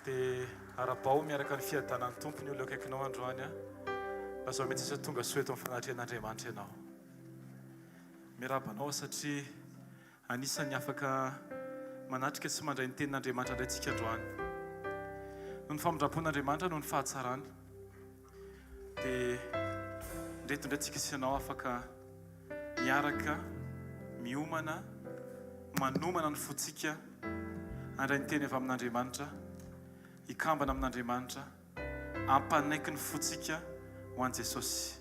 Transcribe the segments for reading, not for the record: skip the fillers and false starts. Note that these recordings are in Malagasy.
Dia arabao miaraka ny fiadanan'ny Tompo ny olona akaikinao androany an. Lazao mihitsy izy hoe tonga soa eto amin'ny fanatrehan'Andriamanitra ianao. Miarahaba anao satria anisan'ny afaka manatrika sy mandray ny tenin'Andriamanitra indray tsika androany. Noho ny famindram-pon'Andriamanitra, noho ny fahatsarany. Dia indreto indray tsika sy ianao afaka miaraka miomana, manomana ny fontsika handray ny teny avy amin'Andriamanitra, hikambana amin'Andriamanitra, hampanaiky ny fontsika ho an'i Jesosy.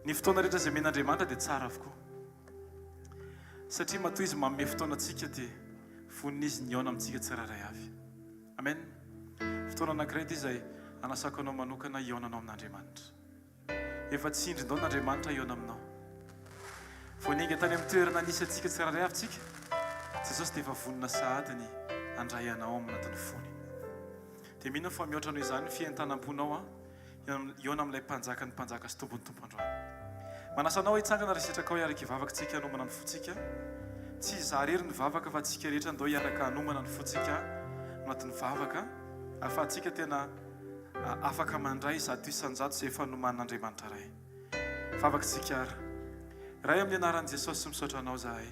Ny fotoana rehetra izay omen'Andriamanitra dia tsara avokoa. Satria matoa Izy manome fotoana antsika dia vonona Izy ny hihaona amintsika tsirairay avy. Amen. Fotoana anankiray ity izay anasako anao manokana hihaonanao amin'Andriamanitra. Efa tsy indrin-daon'Andriamanitra hihaona aminao. Vao niainga tany amin'ny toerana nisy antsika tsirairay avy tsika, Jesosy dia efa vonona sahady ny handray anao ao anatin'ny fony. Dia mino aho fa mihoatra noho izany ny fientanam-ponao an. Hihaona amin'ilay Mpanjakan'ny mpanjaka sy Tompon'ny tompo androany. Manasa anao hitsangana ry sitrakao hiaraka hivavaka tsika hanomana ny fontsika. Tsy izaho irery ny vavaka fa tsika rehetra ndao hiaraka hanomana ny fontsika anatin'ny vavaka ahafahantsika tena afaka mandray 100% izay efa nomanin'Andriamanitra Ray. Vavaka tsika ary. Ray amin'ny anaran'i Jesosy misaotra anao zahay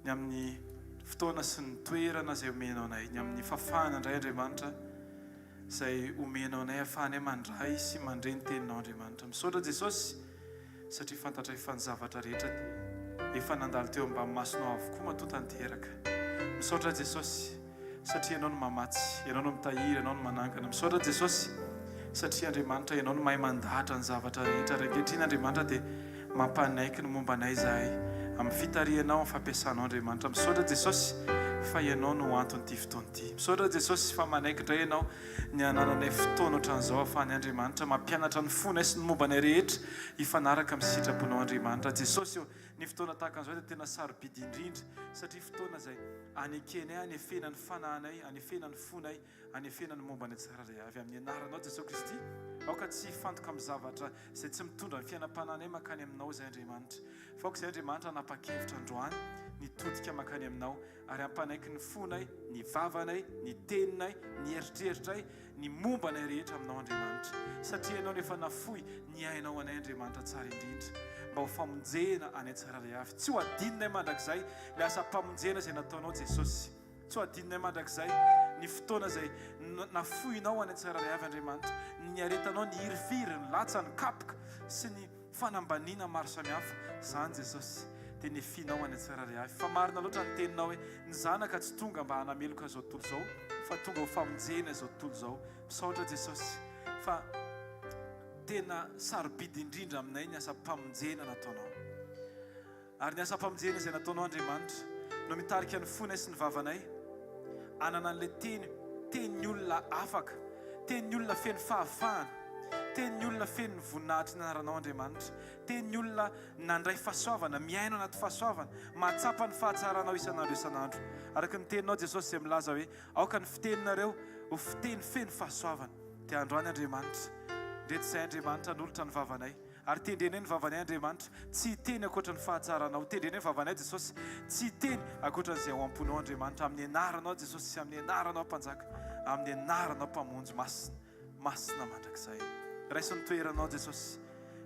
ny amin'ny fotoana sy ny toerana izay omenao anay, ny amin'ny fahafahana indray Andriamanitra izay omenao anay ahafahanay mandray sy mandre ny teninao Andriamanitra. Misaotra Jesosy satria fantatray fa ny zavatra rehetra dia efa nandalo teo ambany masonao avokoa matoa tanteraka. Misaotra Jesosy satria Ianao no mamatsy, Ianao no mitahiry, Ianao no manangana. Misaotra Jesosy satria Andriamanitra Ianao no mahay mandahatra ny zavatra rehetra ary ankehitriny Andriamanitra dia Mampanaiky ny momba anay izahay amin'ny fitarihanao, amin'ny fampiasanao Andriamanitra. Misaotra Jesosy fa Ianao no anton'ity fotoana ity. Misaotra Jesosy fa manaiky indray Ianao ny hanananay fotoana ohatran'izao ahafahan'ny Andriamanitra mampianatra ny fonay sy ny momba anay rehetra hifanaraka amin'ny sitraponao Andriamanitra. Jesosy ô, ny fotoana tahaka an'izao dia tena sarobidy indrindra satria fotoana izay anekenay, anefena ny fanahinay, anefena ny fonay, Anefena ny momba ny tsirairay avy amin'ny anaranao Jesoa Kristy, aoka tsy hifantoka amin'ny zavatra izay tsy mitondra ny fiainam-panahinay mankany aminao izay Andriamanitra. Fa aoka izay Andriamanitra hanapa-kevitra androany ny hitodika mankany aminao ary hampanaiky ny fonay, ny vavanay, ny teninay, ny eritreritray, ny momba anay rehetra aminao Andriamanitra. Satria Ianao no efa nafoy ny ainao anay Andriamanitra tsara indrindra mba ho famonjena anay tsirairay avy. Tsy ho adinonay mandrakizay ilay asam-pamonjena izay nataonao Jesosy. Tsy ho adinonay mandrakizay ny fotoana izay nafoinao any an-tsirairay avy, Andriamanitra, ny niaretanao ny hirifiry, ny latsa, ny kapoka sy ny fanambaniana maro samihafa. Izany, Jesosy, dia nefinao any an-tsirairay avy. Fa marina loatra ny teninao hoe, Ny Zanaka tsy tonga mba hanameloka izao tontolo izao, fa tonga ho famonjena izao tontolo izao. Misaotra, Jesosy, fa tena sarobidy indrindra aminay ny asam-pamonjena nataonao. Ary ny asam-pamonjena izay nataonao Andriamanitra no mitarika ny fonay sy ny vavanay hanana an'ilay teny, tenin'ny olona afaka, tenin'ny olona feno fahafahana, tenin'ny olona feno ny voninahitry ny anaranao Andriamanitra, tenin'ny olona nandray fahasoavana, miaina anaty fahasoavana, mahatsapa ny fahatsaranao isan'andro isan'andro. Araka ny teninao Jesosy izay milaza hoe aoka ny fiteninareo ho fiteny feno fahasoavana. Dia androany Andriamanitra, ndreto izay Andriamanitra hanolotra ny vavanay. Ary tendrenay ny vavanay Andriamanitra, tsy hiteny ankoatra ny fahatsaranao. Tendrenay ny vavanay Jesosy, tsy hiteny ankoatra an'izay ao am-ponao Andriamanitra. Amin'ny anaranao Jesosy sy amin'ny anaranao Mpanjaka, amin'ny anaranao Mpamonjy masina, masina mandrakizay. Raiso ny toeranao Jesosy.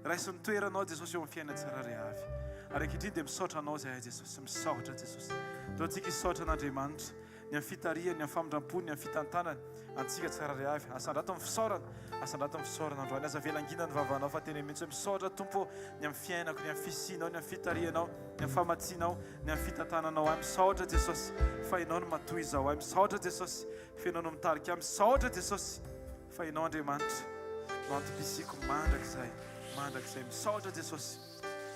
Raiso ny toeranao Jesosy eo amin'ny fiainana tsirairay avy. Ary ankehitriny dia misaotra Anao izahay Jesosy. Misaotra Jesosy. Ndao antsika hisaotra an'Andriamanitra. ny amin'ny fitarihany, ny amin'ny famindram-pony, ny amin'ny fitantanany antsika tsirairay avy. Asandrato ny fisaorana, asandrato ny fisaorana androany. Aza avela hangina ny vavanao fa teneno mihitsy hoe misaotra Tompo ô ny amin'ny fiainako, ny amin'ny fisianao, ny amin'ny fitarihanao, ny amin'ny famatsianao, ny amin'ny fitantananao ahy. Misaotra Jesosy fa Ianao no matoa izao ahy. Misaotra Jesosy fa Ianao no mitarika ahy. Misaotra Jesosy fa Ianao Andriamanitra no antom-pisiako mandrakizay, mandrakizay. Misaotra Jesosy.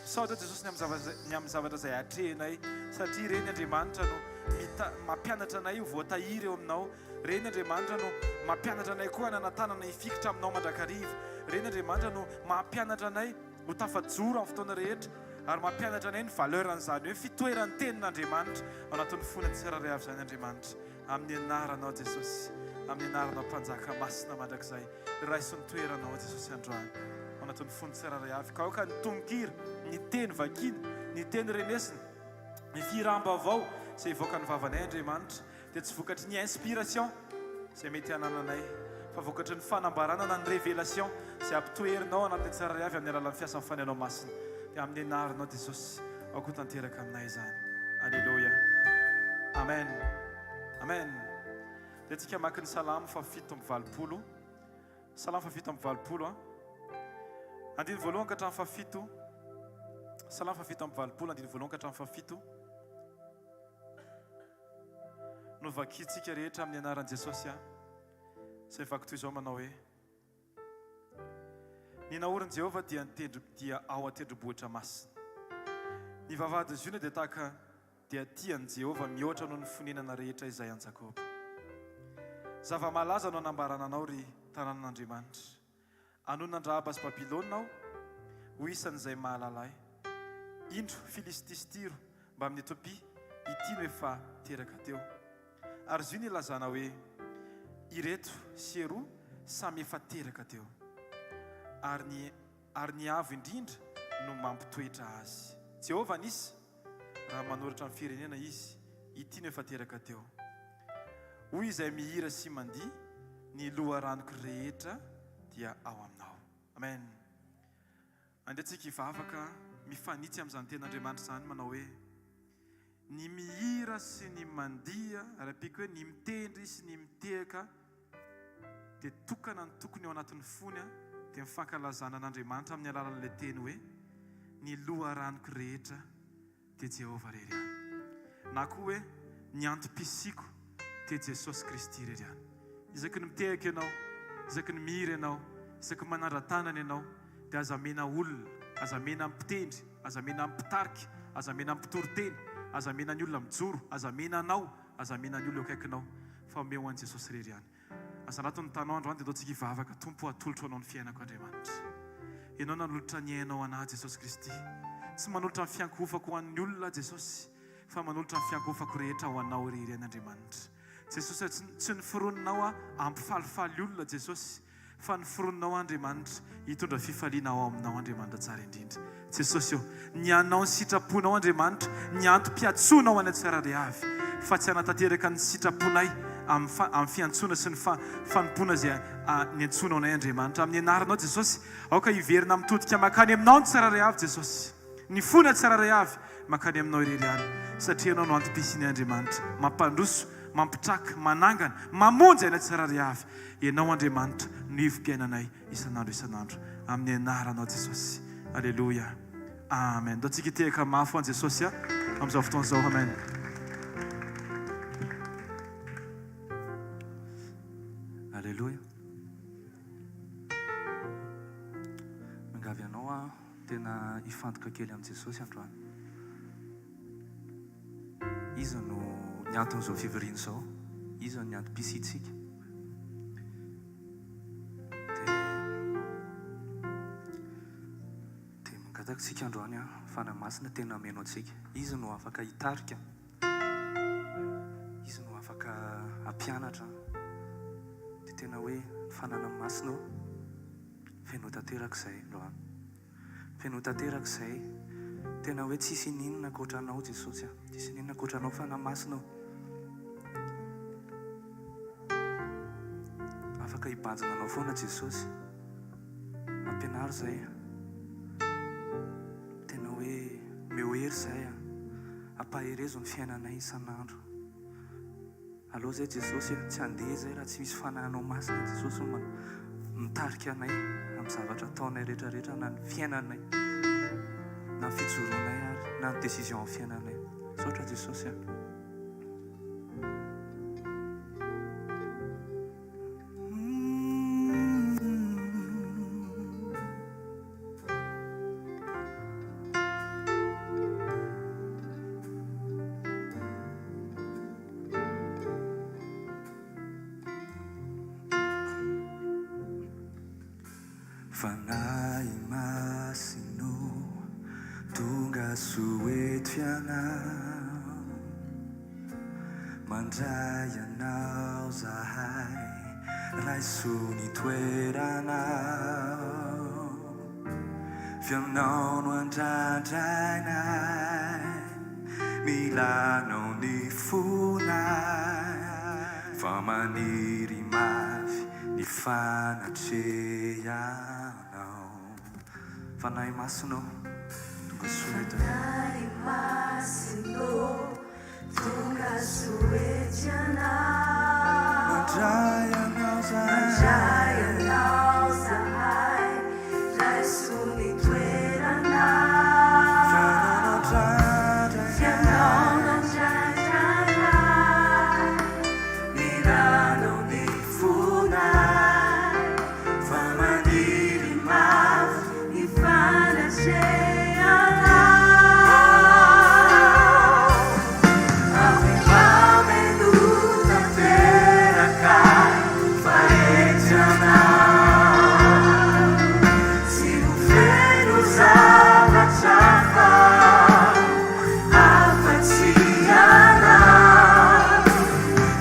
Misaotra Jesosy ny amin'ny ny amin'ny zavatra izay atrehinay satria ireny Andriamanitra no mita mampianatra anay ho voatahiry eo aminao. Ireny Andriamanitra no mampianatra anay koa hanana tanana hifikitra aminao mandrakariva. Ireny Andriamanitra no mampianatra anay ho tafajoro amin'ny fotoana rehetra ary mampianatra anay ny valeur an'izany hoe fitoeran'ny tenin'Andriamanitra ao anatin'ny fonay tsirairay avy izany Andriamanitra. Amin'ny anaranao Jesosy, amin'ny anaranao Mpanjaka masina mandrakizay. Raiso ny toeranao Jesosy androany ao anatin'ny fon'ny tsirairay avy ka aoka ny tononkira, ny teny vakiana, ny teny renesina, ny fihiram-baovao izay hivoaka ny vavanay Andriamanitra dia tsy vokatry ny inspiration. Izay mety hanananay, fa vokatry ny fanambarana na ny révélation izay ampitoherinao anatin'ny tsirairay avy amin'ny alalan'ny fiasan'ny Fanahinao Masina. Dia amin'ny anaranao Jesosy, aoka ho tanteraka aminay izany. Aleloia. Amen. Amen. Dia tsika hamaky ny Salamo faha 87. Salamo faha 87 an. Andininy voalohany ka hatramin'ny fahafito. Salamo faha 87, andininy voalohany ka hatramin'ny fahafito. No vakintsika rehetra amin'ny anaran'i Jesosy an. Izay vaky toy izao manao hoe, Ny naorin'i Jehovah dia ny tendro dia ao an-tendrombohitra masina. Ny vavahadin'i Ziona dia tahaka dia tia an'i Jehovah mihoatra noho ny fonenana rehetra izay an'i Jakoba. Zava-mahalaza no anambarana anao, ry tanànan'Andriamanitra. Hanonona an-dRahaba sy Babylona aho ho isan'izay mahalala ahy. Indro, Filistia sy Tyro mbamin'i Etiopia, ity no efa teraka teo. Ary Ziona ilazana hoe, Ireto sy eroa samy efa teraka teo. Ary ny ary ny Avo Indrindra no mampitoetra azy. Jehovah an'isa, raha manoratra ny firenena Izy, ity no efa teraka teo. Hoy izay mihira sy mandihy, Ny loharanoko rehetra dia ao aminao. Amen. Andeha tsika hivavaka mifanitsy amin'izany tenin'Andriamanitra izany manao hoe, Ny mihira sy ny mandihy, ary ampiako hoe ny mitendry sy ny mitehaka dia tokana ny tokony ao anatin'ny fony dia ny fankalazana an'Andriamanitra amin'ny alalan'ilay teny hoe, Ny loharanoko rehetra dia Jehovah irery ihany. Na koa hoe, Ny antom-pisiako dia Jesosy Kristy irery ihany. Isaky ny mitehaka ianao, isaky ny mihira ianao, isaky ny manandra-tanana ianao, dia aza mena olona, aza mena ny mpitendry, aza mena ny mpitarika, aza mena ny mpitoriteny, aza mena ny olona mijoro, aza mena anao, aza mena ny olona eo akaikinao, fa omeo an'i Jesosy irery ihany. Aza anaty ny tanao androany dia ataontsika hivavaka, Tompo o atolotro Anao ny fiainako Andriamanitra. Ianao nanolotra ny ainao anah Jesosy Kristy. Tsy manolotra ny fiankohofako ho an'ny olona aho Jesosy, fa manolotra ny fiankohofako rehetra ho Anao irery ihany Andriamanitra. Jesosy tsy, tsy noforoninao aho hampifalifaly olona Jesosy, Fa noforoninao Andriamanitra hitondra fifaliana ao aminao Andriamanitra tsara indrindra. Jesosy ô, ny anao ny sitraponao Andriamanitra, ny antom-piantsoanao anay tsirairay avy, fa tsy hanatanteraka ny sitraponay amin'ny amin'ny fiantsoana sy ny fanompoana izay niantsoanao anay Andriamanitra. Amin'ny anaranao Jesosy, aoka hiverina mitodika mankany aminao ny tsirairay avy Jesosy. Ny fona tsirairay avy mankany aminao irery ihany, satria ianao no antom-pisianay Andriamanitra, mampandroso, mampitraka, manangana, mamonjy anay tsirairay avy. Ianao Andriamanitra no ivom-piainanay isan'andro isan'andro. Amin'ny anaranao Jesosy. Aleloia. Amen. Ndao tsika hitehaka mafy ho an'i Jesosy amin'izao fotoana izao. Amen. Aleloia. Miangavy anao aho tena hifantoka kely amin'i Jesosy androany. Iza no ny anton'izao fivoriana izao? Iza no ny antom-pisiantsika? Dia dia mangataka isika androany an, Fanahy Masina tena hameno antsika. Izy no afaka hitarika, Izy no afaka hampianatra. Dia tena hoe ny Fananany Masina ô, feno tanteraka izay androany. Feno tanteraka izay. Tena hoe tsisy ininona ankoatra anao Jesosy a. Tsisy ininona ankoatra anao Fanahy Masina o. Afaka hibanjina anao foana Jesosy. Ampianaro izay a. Tena hoe omeo hery izay a. Ampaherezo ny fiainanay isan'andro. Aleo zay Jesosy a, tsy handeha zay raha tsy misy Fanahinao Masina Jesosy no mitarika anay amin'ny zavatra ataonay rehetra rehetra na ny fiainanay na ny fijoroanay ary na ny décision amin'ny fiainanay. Misaotra Jesosy a. Fanahy Masina ô, tonga soa eto Ianao, mandray Anao zahay, raiso ny toeranao, F'ianao no andrandrainay. Mila anao ny fonay. Fa maniry mafy ny fanatrehanao. Fanahy Masina ô, tonga soa eto ianao. Fanahy Masina ô, tonga soa eto ianao. Mandray anao zahay. Mandray anao zahay, raiso ny toeranao. F'ianao nandrandraina. F'ianao nandrandraina, miranao ny fonay. Fa maniry mafy ny fanatrehanao. Avy mameno tanteraka fa ety anao. Tsy ho feno zavatra hafa afa-tsy ianao.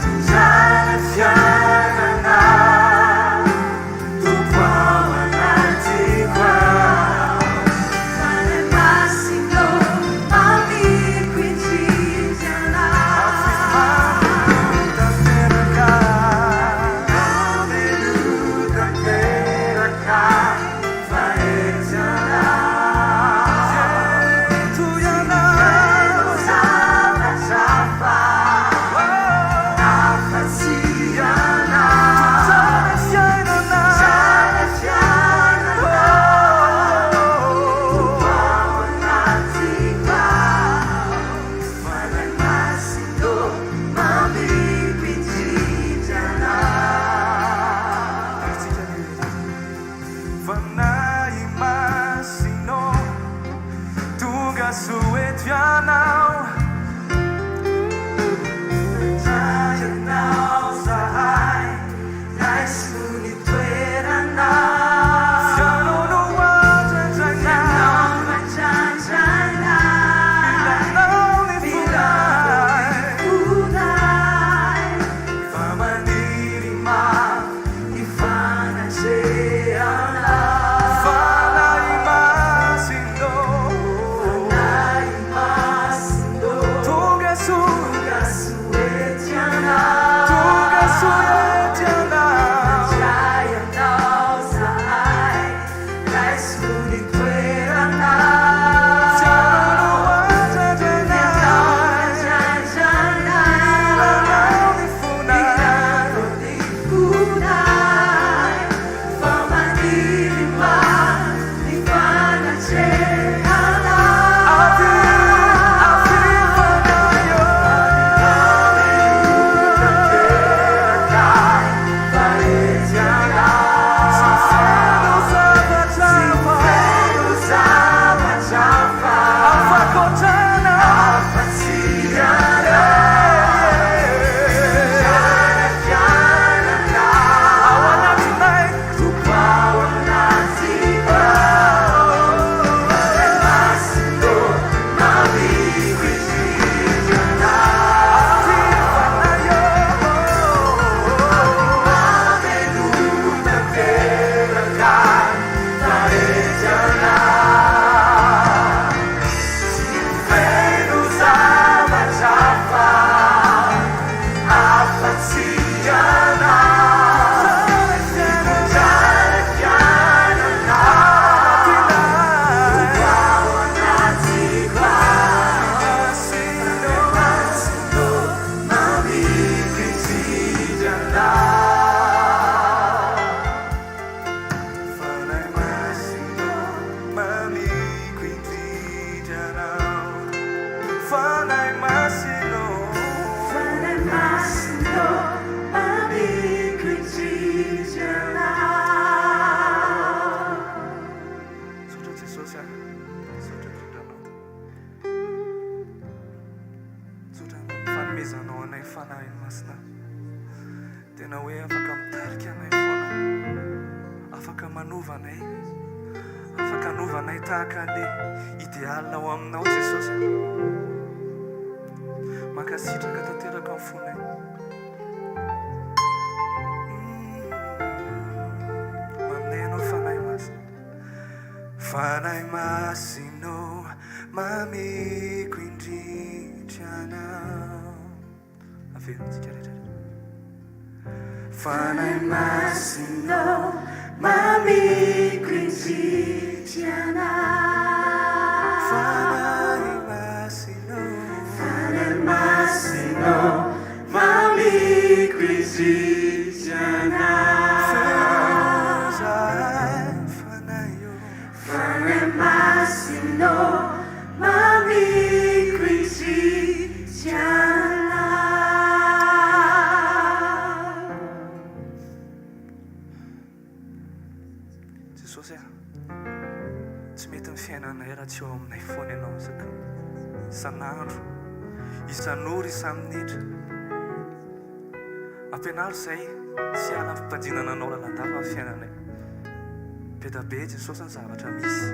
Mitondrana fiainana, Tompo ao anatiko ao. Fanahy Masina ô, mamiko indrindra anao. Tanteraka. Mameno tanteraka fa ety anao. Eto ianao. Feno zavatra hafa afa-tsy ianao. Tsara fiainana. Tsara fiainana, Tompo ao anatiko ao. Fanahy Masina ô, mamiko indrindra anao. Tsika ny Fanahy Masina ô, tonga soa eto ianao. Mandray anao zahay, raiso ny toeranao. F'ianao no andrandraina. Ianao no andrandraina, Milanao ny fonay. fonay. Fa maniry mafy ny fanatrehanao. Fanahy Masina ô, Fanahy Masina ô, tonga soa, tonga soa eto ianao. Tonga soa eto ianao. Mandray anao zahay, raiso ny toeranao. F'ianao no andrandraina. Ianao andrandraina, Milanao ny fonay. milanao ny fonay. Fa maniry mafy ny fanatrehanao. Avy, avy Fanahy ô. Tanteraka fa ety ianao. Feno zavatra hafa. Feno zavatra hafa Afakotrana. afa-tsy ianao. Tsara fiainana, Ao anatinay. Tompo ao anatiko ao. Fanahy Masina ô, mamiko indrindra anao. Avy Fanahy ô. Mameno tanteraka fa ety ianao. Tsy ho feno zavatra hafa afa-tsy ianao. Tsara fiainana, Tompo ao anatiko ao. Fanahy Masina ô, mamiko indrindra anao. Fanahy Masina ô, mamiko indrindra anao. Fanahy Masina ô. Fanahy Masina ô, mamiko indrindra anao. Misaotra Jesosy a. Misaotra indrindra anao. Misaotra ny fanomezanao anay Fanahy Masina. Tena hoe afaka mitarika anay foana. Afaka manova anay. Afaka hanova anay tahaka an'le idéal ao aminao Jesosy. Mankasitraka tanteraka ny fonay. Maminay ianao Fanahy Masina. Fanahy Masina ô, mamiko indrindra anao. Averintsika rehetra. Fanahy Masina ô, mamiko indrindra anao. Fanahy Masina ô. Fanahy Masina ô, mamiko indrindra anao. Feno zahay Fanahy ô. Fanahy Masina ô, mamiko indrindra anao. Jesosy a, tsy mety ny fiainanay raha tsy eo aminay foana Ianao isaka isan'andro, isan'ora, isa-minitra. Ampianaro izay tsy hiala amin'ny fitandrinana anao lalandava ny fiainanay. Be da be Jesosy ny zavatra misy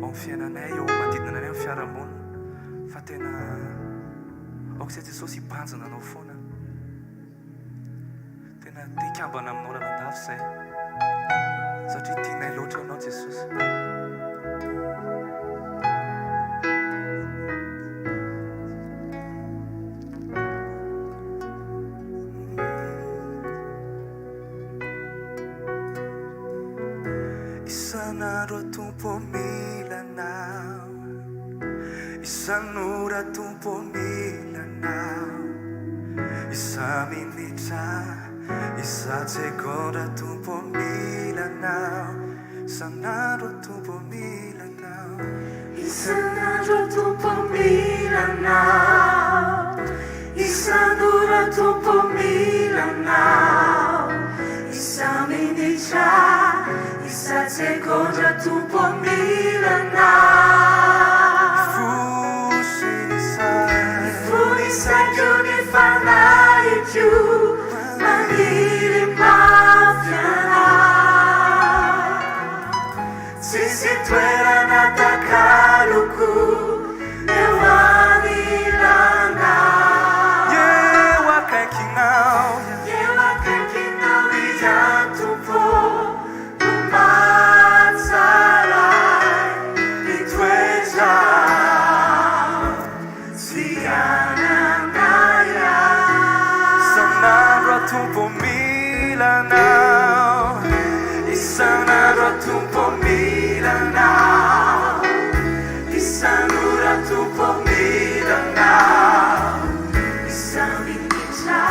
ao amin'ny fiainanay, eo amin'ny manodidina anay, amin'ny fiarahamonina. Fa tena aoka izay Jesosy hibanjina anao foana. Tena te hikambana aminao lalandava izay. Satria tianay loatra ianao Jesosy. Isan'andro aho Tompo ô mila Anao, isan'ora Tompo ô mila Anao, isa-minitra, isa-tsegondra Tompo ô mila Anao, isan'andro aho Tompo ô mila Anao. Isan'andro Tompo mila Anao, isan'ora Tompo mila Anao, isa-minitra, isa-tsegondra Tompo mila Anao. Ny fo sy ny saina. Ny fo ny saiko ny fanahiko maniry mafy Anao. Tsisy toerana takaloko eo anilanao. Eo akaikinao. Eo akaikinao ihany Tompo no mahatsara ny toetra tsy ananay ahy. Isan'andro aho Tompo mila Anao, isan'andro aho Tompo mila Anao, Isan'ora Tompo mila Anao, isa-minitra,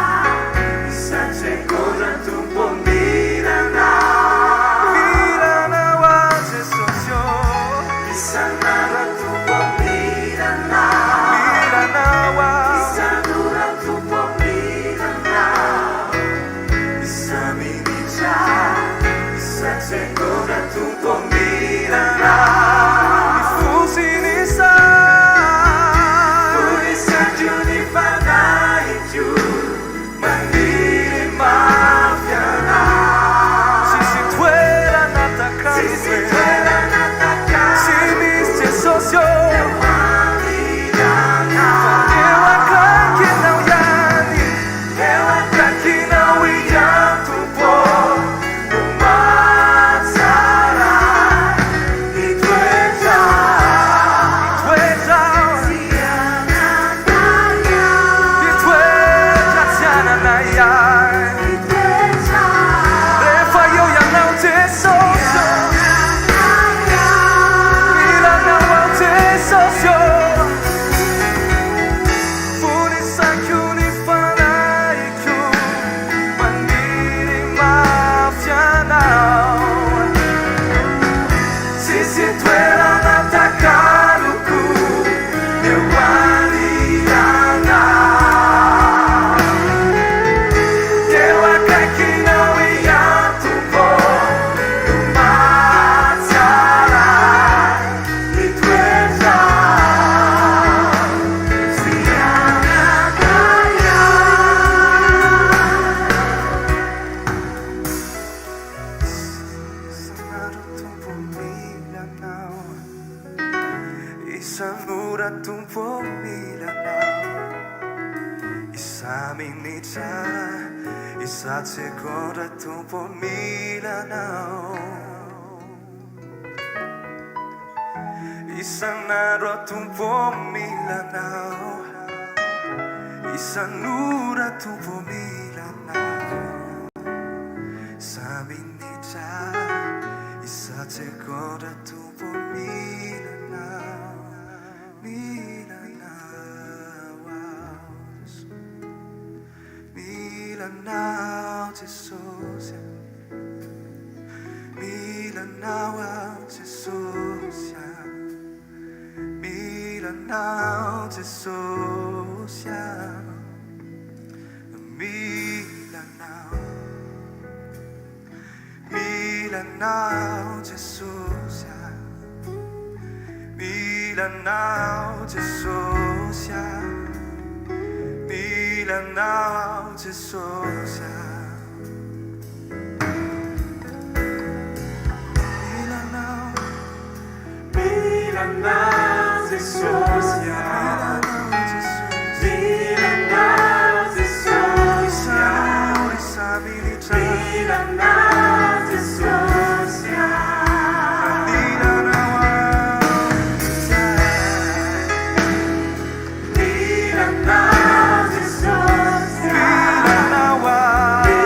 isa-tsegondra Tompo mila Anao. Mila Anao aho Jesosy ô. Isan'andro Tompo mila Anao. Mila Anao aho. Isan'ora Tompo mila Anao. Isa-minitra, isa-tsegondra Tompo mila Anao. Ny fo sy ny saina. Fo ny saiko ny fanahiko maniry mafy Anao. Tsisy toerana takaloko Tsisy toerana takaloko. Tsy misy Jesosy ô. Eo anilanao. Fa eo akaikinao ihany. Eo akaikinao ihany Tompo no mahatsara ny toetra. Ny toetra. Tsy ananay ahy. Ny toetra tsy ananay ahy. Ny toetra. Rehefa eo ianao Jesosy ô. Mila anao aho Jesosy ô. Fony saiko ny fanahiko maniry mafy anao. Tsisy toerana takaloko eo anilanao. Eo akaikinao ihany Tompo no mahatsara ny toetra tsy ananay ahy. Isan'andro Tompo mila anao, isan'ora Tompo mila anao, isa-minitra, isa-tsegondra Tompo mila anao. Isan'andro aho Tompo mila anao, isan'ora Tompo mila anao. Isa-minitra, isa-tsegondra Tompo mila Anao, mila Anao aho Jesosy, mila Anao Jesosy a, mila Anao aho Jesosy a, mila Anao Jesosy a. Mila Anao, mila Anao Jesosy a, mila Anao Jesosy a, mila Anao Jesosy a, mila Anao, Mila Anao Jesosy a, mila Anao Jesosy, mila Anao Jesosy a, isan'ora isa-minitra, mila Anao Jesosy a, mila Anao aho mila Anao Jesosy a, mila Anao aho.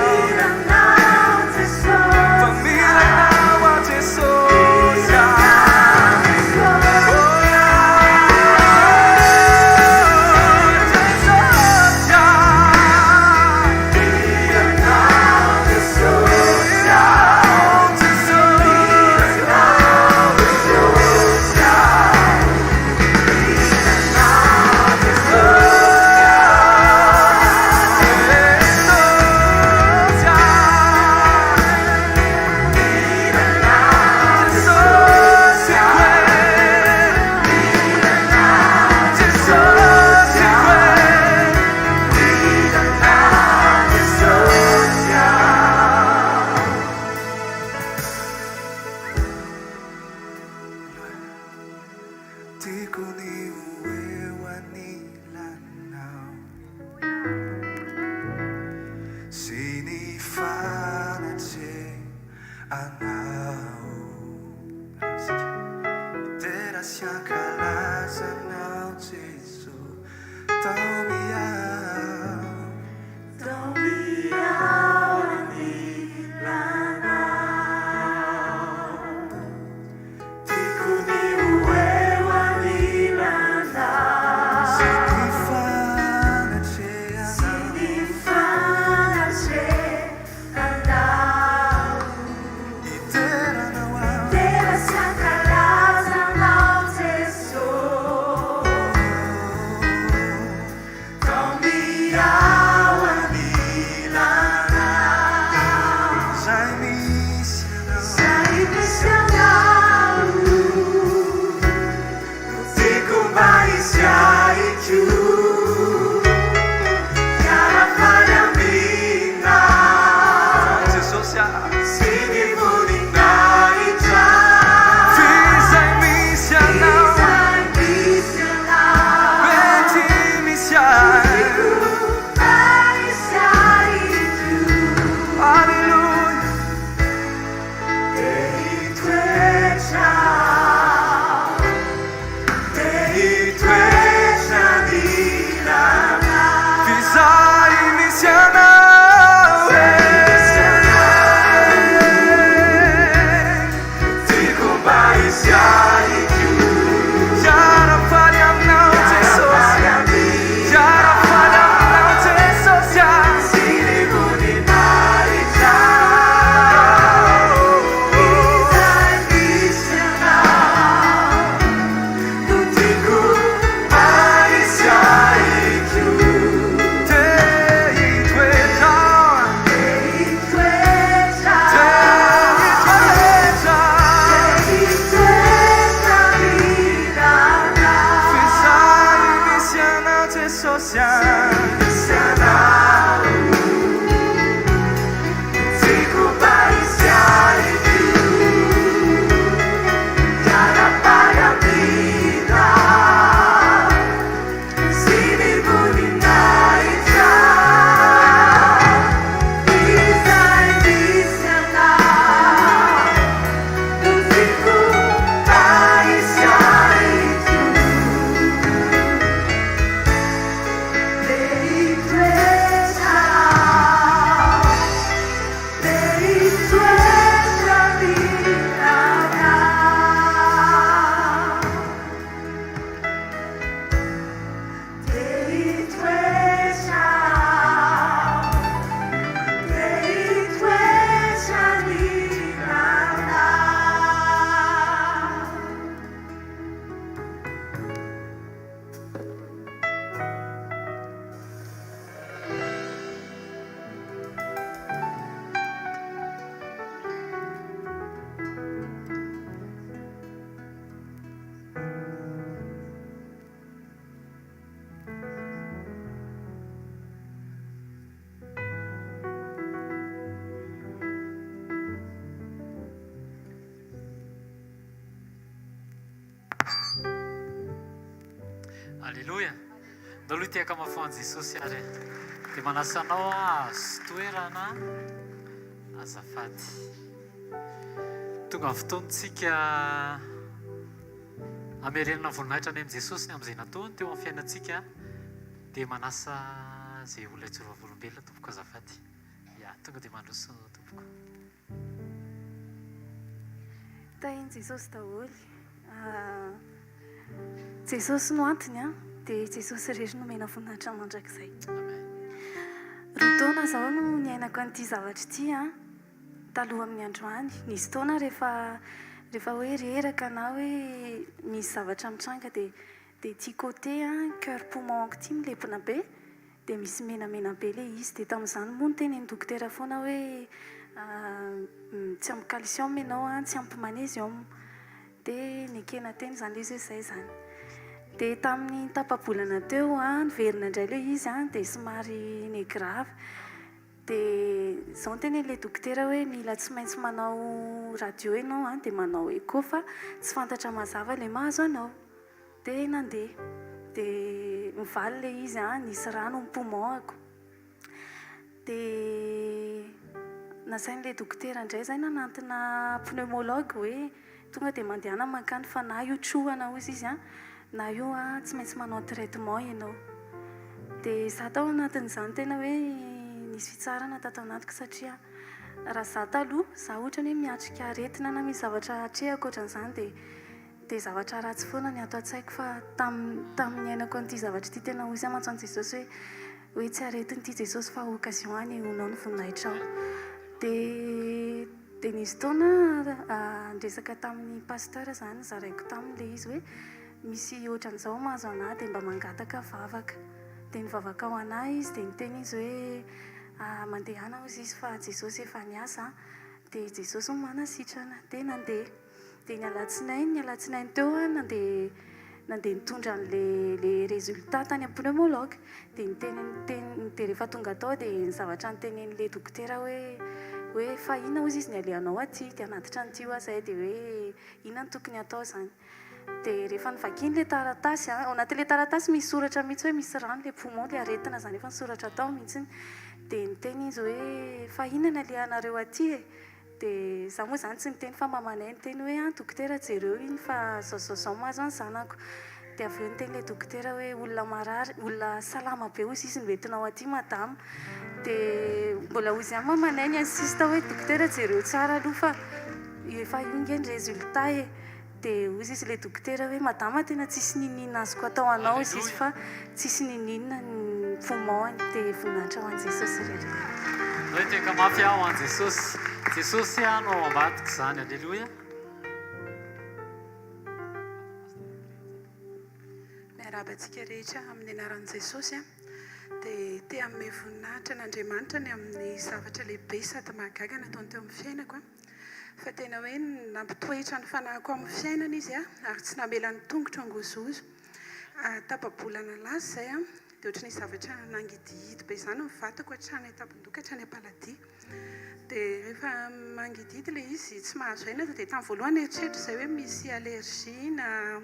Aleloia! Ndao aloha hitehaka mafy ho an'i Jesosy ary e! Dia manasa anao aho hahazo toerana azafady. Tonga ny fotoantsika hamerenana ny voninahitra any amin'i Jesosy ny amin'izay nataony teo amin'ny fiainantsika. Dia manasa izay olona hijoro vavolombelona tompoko azafady. Ya, tonga dia mandroso tompoko. Tahin'i Jesosy daholo. Jesosy no antony an, dia Jesosy irery no omena voninahitra mandrakizay. Roa taona izao no niainako an'ity zavatra ity an, taloha amin'ny androany. Nisy taona rehefa rehefa hoe reraka na hoe misy zavatra mitranga dia dia ity côté an, cœur poumon-ko ity milempona be. Dia misy menamena be ilay izy. Dia tamin'izany moa notenenin'ny dokotera foana hoe tsy ampy calcium ianao an, tsy ampy magnésium. Dia nekena teny izany ilay izy hoe izay izany. Dia tamin'ny tapa-bolana teo an, niverina indray ilay izy an, dia somary ni-grave. Dia izao no tenenin'ilay dokotera hoe mila tsy maintsy manao radio ianao an, dia manao echo fa tsy fantatra mazava ilay mahazo anao. Dia nandeha. Dia nivaly ilay izy an, nisy rano ny poumon-ako. Dia nasain'ilay dokotera indray izahay nanantona pneumologue hoe tonga dia mandehana mankany fa na io trohana hozy izy an, na io an tsy maintsy manao traitement ianao. Dia izaho tao anatin'izany tena hoe nisy fitsarana tato anatiko satria raha izaho taloha, izaho ohatrany hoe miatrika aretina na misy zavatra atrehako ohatran'izany dia Dia zavatra ratsy foana ny ato an-tsaiko fa tamin'ny tamin'ny niainako an'ity zavatra ity tena hoy izaho mantsy an'i Jesosy hoe hoe tsy aretina ity Jesosy fa occasion hanehoanao ny voninahitrao. Dia dia nisy taona niresaka tamin'ny pasteur izany nozaraiko taminy ilay izy hoe misy ohatran'izao mahazo anà dia mba mangataka vavaka. Dia nivavaka ho anà izy dia niteny izy hoe mandehana hozy izy fa Jesosy efa niasa dia Jesosy no manasitrana. Dia nandeha. Dia ny alatsinainy, ny alatsinainy teo aho nandeha nandeha nitondra an'ilay ilay résultat tany amin'ny pneumologue. Dia niteny niteny dia rehefa tonga tao dia ny zavatra notenenin'ilay dokotera hoe hoe fa inona hozy izy ny alehanao aty? Dia hanatitra an'ity ho'a izahay dia hoe inona no tokony hatao izany? Dia rehefa novakiany ilay taratasy an, ao anatin'ilay taratasy misy soratra mihitsy hoe misy rano ilay poumon, ilay aretina izany efa nisoratra tao mihitsy. Dia niteny izy hoe fa inona ny alehanareo aty e? Dia izaho moa izany tsy niteny fa mamanay niteny hoe an dokotera jereo iny fa zao zao zao mahazo an zanako. Dia avy eo niteny ilay dokotera hoe olona marary, olona salama be hozy izy no entinao aty madama. Dia mbola hozy ihany mamanay ni insiste hoe dokotera jereo tsara aloha fa efa io nge ny résultat e. Dia hozy izy ilay dokotera hoe madama tena tsisy niniana azoko atao anao hozy izy fa tsisy niniana ny poumon-ny dia voninahitra ho an'i Jesosy irery ihany. Ndao hitehaka mafy aho ho an'i Jesosy. Jesosy no ao ambadika izany. Aleloia. Miarahaba antsika rehetra amin'ny anaran'i Jesosy. Dia te hanome voninahitra an'Andriamanitra ny amin'ny zavatra lehibe sady mahagaga nataony teo amin'ny fiainako. Fa tena hoe nampitoetra ny fanahiko amin'ny fiainana izy ary tsy namela ny tongotro hangozohozo. Tapa-bolana lasa izay dia ohatran'ny nisy zavatra nangidihidy be izany ny vatako hatrany an-tampon-doha ka hatrany am-paladia. Dia rehefa mangidihidy ilay izy tsy mahazo aina dia tamin'ny voalohany nieritreritra izay hoe misy allergie na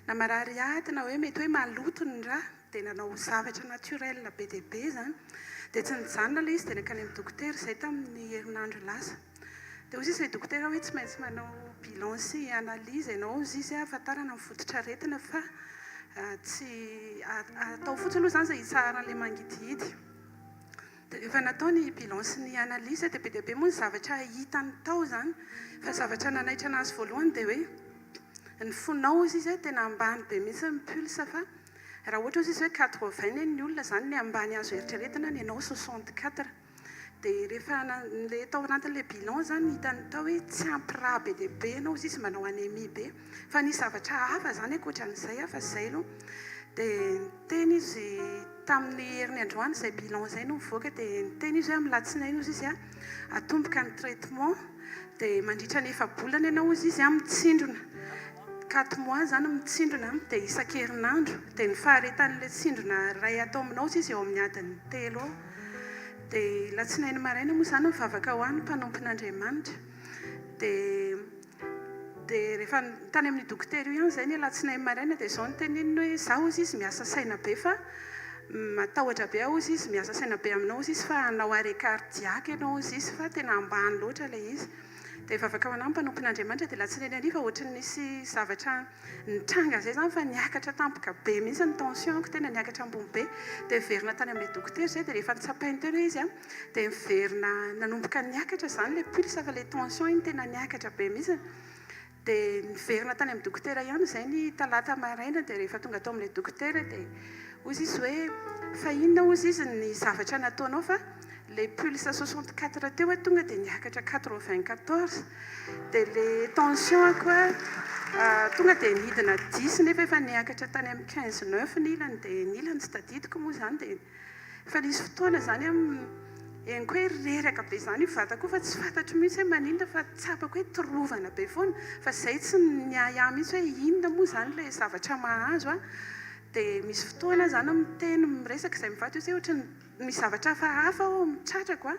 na marary aty na hoe mety hoe maloto ny ra. Dia nanao zavatra naturel be dia be izany. Dia tsy nijanona ilay izy dia nankany amin'ny dokotera izay tamin'ny herinandro lasa. Dia hoy izy ilay dokotera hoe tsy maintsy manao bilan sy analyse ianao hozy izy hahafantarana ny fototr'aretina fa tsy atao fotsiny aloha izany izay hitsaharan'ilay mangidihidy. Dia rehefa natao ny bilan sy ny analyse dia be dia be moa ny zavatra hitany tao izany. Fa ny zavatra nanaitra anazy voalohany dia hoe ny fonao hozy izy tena ambany be mihitsy ny pulse fa Raha ohatra ozy izy hoe quatre vingt ny olona zany ny ambany azo eritreretina ny anao 64. Dia rehefa le tao anatin'ilay bilan zany hitany tao hoe tsy ampy rà be dia be ianao ozy izy manao anémie be. Fa nisy zavatra hafa zany ankoatran'izay fa zay aloha. Dia niteny izy tamin'ny heriny androany izay bilan izay no nivoaka dia niteny izy hoe amin'ny latsinainy ozy izy atomboka ny traitement dia mandritra ny efa-bolana ianao ozy izy mitsindrona. Quatre mois izany mitsindrona dia isan-kerinandro dia ny faharetan'ilay tsindrona iray atao aminao izy eo amin'ny adiny telo eo. Dia alatsinainy maraina moa izany mivavaka ho ahy ny mpanompon'Andriamanitra. Dia. Dia rehefa tany amin'io dokotera io ihany izahay ny alatsinainy maraina dia izao no teneniny hoe izaho hozy izy miasa saina be fa matahotra be aho hozy izy, miasa saina be aminao hozy izy fa hanao arrêt cardiaque ianao hozy izy fa tena ambany loatra ilay izy. Dia vavaka ho anah ny mpanompon'Andriamanitra dia alatsinainy hariva ohatran'ny nisy zavatra nitranga izay izany fa niakatra tampoka be mihitsy ny tension-ko, tena niakatra ambony be. Dia niverina tany amin'ilay dokotera izahay dia rehefa notsapainy teo ilay izy an, dia niverina nanomboka niakatra izany ilay pulse fa ilay tension iny tena niakatra be mihitsy. Dia niverina tany amin'ny dokotera ihany izahay ny talata maraina dia rehefa tonga tao amin'ilay dokotera dia hoy izy hoe fa inona hozy izy ny zavatra nataonao fa ilay pulse 64 teo a tonga dia niakatra 94 dia ilay tension-ko a tonga dia nidina dix nefa efa niakatra tany amin'ny quinze neuf ny ilany dia ny ilany tsy tadidiko moa izany dia Efa nisy fotoana izany aho henoko hoe reraka be izany io vatako io fa tsy fantatro mihitsy hoe maninona fa tsapako hoe torovana be foana fa izay tsy niahiahy mihitsy hoe inona moa izany ilay zavatra mahazo ahy. Dia misy fotoana aho izany miteny miresaka izay mivady hoe ohatran'ny misy zavatra hafahafa ao amin'ny tratrako an,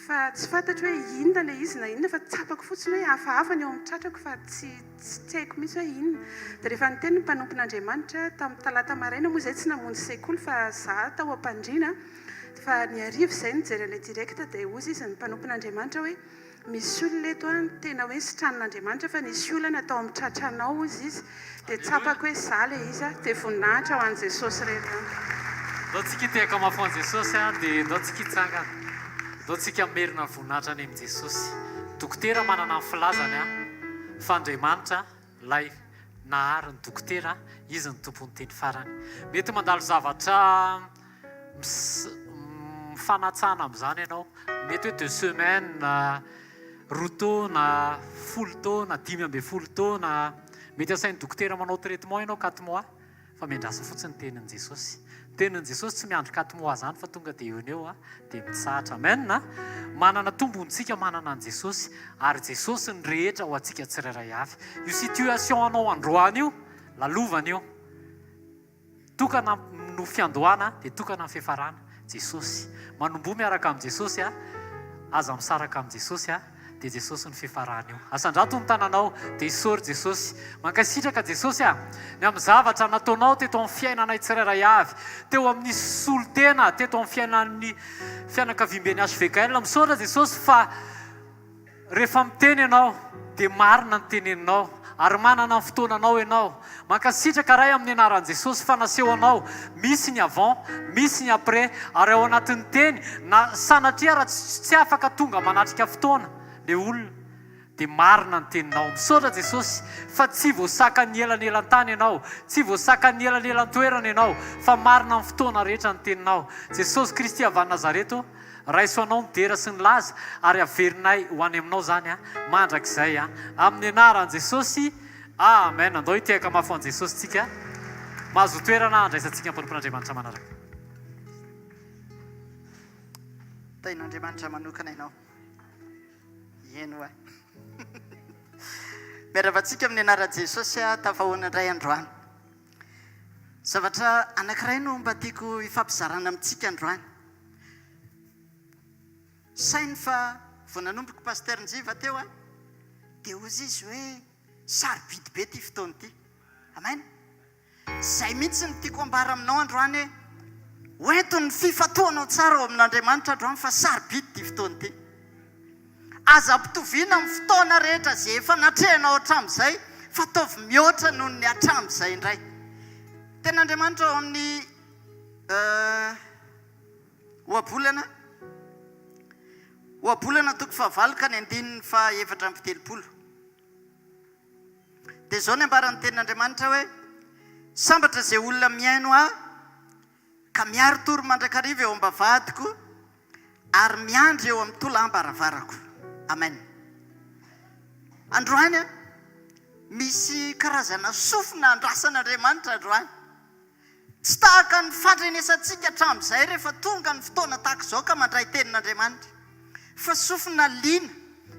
fa tsy fantatro hoe inona ilay izy na inona fa tsapako fotsiny hoe hafahafa ny ao amin'ny tratrako fa tsy Tsy haiko mihitsy hoe inona. Dia rehefa niteny ny mpanompon'Andriamanitra, tamin'ny talata maraina moa izahay tsy namonjy sekoly fa za tao am-pandriana, fa ny hariva izay nijery an'ilay direct dia hozy izy ny mpanompon'Andriamanitra hoe misy olona eto an, tena hoe sitranin'Andriamanitra fa nisy olana tao amin'ny tratranao hozy izy. Dia tsapako hoe za ilay izy an. Dia voninahitra ho an'i Jesosy irery ihany. Ndao tsika hitehaka mafy ho an'i Jesosy an, dia ndao tsika hitsangana. Ndao tsika hamerina ny voninahitra any amin'i Jesosy. Dokotera manana ny filazany an. Fa Andriamanitra, ilay nahary ny dokotera, Izy no tompon'ny teny farany. Mety mandalo zavatra mifanatsana amin'izany ianao. Mety hoe deux semaines, roa taona, folo taona, 15 taona. Mety asain'ny dokotera manao traitement ianao quatre mois. Fa miandrasa fotsiny ny tenin'i Jesosy. Ny tenin'i Jesosy tsy miandry quatre mois zany fa tonga dia eo no eo dia mitsahatra. Amen a! Manana tombony tsika manana an'i Jesosy ary Jesosy ny rehetra ho antsika tsirairay avy. Io situation anao androany io, lalovana io. Tokana no fiandohana dia tokana ny fiafarana. Jesosy. Manomboha miaraka amin'i Jesosy a! Aza misaraka amin'i Jesosy a! Dia Jesosy no fifarany io. Asandrato ny tananao dia isaory Jesosy. Mankasitraka Jesosy a! Ny amin'ny zavatra nataonao teto amin'ny fiainanay tsirairay avy, teo amin'ny solontena teto amin'ny fiainan'ny fianakaviamben'ny HVKL. Misaotra Jesosy fa rehefa miteny Ianao dia marina ny teneninao ary manana ny fotoananao Ianao. Mankasitraka Ray amin'ny anaran'i Jesosy fa nasehonao misy ny avant, misy ny après ary ao anatin'ny teny na sanatria raha tsy afaka tonga manatrika fotoana le olona dia marina ny teninao. Misaotra Jesosy fa tsy voasakan'ny elanelan-tany Ianao, tsy voasakan'ny elanelan-toerana Ianao fa marina amin'ny fotoana rehetra ny teninao. Jesosy Kristy avy any Nazareth ô, Raiso anao ny dera sy ny laza ary averinay ho any aminao izany mandrakizay amin'ny anaran'i Jesosy Amen Andao hitehaka mafy ho an'i Jesosy tsika Mahazoa toerana handraisantsika ny mpanompon'Andriamanitra manaraka. Tahin'Andriamanitra manokana ianao. Ieny oa. Miarahaba antsika amin'ny anaran'i Jesosy aho tafahoana indray androany. Zavatra anankiray no mba tiako hifampizarana amintsika androany. Saino fa vao nanomboka Pasteur Njiva teo a, dia hozy izy hoe sarobidy be ity fotoana ity. Amen. Izay mihitsy no tiako ambara aminao androany hoe hoento ny fifantohanao tsara ao amin'Andriamanitra androany fa sarobidy ity fotoana ity. Aza ampitoviana amin'ny fotoana rehetra izay efa natrehinao hatramin'izay fa ataovy mihoatra noho ny hatramin'izay indray. Tenin'Andriamanitra ao amin'ny euh, Ohabolana, Ohabolana toko fahavalo ka ny andininy faha 34. Dia izao ny ambaran'ny tenin'Andriamanitra hoe, Sambatra izay olona mihaino ahy ka miari-tory mandrakariva eo am-bavahadiko ary miandry eo amin'ny tolam-baravarako. Amen. Androany, misy karazana sofina andrasan'Andriamanitra androany. Tsy tahaka ny fandrenesantsika hatramin'izay rehefa tonga ny fotoana tahaka izao ka mandray tenin'Andriamanitra. Fa sofina liana.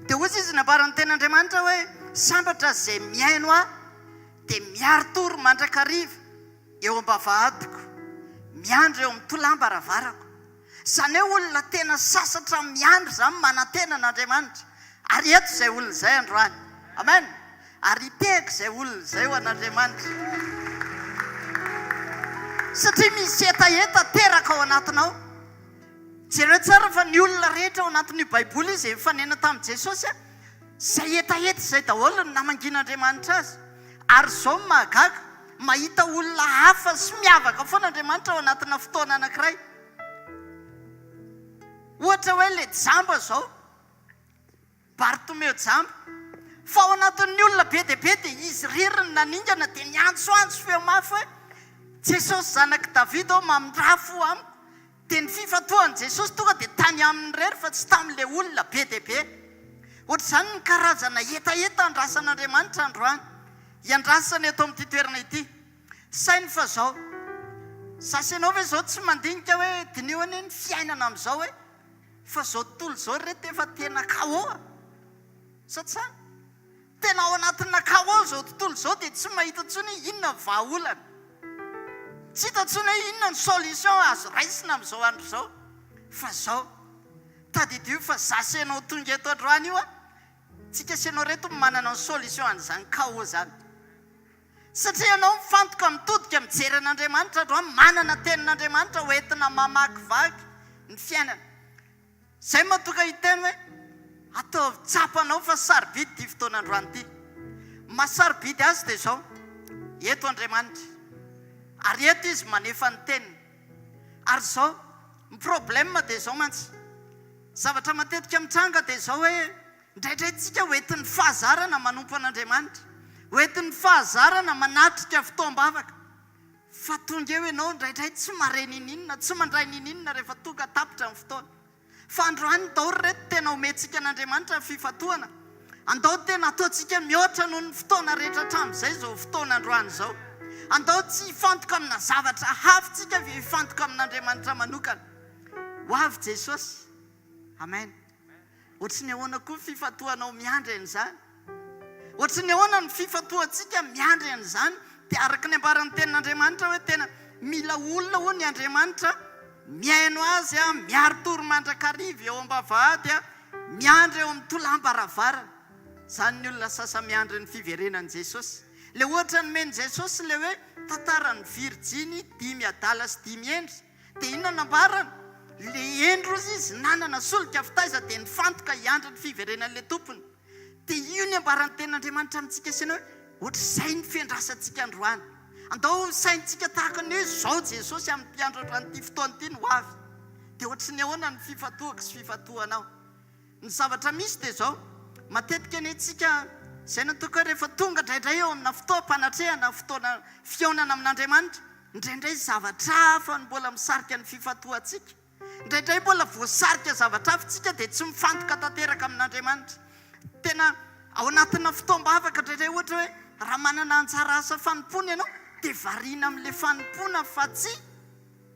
Dia hoy izy nambaran'ny tenin'Andriamanitra hoe, Sambatra izay mihaino ahy, dia miari-tory mandrakariva eo am-bavahadiko, miandry eo amin'ny tolam-baravarako. Izany hoe olona tena sasatra miandry izany manantena an'Andriamanitra. Ary eto izay olona izay androany. Amen. Ary hitehaka izay olona izay ho an'Andriamanitra. Satria misy hetaheta teraka ao anatinao. Jereo tsara fa ny olona rehetra ao anatin'io Baiboly io izay nifanena tamin'i Jesosy, izay hetaheta izay daholo no namangian'Andriamanitra azy. Ary izao no mahagaga, mahita olona hafa sy miavaka foana Andriamanitra ao anatina fotoana anankiray. Ohatra hoe ilay jamba izao. Bartomeo jamba. Fa ao anatin'ny olona be dia be dia izy irery no naningana dia niantsoantso feo mafy hoe, Jesosy zanak'i Davida ô, mamindrà fo amiko. Dia ny fifantohan'i Jesosy tonga dia tany aminy irery fa tsy tamin'ilay olona be dia be. Ohatr'izany ny karazana hetaheta andrasan'Andriamanitra androany. Iandrasana eto amin'ity toerana ity. Saino fa izao. Za sy ianao ve izao tsy mandinika hoe diniho anie ny fiainana amin'izao e? Fa zao tontolo zao ry reto efa tena chaos a! Sa tsy zany? Tena ao anatina chaos zao tontolo zao dia tsy mahita intsony hoe inona ny vahaolana. Tsy hita intsony hoe inona ny solution azo raisina amin'izao andro izao. Fa zao, tadidio fa za sy ianao tonga eto androany io a, tsika sy ianao reto manana ny solution an'izany chaos zany. Satria ianao mifantoka mitodika mijery an'Andriamanitra androany, manana tenin'Andriamanitra ho entina mamakivaky ny fiainana. Izay no mahatonga hiteny hoe, ataovy tsapanao fa sarobidy ity fotoana androany ity. Ny maha sarobidy azy dia izao, eto Andriamanitra, ary eto Izy manefa ny teniny. Ary izao, ny problème dia izao mantsy, zavatra matetika mitranga dia izao hoe, Indraindray tsika ho entin'ny fahazarana manompo an'Andriamanitra, ho entin'ny fahazarana manatrika fotoam-bavaka, fa tonga eo ianao indraindray tsy mahare ninininona, tsy mandray ninininona rehefa tonga tapitra ny fotoana. Fa androany ndao ry reto tena omentsika an'Andriamanitra ny fifantohana, andao tena ataontsika mihoatra noho ny fotoana rehetra hatramin'izay izao fotoana androany izao. Andao tsy hifantoka amina zavatra hafa tsika fa hifantoka amin'Andriamanitra manokana. Ho avy Jesosy. Amen. Ohatry ny ahoana koa ny fifantohanao miandry an'izany? Ohatry ny ahoana ny fifantohantsika miandry an'izany? Dia araka ny ambaran'ny Tenin'Andriamanitra hoe tena mila olona hono i Andriamanitra mihaino Azy, miari-tory mandrakariva eo am-bavahady, miandry eo amin'ny tolam-baravarana. Izany ny olona sasa-miandry ny fiverenan'i Jesosy. Ilay ohatra nomen'i Jesosy ilay hoe tantaran'ny virjiny dimy adala sy dimy hendry. Dia inona no nambarany? Le hendry hozy izy nanana solika fitaiza dia nifantoka hiandry ny fiverenan'le tompony. Dia io ny ambaran'ny tenin'Andriamanitra amintsika sy ianao hoe ohatr'izay ny fiandrasantsika androany. Andao ho saintsika tahaka ny hoe izao Jesosy amin'ity andro androany ity fotoana ity no ho avy. Dia ohatry ny ahoana ny fifantohako sy fifantohanao? Ny zavatra misy dia izao, matetika anie tsika, izay no ataoko hoe rehefa tonga indraindray eo amina fotoam-panatrehana, fotoana fihaonana amin'Andriamanitra, indraindray zavatra hafa no mbola misarika ny fifantohantsika. Indraindray mbola voasarika zavatra hafa tsika dia tsy mifantoka tanteraka amin'Andriamanitra. Tena ao anatina fotoam-bavaka indraindray ohatra hoe raha manana anjara asa fanompoana ianao dia variana amin'ilay fanompoana fa tsy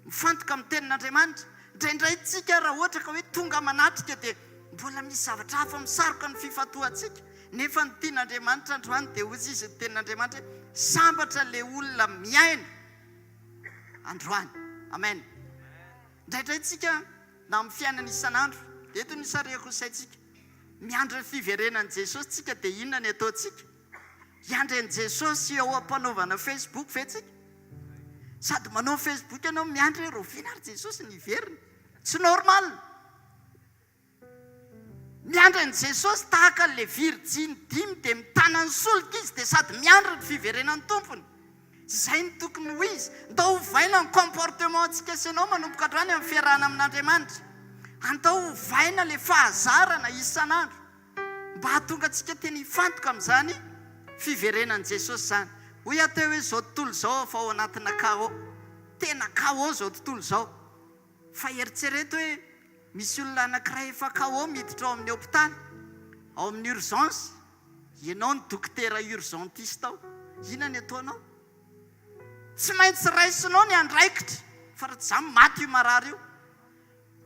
Mifantoka amin'ny Tenin'Andriamanitra. Indraindray tsika raha ohatra ka hoe tonga manatrika dia mbola misy zavatra hafa misaroka ny fifantohantsika. Nefa ny tian'Andriamanitra androany dia hozy izy ny Tenin'Andriamanitra hoe sambatra ilay olona mihaino androany. Amen. Indraindray tsika na amin'ny fiainana isan'andro, dia eto no isarihako ny saintsika, miandry ny fiverenan'i Jesosy tsika dia inona ny ataontsika? Hiandry an'i Jesosy eo am-panaovana Facebook ve tsika? Sady manao Facebook ianao miandry hoe rahoviana ary Jesosy ny hiverina? Tsy normal! Miandry an'i Jesosy tahaka an'ilay virjiny dimy dia mitana ny solika izy dia sady miandry ny fiverenan'ny Tompony. Izay no tokony ho izy. Ndao ovaina ny comportement antsika sy ianao manomboka androany amin'ny fiarahana amin'Andriamanitra. Andao ovaina ilay fahazarana isan'andro. Mba hahatonga antsika tena hifantoka amin'izany fiverenan'i Jesosy izany. Hoy aho teo hoe izao tontolo izao efa ao anatina chaos. Tena chaos izao tontolo izao. Fa eritrereto hoe misy olona anankiray efa chaos miditra ao amin'ny hopitaly, ao amin'ny urgence, ianao no dokotera urgentiste ao. Inona ny ataonao? Tsy maintsy raisinao ny andraikitra fa raha tsy izany maty io marary io.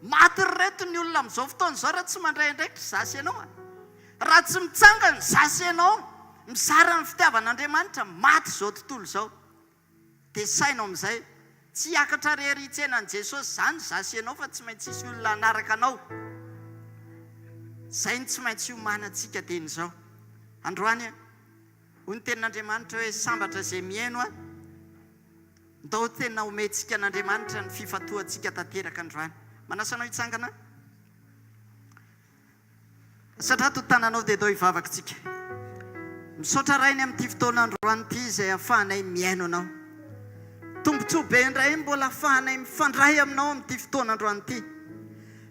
Maty ry reto ny olona amin'izao fotoana izao raha tsy mandray andraikitra izaho sy ianao a! Raha tsy mitsangana izaho sy ianao mizara ny fitiavan'Andriamanitra, maty izao tontolo izao. Dia saino amin'izay, tsy hiakatra rery hitsena an'i Jesosy izany izaho sy ianao fa tsy maintsy hisy olona hanaraka anao. Izay no tsy maintsy hiomanantsika dieny izao. Androany a! Hoy ny tenin'Andriamanitra hoe sambatra izay mihaino a. Ndao tena omentsika an'Andriamanitra ny fifantohantsika tanteraka androany. Manasa anao hitsangana. Asandrato ny tananao dia ndao hivavaka tsika. Misaotra Ray ny amin'ity fotoana androany ity izay ahafahanay mihaino Anao. Tombontsoa be indray mbola ahafahanay mifandray Aminao amin'ity fotoana androany ity.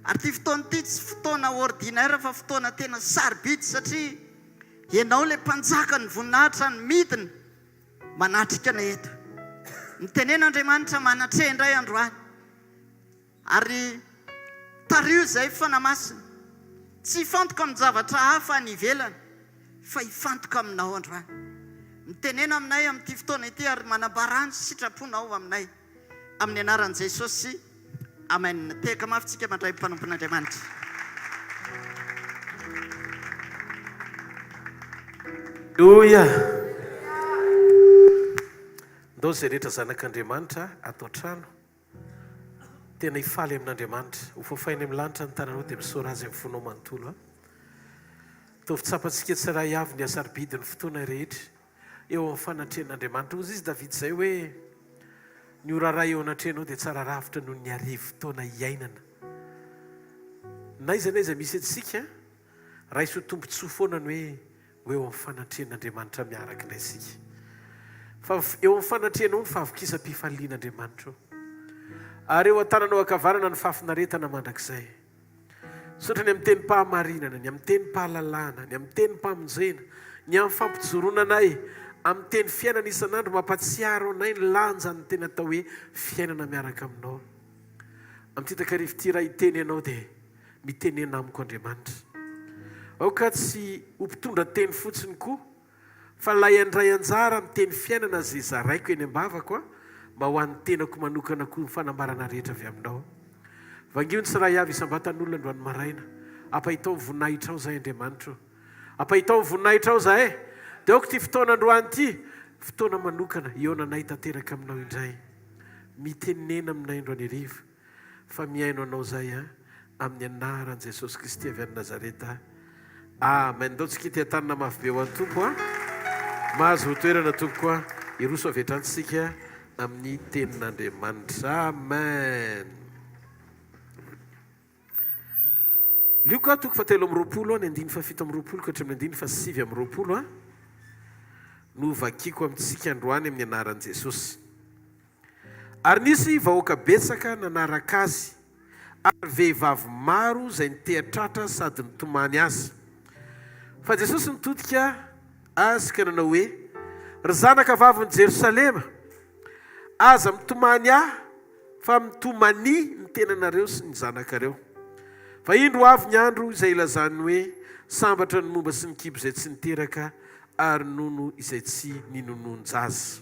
Ary ity fotoana ity tsy fotoana ordinaire fa fotoana tena sarobidy satria Ianao ilay Mpanjakan'ny voninahitra no midina manatrika anay eto. Mitenena Andriamanitra manatreha indray androany. Ary tariho izay Fanahy Masina, tsy hifantoka amin-javatra hafa any ivelany, fa hifantoka Aminao androany. Mitenena aminay amin'ity fotoana ity ary manambarà ny sitraponao aminay. Amin'ny anaran'i Jesosy, Amen. Tehaka mafy tsika mandray ny mpanompon'Andriamanitra. Aleloia! Ndao izay rehetra zanak'Andriamanitra ato an-trano tena hifaly amin'Andriamanitra. Ho fafainy amin'ny lanitra ny tananao dia misaora Azy amin'ny fonao manontolo an. Ataovy tsapantsika tsirairay avy ny hasarobidin'ny fotoana rehetra eo amin'ny fanatrehan'Andriamanitra. Hoy izy Davida izay hoe, Ny ora iray eo anatrehanao dia tsara ravitra noho ny 1000 taona iainana. N'aiza n'aiza misy antsika, raiso ho tombontsoa foana ny hoe ho eo amin'ny fanatrehan'Andriamanitra miaraka indray isika. Fa eo amin'ny fanatrehanao ny fahavokisam-pifalian'Andriamanitra eo. Ary eo an-tananao ankavanana ny fahafinaretana mandrakizay. Misaotra ny amin'ny tenim-pahamarinana, ny amin'ny tenim-pahalalana, ny amin'ny tenim-pamonjena, ny amin'ny fampijoroana anay amin'ny teny fiainana isan'andro mampatsiaro anay ny lanjan'ny tena atao hoe fiainana miaraka aminao. Amin'ity takariva ity raha hiteny ianao dia mitenena amiko Andriamanitra. Aoka tsy ho mpitondra teny fotsiny koa Fa ilay handray anjara amin'ny teny fiainana izay zaraiko eny am-bavako aho, mba ho an'ny tenako manokana koa ny fanambarana rehetra avy aminao. Vangio ny tsiray avy isam-batan'olona androany maraina. Ampahitao ny voninahitrao izahay Andriamanitra o. Ampahitao ny voninahitrao izahay. Dia aoka ity fotoana androany ity, fotoana manokana hihaonanay tanteraka aminao indray. Mitenena aminay androany hariva. Fa mihaino anao zay an, amin'ny anaran'i Jesosy Kristy avy any Nazareta. Amen. Ndao tsika hiteha-tanana mafy be ho an'ny Tompo an. Mahazo toerana tompoko an. Hiroso avy hatrany tsika amin'ny tenin'Andriamanitra. Amen. Lioka toko fahatelo amby 20 ny andininy fahafito amby 20 ka hatramin'ny andininy fahasivy amby 20 an no vakiko amintsika androany amin'ny anaran'i Jesosy. Ary nisy vahoaka betsaka nanaraka azy, ary vehivavy maro izay niteha-tratra sady nitomany azy. Fa Jesosy nitodika azy ka nanao hoe, Ry zanaka vavin'i Jerosalema, aza mitomany ahy, fa mitomania ny tenanareo sy ny zanakareo. Fa indro ho avy ny andro izay hilazany hoe, Sambatra ny momba sy ny kibo izay tsy niteraka, ary nono izay tsy ninonon-jaza.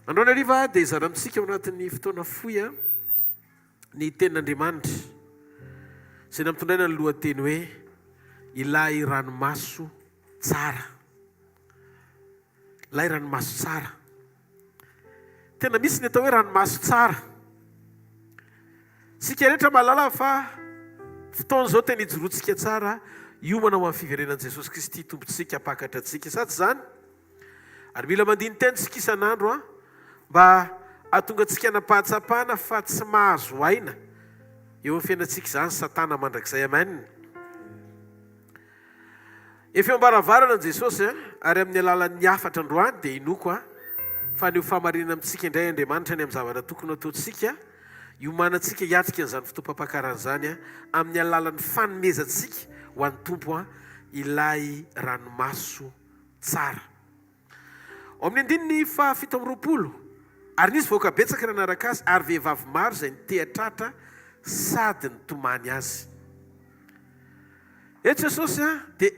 Androany hariva dia hizara amintsika ao anatin'ny fotoana fohy ny tenin'Andriamanitra izay nampitondraina ny lohateny hoe ilay ranomaso tsara. Ilay ranomaso tsara. Tena misy ny atao hoe ranomaso tsara. Isika rehetra mahalala fa fotoana izao tena ijoroantsika tsara hiomana ho amin'ny fiverenan'i Jesosy Kristy Tompontsika hampakatra antsika. Sa tsy izany? Ary mila mandini-tena isika isan'andro an, mba hahatonga antsika hanam-pahatsapana fa tsy mahazo aina eo amin'ny fiainantsika izany Satana mandrakizay. Amen. Efa eo am-baravarana Jesosy an, ary amin'ny alalan'ny hafatra androany dia inoako an, fa haneho fahamarinana amintsika indray Andriamanitra ny amin'ny zavatra tokony hataontsika, hiomanantsika hiatrika an'izany fotoam-pampakarana izany an, amin'ny alalan'ny fanomezantsika ho an'ny Tompo an, ilay ranomaso tsara. Ao amin'ny andininy faha 27, Ary nisy vahoaka betsaka nanaraka azy, ary vehivavy maro izay niteha-tratra sady nitomany azy. Eto Jesosy dia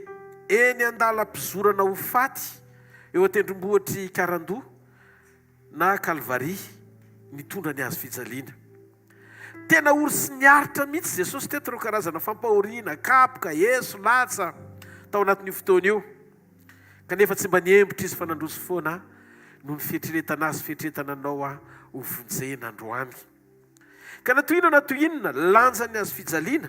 eny an-dalam-pizorana ho faty eo an-tendrombohitr'i Karandoha na Kalvary nitondra ny hazo fijaliana. Tena ory sy niaritra mihitsy Jesosy teto ireo karazana fampahoriana, kapoka, eso, latsa tao anatin'io fotoana io. Kanefa tsy mba niembotra Izy fa nandroso foana noho ny fieritreretana Azy, fieritreretana anao aho ho vonjena androany. Ka na toy inona na toy inona lanjan'ny hazo fijaliana.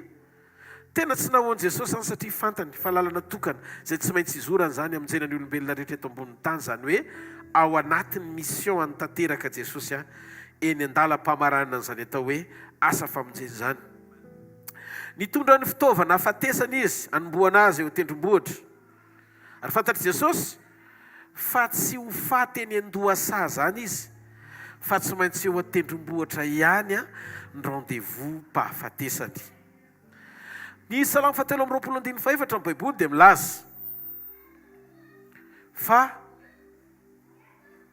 Tena tsy nahoan'i Jesosy izany satria fantany fa lalana tokana izay tsy maintsy izorany izany hamonjena ny olombelona rehetra eto ambonin'ny tany izany hoe ao anatin'ny mission any tanteraka Jesosy a eny an-dalam-pamaranana an'izany atao hoe asa famonjena izany. Nitondra ny fitaovana hafatesana izy hanombohana azy eo an-tendrombohitra. Ary fantatr'i Jesosy fa tsy ho faty eny an-dohasaha izany izy fa tsy maintsy eo an-tendrombohitra ihany ny rendez-vous pahafatesany. Ny Salamo fahatelo amby 20 andininy fahefatra ny Baiboly dia milaza fa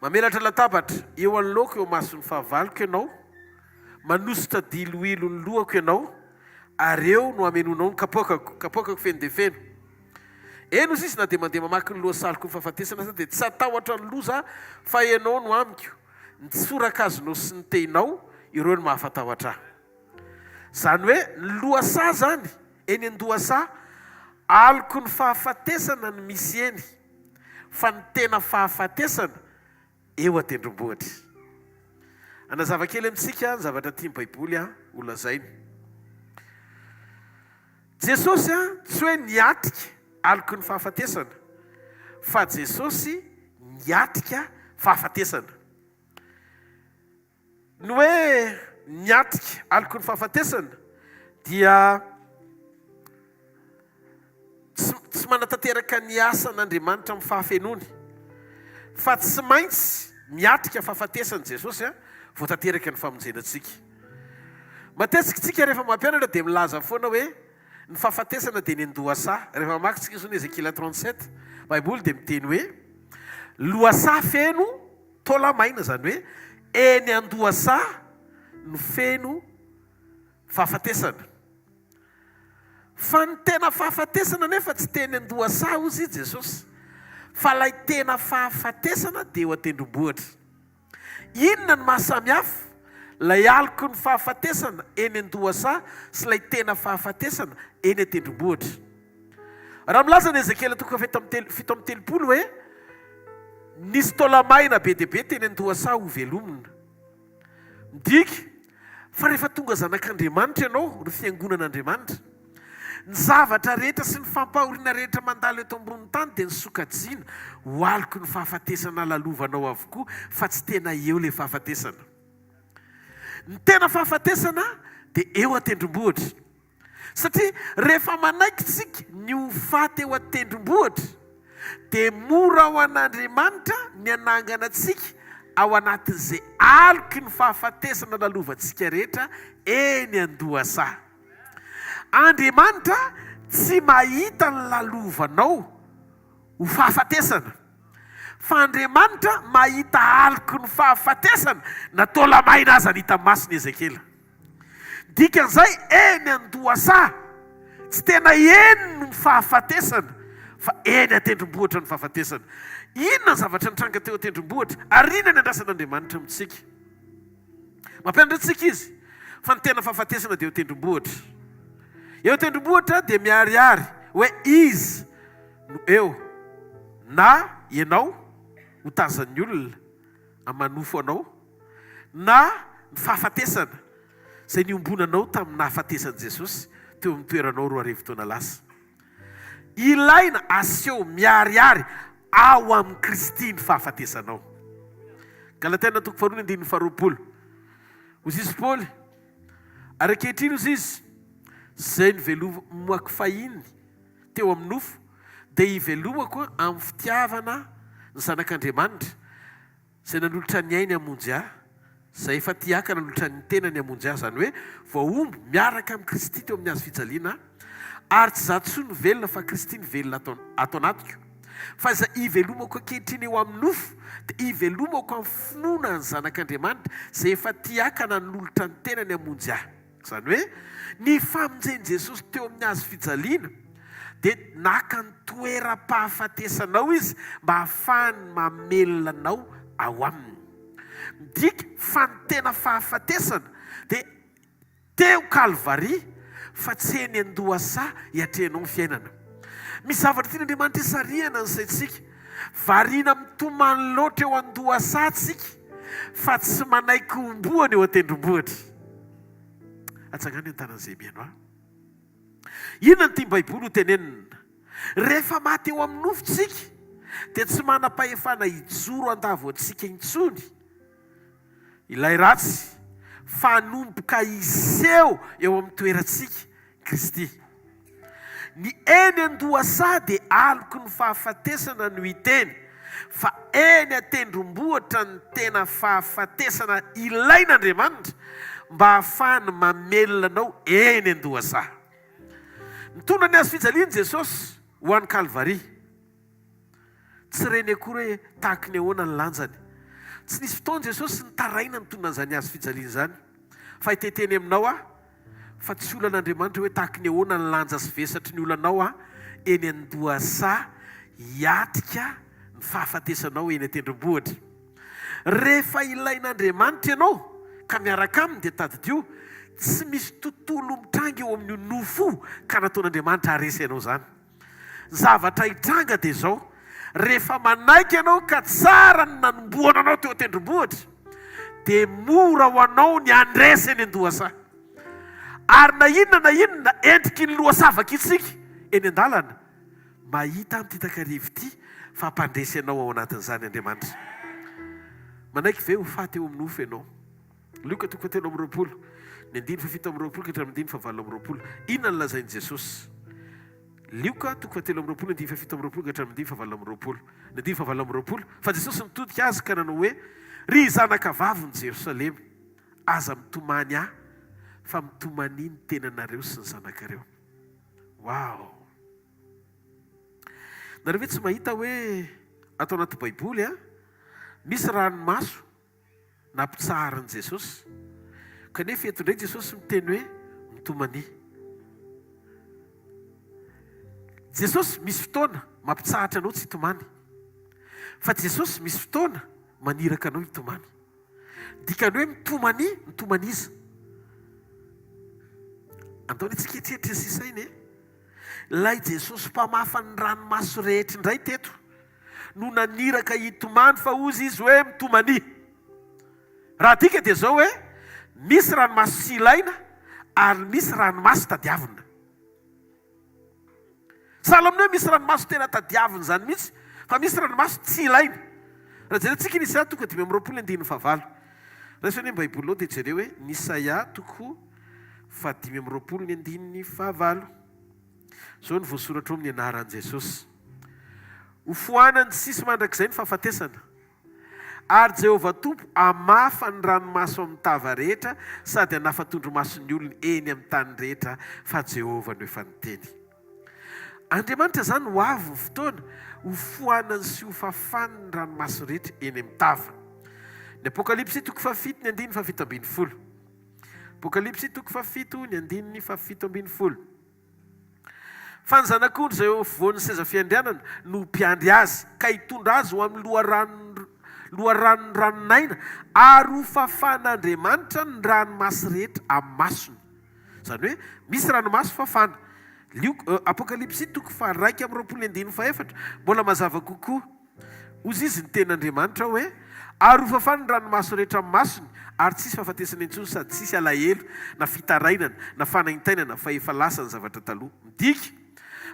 mamelatra latabatra eo anoloako eo imason'ny fahavaloko ianao, manosotra diloilo ny lohako ianao, ary eo no hamenoanao ny kapoakako, kapoakako feno dia feno. Eny hoy izy, na dia mandeha mamaky ny lohasaliko ny fahafatesana aza dia tsy hatahotra ny loza aho, fa ianao no amiko, ny tsorakazonao sy ny tehinao, ireo no mahafatahotra ahy. Izany hoe ny lohasaha izany, eny an-dohasaha, aloky ny fahafatesana no misy eny, fa ny tena fahafatesana eo an-tendrombohitra. Hanazava kely amintsika ny zavatra tian'ny Baiboly holazaina. Jesosy tsy hoe niatrika aloky ny fahafatesana, fa Jesosy niatrika fahafatesana. Ny hoe niatrika aloky ny fahafatesana dia tsy tsy manatanteraka ny asan'Andriamanitra amin'ny fahafenoany, fa tsy maintsy miatrika fahafatesana Jesosy vao tanteraka ny famonjena antsika. Matetika isika rehefa mampianatra dia milaza foana hoe ny fahafatesana dia ny an-dohasaha. Rehefa mamaky isika izao ny Ezekiela 37, Baiboly dia miteny hoe lohasaha feno Taola maina, izany hoe eny an-dohasaha no feno fahafatesana. Fa ny tena fahafatesana anefa tsy teny an-dohasaha hozy i Jesosy, fa ilay tena fahafatesana dia eo an-tendrombohitra. Inona no maha samy hafa ilay aloky ny fahafatesana eny an-dohasaha sy ilay tena fahafatesana eny an-tendrombohitra? Raha milaza ny Ezekiela toko faha 37 hoe nisy taola-maina be dia be teny an-dohasaha hovelomina. Midika fa rehefa tonga zanak'Andriamanitra ianao, ry fiangonan'Andriamanitra, ny zavatra rehetra sy ny fampahoriana rehetra mandalo eto ambonin'ny tany dia nosokajiana ho aloky ny fahafatesana lalovanao avokoa fa tsy tena eo ilay fahafatesana. Ny tena fahafatesana dia eo an-tendrombohitra. Satria rehefa manaiky tsika ny ho faty eo an-tendrombohitra, dia mora ho an'Andriamanitra ny hanangana antsika ao anatin'izay aloky ny fahafatesana lalovantsika rehetra eny an-dohasaha. Andriamanitra tsy mahita ny lalovanao ho fahafatesana, fa Andriamanitra mahita aloky ny fahafatesana na taola-maina aza ny hita mason'i Ezekiela. Dikan'izay, eny an-dohasaha, tsy tena eny no fahafatesana, fa eny an-tendrombohitra ny fahafatesana. Inona ny zavatra nitranga teo an-tendrombohitra, ary inona ny andrasan'Andriamanitra amintsika? Mampianatra antsika Izy fa ny tena fahafatesana dia eo an-tendrombohitra. Eo an-tendrombohitra dia miharihary hoe Izy no eo, na ianao ho tazan'ny olona amanofo anao, na ny fahafatesana izay niombonanao tamin'ny nahafatesan'i Jesosy teo amin'ny toeranao 2000 taona lasa. Ilaina aseho miharihary ao amin'i Kristy ny fahafatesanao. Galatiana toko faharoa ny andininy faharoapolo. Hoy izy Paoly, Ary ankehitriny hoy izy, izay nivelomako fahiny teo amin'ny nofo, dia hivelomako amin'ny fitiavana ny Zanak'Andriamanitra, Izay nanolotra ny ainy hamonjy ahy, izay efa tia ahy ka nanolotra ny tenany hamonjy ahy, izany hoe voahombo miaraka amin'i Kristy teo amin'ny hazo fijaliana aho, ary tsy izaho intsony no velona fa Kristy no velona ato ato anatiko. Fa izay ivelomako ankehitriny eo amin'ny nofo dia ivelomako amin'ny finoana ny Zanak'Andriamanitra izay efa tia ahy ka nanolotra ny tenany hamonjy ahy. Izany hoe, ny famonjen'i Jesosy teo amin'ny hazo fijaliana dia naka ny toeram-pahafatesanao Izy mba hahafahany mamelona anao ao Aminy. Midika fa ny tena fahafatesana dia teo Kalvary fa tsy eny an-dohasaha hiatrehanao ny fiainana. Misy zavatra tian'Andriamanitra hisarihana ny saintsika. Variana mitomany loatra eo an-dohasaha tsika fa tsy manaiky homboana eo an-tendrombohitra. Atsangano ny tanan'izay mihaino ahy. Inona no tian'ny Baiboly ho tenenina? Rehefa maty eo amin'ny nofo tsika, dia tsy manam-pahefana hijoro handavo antsika intsony ilay ratsy, fa hanomboka hiseho eo amin'ny toerantsika Kristy. Ny eny an-dohasaha dia aloky ny fahafatesana no hiteny, fa eny an-tendrombohitra ny tena fahafatesana ilain'Andriamanitra mba hahafahany mamelona anao eny an-dohasaha. Nitondra ny hazo fijaliany Jesosy ho any Kalvary. Tsy reny akory hoe tahaky ny ahoana ny lanjany. Tsy nisy fotoana Jesosy nitaraina nitondra an'izany hazo fijaliana izany. Fa hiteteny aminao aho fa tsy olan'Andriamanitra hoe tahaky ny ahoana ny lanja sy vesatry ny olanao aho eny an-dohasaha hiatrika ny fahafatesanao eny an-tendrombohitra. Rehefa ilain'Andriamanitra ianao ka miaraka aminy dia tadidio, tsy misy tontolo mitranga eo amin'io nofo io ka nataon'Andriamanitra haharesy anao izany. Ny zavatra hitranga dia izao, rehefa manaiky ianao ka tsara ny nanombohana anao teo an-tendrombohitra, dia mora ho anao ny handresy eny an-dohasaha. Ary na inona na inona endriky ny lohasaha vakintsika eny an-dalana, mahita an'ity takariva ity fa hampandresy anao ao anatin'izany Andriamanitra. Manaiky ve ho faty eo amin'ny nofo ianao? Lioka toko fahatelo amby 20, ny andininy fahafito amby 20 ka hatramin'ny andininy fahavalo amby 20. Inona no lazain'i Jesosy? Lioka toko fahatelo amby 20, ny andininy fahafito amby 20 ka hatramin'ny andininy fahavalo amby 20. Ny andininy fahavalo amby 20, Fa Jesosy nitodika azy ka nanao hoe, Ry zanakavavin'i Jerosalema, aza mitomany Ahy, fa mitomania ny tenanareo sy ny zanakareo. Wow! Nareo ve tsy mahita hoe ato anaty Baiboly a, misy ranomaso nampitsaharin'i Jesosy. Kanefa eto indray Jesosy miteny hoe mitomania. Jesosy misy fotoana mampitsahatra anao tsy hitomany. Fa Jesosy misy fotoana maniraka anao hitomany. Dikany hoe mitomania, mitomany iza? Andao anie tsika hieritreritra sy hisaina e. Ilay Jesosy mpamafa ny ranomaso rehetra indray teto. no naniraka hitomany fa hozy izy hoe mitomania. Raha adika dia izao hoe misy ranomaso tsy ilaina ary misy ranomaso tadiavina. Sahala amin'ny hoe misy ranomaso tena tadiavina izany mihitsy fa misy ranomaso tsy ilaina. Raha jerentsika ny Isaia toko 25 andininy fahavalo. Raiso anie ny Baibolinao dia jereo hoe ny Isaia toko fahadimy amby 20 ny andininy fahavalo. Izao no voasoratra ao amin'ny anaran'i Jesosy. Ho foanany tsy hisy mandrakizay ny fahafatesana. Ary Jehovah Tompo hamafa ny ranomaso amin'ny tava rehetra sady hanafa tondromason'ny olony eny amin'ny tany rehetra, fa Jehovah no efa niteny. Andriamanitra izany ho avy ny fotoana ho foanany sy ho fafany ny ranomaso rehetra eny amin'ny tava. Ny Apokalypsy toko fahafito ny andininy fahafito ambin'ny folo. Apokalypsy toko fahafito ny andininy fahafito ambin'ny folo. Fa ny Zanak'ondry izay eo afovoan'ny seza fiandrianana no ho mpiandry azy, ka hitondra azy ho amin'ny loharanon'ny loharanon'ny ranon'aina, ary hofafan'Andriamanitra ny ranomaso rehetra amin'ny masony. Izany hoe, misy ranomaso fafana. Lioka, Apokalypsy toko faha-21 andininy fahefatra, mbola mazava kokoa. Hozy izy ny tenin'Andriamanitra hoe, Ary hofafany ny ranomaso rehetra amin'ny masony, ary tsy hisy fahafatesana intsony sady tsy hisy alahelo na fitarainana na fanaintainana fa efa lasa ny zavatra taloha. Midika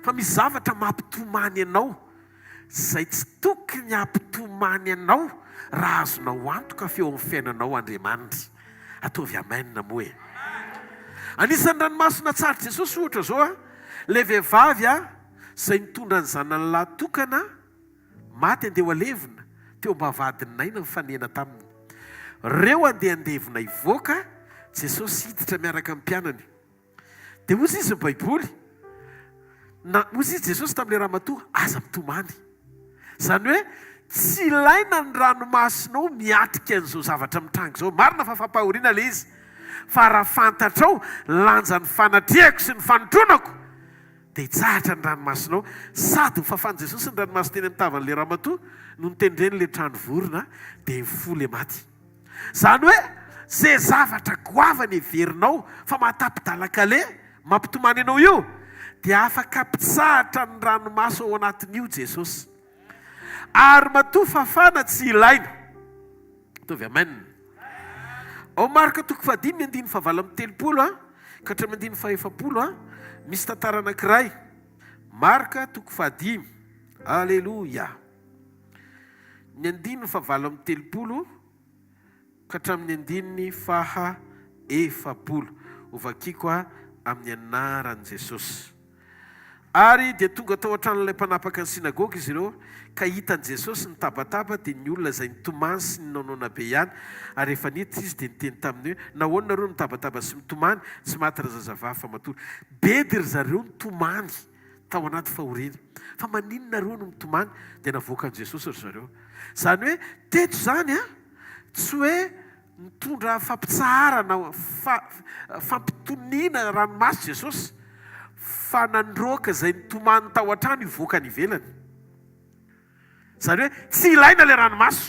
fa misy zavatra mampitomany anao izay tsy tokony hampitomany anao raha azonao antoka fa eo amin'ny fiainanao Andriamanitra. Ataovy amen moa e! Anisan'ny ranomaso natsarin'i Jesosy ohatra izao ilay vehivavy izay nitondra ny zanany lahy tokana Maty andeha ho alevina teo am-bavahadin'ny naina nifanena taminy. Reo andeha handevina hivoaka, Jesosy hiditra miaraka amin'ny mpianany. Dia hozy izy ny Baiboly, na hozy izy Jesosy tamin'ilay ramatoa, aza mitomany. Izany hoe tsy ilaina ny ranomasonao miatrika an'izao zavatra mitranga izao. Marina fa fampahoriana ilay izy, fa raha fantatrao lanjan'ny fanatrehako sy ny fanotronako, Dia hitsahatra ny ranomasonao. Sady nofafan'i Jesosy ny ranomaso teny amin'ny tavan'ilay ramatoa no notendreny ilay trano vorona, dia nifoha ilay maty. Izany hoe, izay zavatra goavana heverinao fa mahatapi-dalan-kaleha, mampitomany anao io, dia afaka hampitsahatra ny ranomaso ao anatin'io Jesosy. Ary matoa fafana tsy ilaina. Ataovy amen. Ao Marka toko fahadimy ny andininy fahavalo amby 30 a, ka hatramin'ny andininy fahefapolo a, Misy tantara anankiray, Marka toko fahadimy, Aleloia! Ny andininy fahavalo amby 30 ka hatramin'ny andininy faha 40. Hovakiko amin'ny anaran'i Jesosy. Ary dia tonga tao an-tranon'ilay mpanapaka ny synagoga izy ireo, ka hitan'i Jesosy nitabataba, dia ny olona izay nitomany sy ninaonaona be ihany. Ary rehefa niditra Izy, dia niteny taminy hoe, Nahoana nareo no mitabataba sy mitomany? Tsy maty razazavavy fa matory. Bedy ry zareo nitomany tao anaty fahoriana. Fa maninona nareo no mitomany? Dia navoakan'i Jesosy ry zareo. Izany hoe, teto izany an, tsy hoe Nitondra fampitsaharana, fampitoniana ranomaso Jesosy, fa nandroaka izay nitomany tao an-trano hivoaka any ivelany. Izany hoe tsy ilaina ilay ranomaso.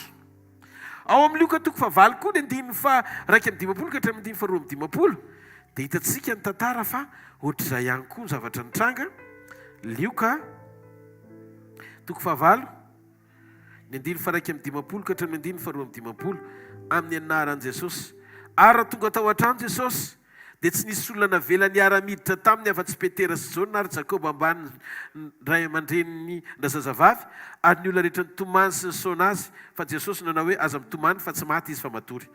Ao amin'ny Lioka toko fahavalo koa ny andininy faha-51 ka hatramin'ny andininy faha-52 dia hitantsika ny tantara fa ohatr'izay ihany koa ny zavatra nitranga. Lioka toko fahavalo. Ny andininy faha-51 ka hatramin'ny andininy faha-52, Amin'ny anaran'i Jesosy. Ary raha tonga tao an-trano Jesosy, dia tsy nisy olona navela niara-miditra taminy afa-tsy Petera sy Jaona ary Jakoba ambany ray aman-dreniny razazavavy, ary ny olona rehetra nitomany sy nisaona azy, fa Jesosy nanao hoe, Aza mitomany, fa tsy maty izy fa matory.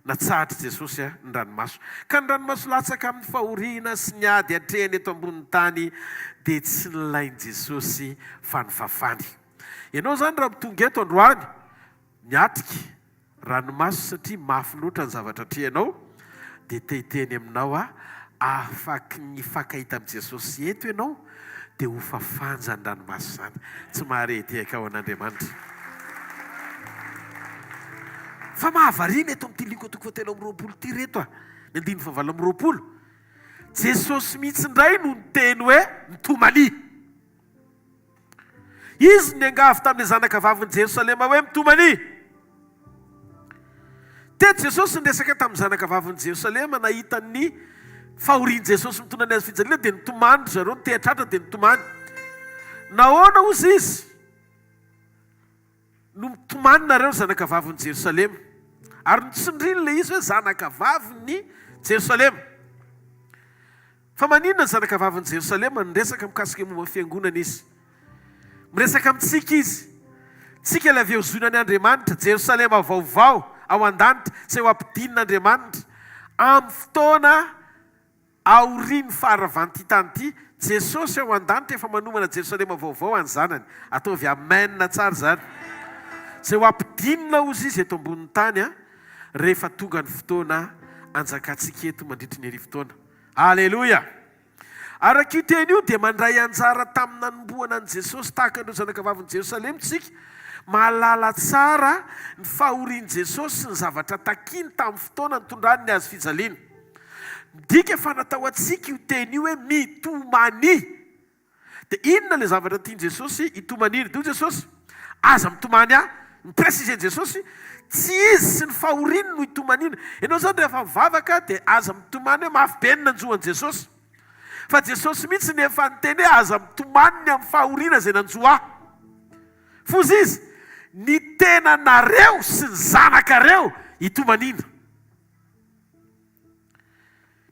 Natsahatr'i Jesosy ny ranomaso. Ka ny ranomaso latsaka amin'ny fahoriana sy ny ady atrehiny eto ambonin'ny tany dia tsy nilain'i Jesosy fa nofafany. Ianao izany raha tonga eto androany miatrika ranomaso satria mafy loatra ny zavatra atrehanao dia te hiteny aminao aho afaky ny hifankahita amin'i Jesosy eto ianao dia ho fafany izany ranomaso izany. Tsy maharehidehaka ao an'Andriamanitra. Fa mahavariana eto amin'ity Lioka toko fahatelo amby 20 ity reto a, ny andininy fahavalo amby 20. Jesosy mihitsy indray no niteny hoe mitomania. Izy no niangavy tamin'ilay zanakavavin'i Jerosalema hoe, Mitomania! Teto Jesosy niresaka tamin'ny zanakavavin'i Jerosalema, nahita ny fahorian'i Jesosy mitondra ny hazo fijaliana, dia nitomany ry zareo, niteha-tratra dia nitomany. Nahoana hozy izy no mitomany nareo ry zanakavavin'i Jerosalema? Ary notsindriny ilay izy hoe zanakavavin'i Jerosalema. Fa maninona ny zanakavavin'i Jerosalema no niresaka mikasika ny momba ny fiangonana izy? Miresaka amintsika izy. Tsika ilay avy eo zonan'i Andriamanitra, Jerosalema vaovao ao an-danitra, izay ho ampidinin'Andriamanitra amin'ny fotoana aorian'ny faharavan'ity tany ity. Jesosy ao an-danitra efa manomana Jerosalema vaovao ho an'ny zanany. Ataovy amen tsara izany. Izay ho ampidinina hozy izy eto ambonin'ny tany rehefa tonga ny fotoana anjakantsika eto mandritry ny arivotaona. Aleloia! Araka io teny io dia mandray anjara tamin'ny nanombohana an'i Jesosy tahaka an'ireo zanakavavin'i Jerosalema isika, mahalala tsara ny fahorian'i Jesosy sy ny zavatra takiny tamin'ny fotoana nitondrany ny hazo fijaliana. Midika fa natao antsika io teny io hoe mitomania. Dia inona ilay zavatra tian'i Jesosy hitomaniana? Dia hoy Jesosy, Aza mitomany ahy. Ni-préciser-n'i Jesosy, tsy izy sy ny fahoriany no hitomaniana. Ianao izany rehefa mivavaka dia aza mitomany hoe mafy be ny nanjo an'i Jesosy. Fa Jesosy mihitsy no efa niteny hoe aza mitomany ny amin'ny fahoriana izay nanjo ahy. Foza izy, ny tenanareo sy ny zanakareo hitomaniana.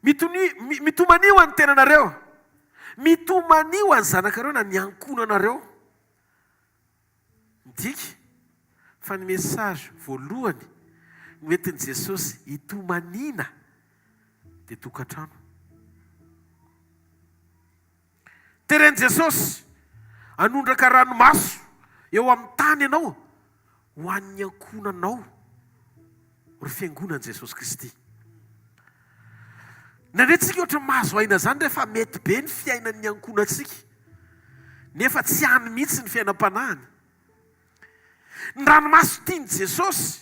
Mitonia, mitomania ho an'ny tenanareo. Mitomania ho an'ny zanakareo na ny ankohonanareo. Midika fa ny message voalohany noentin'i Jesosy hitomaniana dia tokantrano. Teren'i Jesosy hanondraka ranomaso eo amin'ny tany ianao ho an'ny ankohonanao, ry Fiangonan'i Jesosy Kristy. Indraindray tsika ohatran'ny mahazo aina izany rehefa mety be ny fiainan'ny ankohonantsika, nefa tsy any mihitsy ny fiainam-panahiny. Ny ranomaso tian'i Jesosy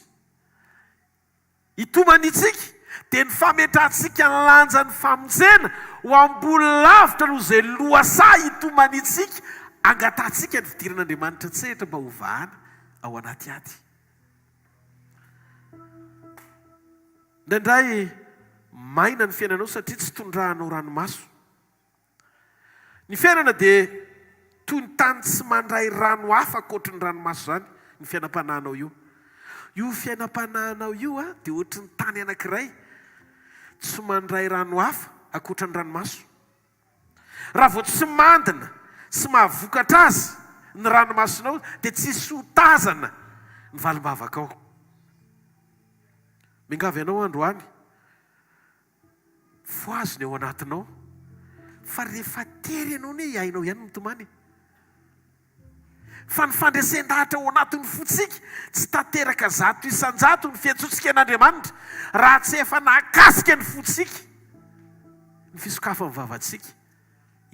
Hitomaniantsika dia ny fametrahantsika ny lanjan'ny famonjena ho ambony lavitra noho izay lohasaha hitomaniantsika angatahantsika ny fidiran'Andriamanitra an-tsehatra mba hovahana ao anaty ady. Indraindray maina ny fiainanao satria tsy tondrahanao ranomaso. Ny fiainana dia toy ny tany tsy mandray rano hafa ankoatry ny ranomaso izany ny fiainam-panahinao io. Io fiainam-panahinao io dia ohatry ny tany anankiray tsy mandray rano hafa ankoatra ny ranomaso. Raha vao tsy mandina sy mahavokatra azy ny ranomasonao dia tsy hisy ho tazana ny valim-bavakao. Miangavy anao androany, fohazo ny ao anatinao fa rehefa tery ianao anie hiainao ihany mitomany e. Fa ny fandresen-dahatra ao anatin'ny fontsika, tsy tanteraka 100% ny fiantsoantsika an'Andriamanitra raha tsy efa nahakasika ny fontsika ny fisokafan'ny vavantsika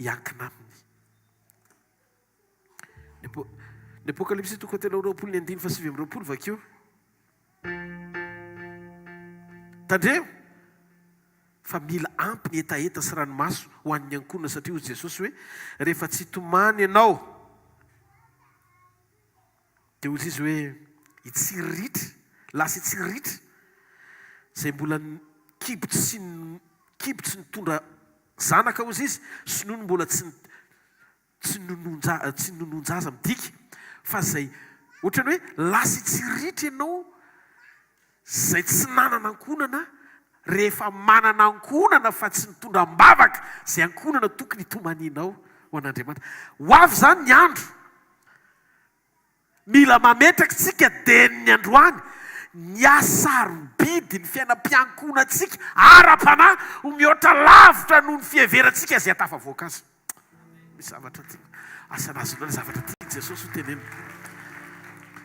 hiankina Aminy. Ny Apokalypsy toko fahatelo amby 20 ny andininy faha-29 vakio. Tandremo fa mila ampy ny hetaheta sy ranomaso ho an'ny ankohonana satria hoy Jesosy hoe rehefa tsy hitomany ianao dia hoy izy hoe hitsiriritra, lasa hitsiriritra izay mbola kibo tsy kibo tsy nitondra zanaka hoy izy sy nono mbola tsy Tsy nonon-jaza, tsy nonon-jaza midika fa izay ohatran'ny hoe lasa hitsiriritra ianao izay tsy nanana ankohonana rehefa manana ankohonana fa tsy nitondra am-bavaka izay ankohonana tokony hitomanianao ho an'Andriamanitra. Ho avy izany ny andro. Mila mametraka isika dieny ny androany ny hasarobidy ny fiainam-piankohonantsika ara-panahy ho mihoatra lavitra noho ny fiheverantsika izay hatafavoaka azy. Misy zavatra tiana, asa nazonao ilay zavatra tian'i Jesosy ho tenenina.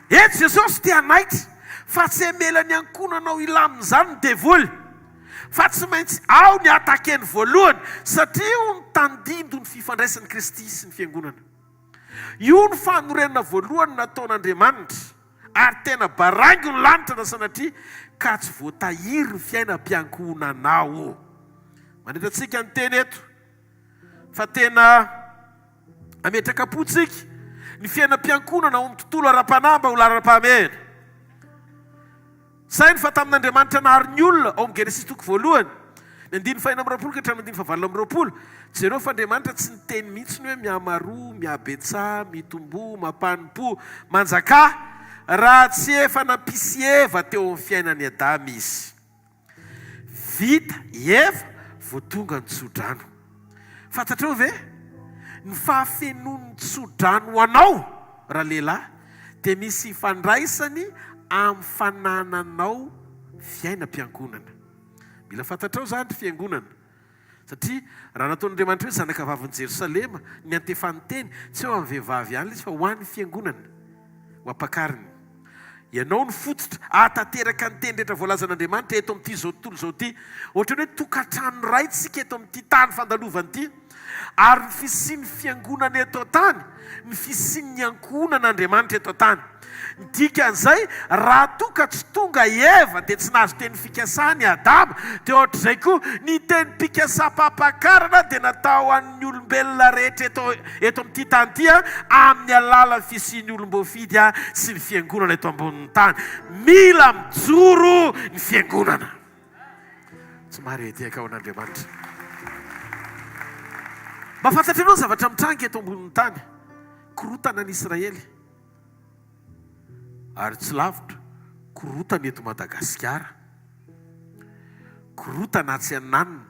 Eto Jesosy te hanaitra fa tsy hamela ny ankohonanao hilamina izany ny devoly, fa tsy maintsy ao ny attaquer-ny voalohany satria io no tandindon'ny fifandraisan'i Kristy sy ny fiangonana. Io no fanorenana voalohany nataon'Andriamanitra, ary tena baraingo ny lanitra na sanatria ka tsy voatahiry ny fiainam-piankohonanao. Manitra antsika ny teny eto fa tena hametraka am-pontsika ny fiainam-piankohonana ao amin'ny tontolo ara-panahy mba ho laharam-pahamehana. Saino fa tamin'Andriamanitra nahary ny olona, ao amin'ny Genesisy toko voalohany, ny andininy fahenina amby 20 ka hatramin'ny andininy fahavalo amby 20, jereo fa Andriamanitra tsy niteny mihitsy ny hoe mihamaroa, mihabetsaha, mitomboa, mampanompoa, manjakà, raha tsy efa nampisy Eva teo amin'ny fiainan'i Adama Izy. Vita i Eva vao tonga ny tsodrano. Fantatrao ve? Ny fahafenoan'ny tsodrano ho anao, ralehilahy, dia misy ifandraisany amin'ny fanananao fiainam-piangonana. Mila fantatrao izany ry fiangonana. Satria raha nataon'Andriamanitra hoe zanakavavin'i Jerosalema niantefan'ny teny, tsy ho an'ny vehivavy ihany ilay izy fa ho an'ny fiangonana, ho ampakariny. Ianao no fototra hahatanteraka ny teny rehetra voalazan'Andriamanitra eto amin'ity izao tontolo izao ity. Ohatran'ny hoe tokantrano iray tsika eto amin'ity tany fandalovana ity. Ary ny fisian'ny fiangonana eto an-tany, ny fisian'ny ankohonan'Andriamanitra eto an-tany. Ny dikan'izay, raha toa ka tsy tonga i Eva dia tsy nahazo teny fikasana i Adama, dia ohatr'izay koa, ny tenim-pikasam-pampakarana dia natao ho an'ny olombelona rehetra eto eto amin'ity tany ity amin'ny alalan'ny fisian'ny olom-boafidy sy ny fiangonana eto ambonin'ny tany. Mila mijoro ny fiangonana. Tsy mahare diaka ho an'Andriamanitra. Mba fantatrareo ny zavatra mitranga eto ambonin'ny tany. Korotana ny Israely. Ary tsy lavitra, korotana eto Madagasikara. Korotana atsy ananona.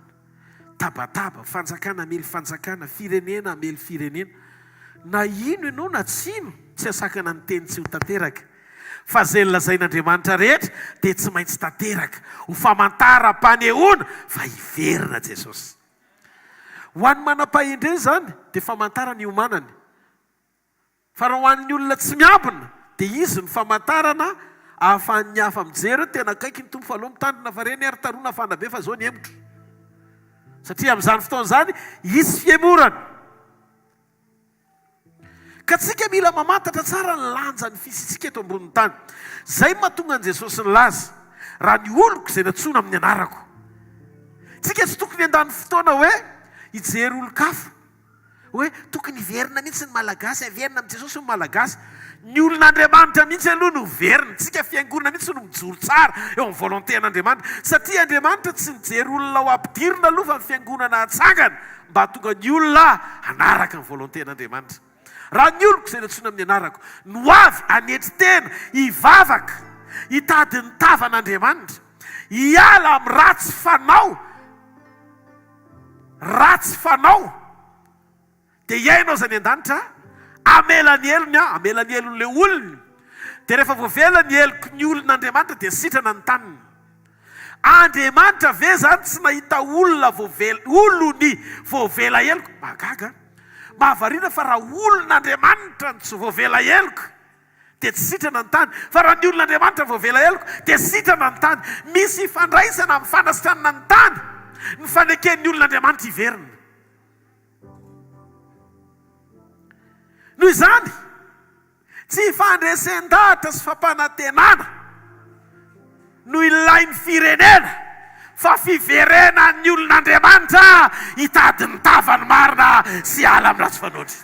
Tabataba, fanjakana hamely fanjakana, firenena hamely firenena. Na hino ianao na tsy hino, tsy hahasakana ny teny tsy ho tanteraka. Fa izay nolazain'Andriamanitra rehetra dia tsy maintsy tanteraka, ho famantaram-panehoana fa hiverina Jesosy. Ho an'ny manam-pahendrena izany dia famantarana iomanany. Fa raha ho an'ny olona tsy miambina dia izy no famantarana ahafahan'ny hafa mijery hoe tena akaiky ny Tompo fa aleo mitandrina fa reny ary tsaroana hafana be fa zao nihemotra. Satria amin'izany fotoana izany hisy fihemorana. Ka tsika mila mamantatra tsara ny lanjan'ny fisiantsika eto ambonin'ny tany. Izay no mahatonga an'i Jesosy nilaza, Raha ny oloko izay nantsoina amin'ny anarako. Tsika tsy tokony handany fotoana hoe hijery olon-kafa. Hoe tokony hiverina mihitsy ny Malagasy, haverina amin'i Jesosy ny Malagasy. Ny olon'Andriamanitra mihitsy aloha no hiverina. Tsika fiangonana mihitsy no mijoro tsara eo amin'ny volonté an'Andriamanitra. Satria Andriamanitra tsy nijery olona ho ampidirina aloha fa ny fiangonana hatsangana mba hahatonga ny olona hanaraka ny volonté an'Andriamanitra. Raha ny oloko izay nantsoina amin'ny anarako no avy hanetry tena, hivavaka, hitady ny tavan'Andriamanitra, hiala amin'ny ratsy fanao, ratsy fanao. Dia hihaino azy any an-danitra, hamela ny helony, hamela ny helon'ilay olona. Dia rehefa voavela ny heloky ny olon'Andriamanitra dia sitrana ny taniny. Andriamanitra ve izany tsy nahita olona voavela, olony voavela heloka? Mahagaga an! Mahavariana fa raha olon'Andriamanitra no tsy voavela heloka dia tsy sitrana ny tany, fa raha ny olon'Andriamanitra voavela heloka dia sitrana ny tany. Misy ifandraisana amin'ny fanasitranana ny tany ny faneken'ny olon'Andriamanitra hiverina. Noho izany, tsy fandresen-dahatra sy fampanantenana no ilain'ny firenena fa fiverenan'ny olon'Andriamanitra hitady ny tavany marina sy hiala amin'ny ratsy fanaony.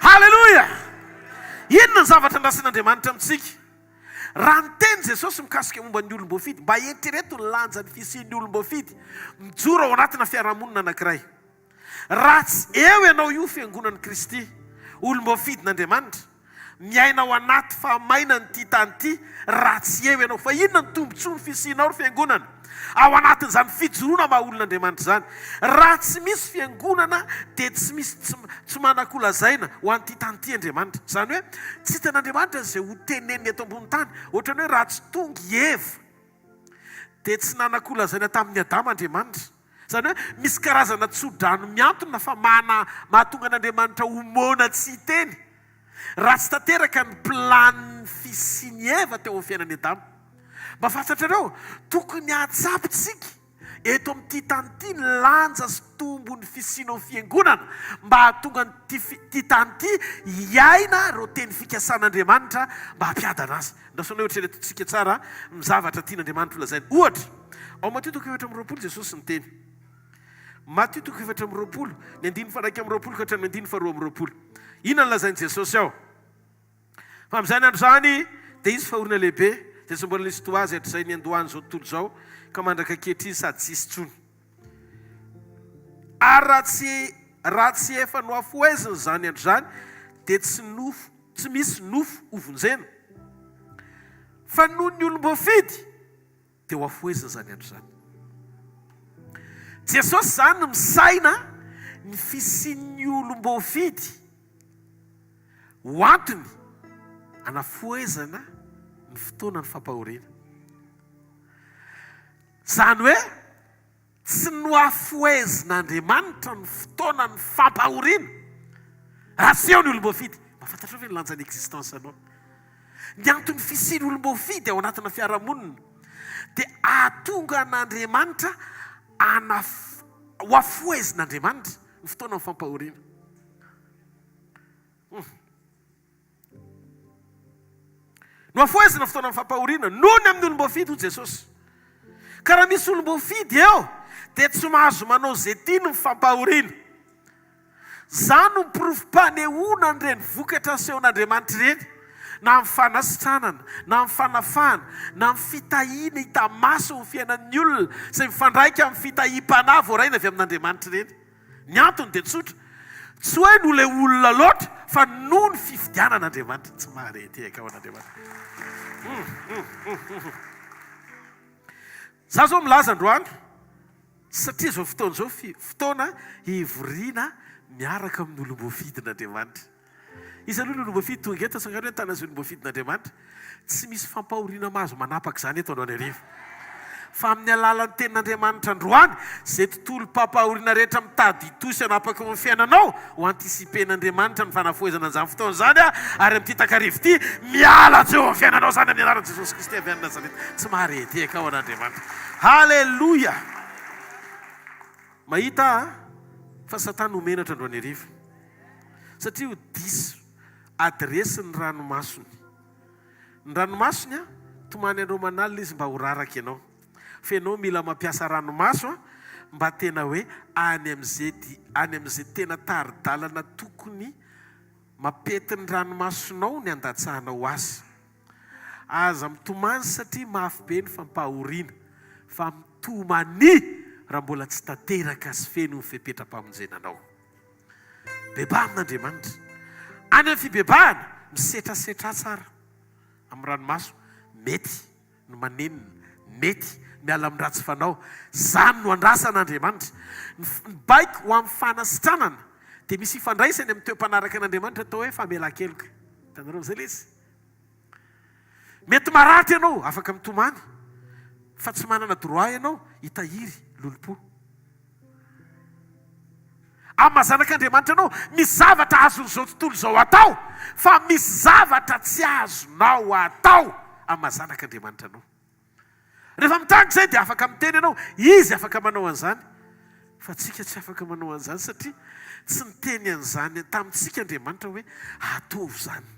Haleloia! Inona ny zavatra andrasan'Andriamanitra amintsika? Raha niteny Jesosy mikasika momba ny olom-boafidy, mba eritrereto ny lanjan'ny fisian'ny olom-boafidy mijoro ao anatina fiarahamonina anankiray. Raha tsy eo ianao io Fiangonan'i Kristy, olom-boafidin'Andriamanitra, miaina ao anaty fahamainan'ity tany ity, raha tsy eo ianao. Fa inona ny tombontsoa ny fisianao ry Fiangonana? Ao anatin'izany fijoroana maha olon'Andriamanitra izany. Raha tsy misy Fiangonana dia tsy misy tsy tsy manan-kolazaina ho an'ity tany ity Andriamanitra. Izany hoe tsy hitan'Andriamanitra izay ho teneniny eto ambony tany. Ohatran'ny hoe raha tsy tonga i Eva dia tsy nanan-kolazaina tamin'i Adama Andriamanitra. Izany hoe misy karazana tso-drano mihantona fa mana mahatonga an'Andriamanitra ho moana tsy hiteny. Raha tsy tanteraka ny planin'ny fisian'i Eva teo amin'ny fiainan'i Adama. Mba fantatrareo, tokony hahatsapa isika eto amin'ity tany ity ny lanja sy tombon'ny fisianao fiangonana mba hahatonga an'ity ity tany ity hiaina ireo teny fikasan'Andriamanitra mba hampiadana azy. Andrasonay hoeritreretintsika tsara ny zavatra tian'Andriamanitra holazaina. Ohatra, ao Matio toko 24 Jesosy niteny. Matio toko 24, ny andininy faha 21 ka hatramin'ny andininy faha 22. Inona no lazain'i Jesosy ao? Fa amin'izany andro izany dia hisy fahoriana lehibe, izay tsy mbola nisy toa azy hatrizay niandohan'izao tontolo izao ka mandraka ankehitriny sady tsy hisy intsony. Ary raha tsy raha tsy efa nohafohezina izany andro izany, dia tsy nofo tsy misy nofo hovonjena. Fa noho ny olom-boafidy, Dia ho afohezina izany andro izany. Jesosy izany misaina ny fisian'ny olom-boafidy ho antony anafohezana ny fotoanan'ny fampahoriana. Izany hoe Tsy nohafohezin'Andriamanitra ny fotoanan'ny fampahoriana raha tsy eo ny olom-boafidy. Mba fantatrao ve ny lanjan'ny existence-nao? Ny anton'ny fisian'ny olom-boafidy ao anatina fiarahamonina dia hahatonga an'Andriamanitra hanaf- hohafohezin'Andriamanitra ny fotoanan'ny fampahoriana. Hum. Nohafohezina fotoanan'ny fampahoriana noho ny amin'ny olom-boafidy, hoy Jesosy. Ka raha misy olom-boafidy eo, dia tsy mahazo manao izay tiany ny fampahoriana. Izany no porofom-panehoana an'ireny vokatra asehon'Andriamanitra ireny, na amin'ny fanasitranana, na amin'ny fanafahana, na amin'ny fitahiana hita maso eo amin'ny fiainan'ny olona, izay mifandraika amin'ny fitahiam-panahy voaraina avy amin'Andriamanitra ireny. Ny antony dia tsotra, tsy hoe noho ilay olona loatra fa noho ny fifidianana Andriamanitra. Tsy mahare tehaka ho an'Andriamanitra. Za zao milaza androany satria izao fotoana izao fotoana hivoriana miaraka amin'ny olom-boafidin'Andriamanitra. Iza aloha ny olom-boafidy tonga eto? Atsangano hoe tana izay olom-boafidin'Andriamanitra. Tsy misy fampahoriana mahazo manapaka izany eto androany hariva. Fa amin'ny alalan'ny tenin'Andriamanitra androany, izay tontolom-pampahoriana rehetra mitady hitohy sy hanapaka eo amin'ny fiainanao, ho anticiper-n'Andriamanitra ny fanafohezana an'izany fotoana izany ary amin'ity takariva ity, miala tsy eo amin'ny fiainanao izany amin'ny anaran'i Jesosy Kristy avy any Nazareta. Tsy mahare tehaka ao an'Andriamanitra. Haleloia! Mahita aho fa Satana ho menatra androany hariva. Satria ho diso adiresy ny ranomasony. Ny ranomasony an, tomany andro aman'alina izy mba ho raraka ianao. Fa ianao mila mampiasa ranomaso an, mba tena hoe any amin'izay di, any amin'izay tena tari-dalana tokony mampety ny ranomasonao ny andatsahanao azy. Aza mitomany satria mafy be ny fampahoriana, fa mitomania raha mbola tsy tanteraka sy feno ny fepetram-pamonjena anao. Bebaha amin'Andriamanitra. Any amin'ny fibebahana, misetrasetrà tsara amin'ny ranomaso. Mety ny manenina, mety Miala amin'ny ratsy fanao. Izany no andrasan'Andriamanitra. Ny baiko ho amin'ny fanasitranana dia misy ifandraisany amin'ny toe-panaraka an'Andriamanitra atao hoe famelan-keloka. Hitanareo amin'izay ilay izy? Mety maratra ianao, afaka mitomany, fa tsy manana droit ianao hitahiry lolompo. Amin'ny maha zanak'Andriamanitra anao, misy zavatra azon'izao tontolo izao atao, fa misy zavatra tsy azonao atao amin'ny maha zanak'Andriamanitra anao. Rehefa mitranga izay dia afaka miteny ianao, izy afaka manao an'izany, fa tsika tsy afaka manao an'izany satria tsy niteny an'izany tamintsika Andriamanitra hoe ataovy izany.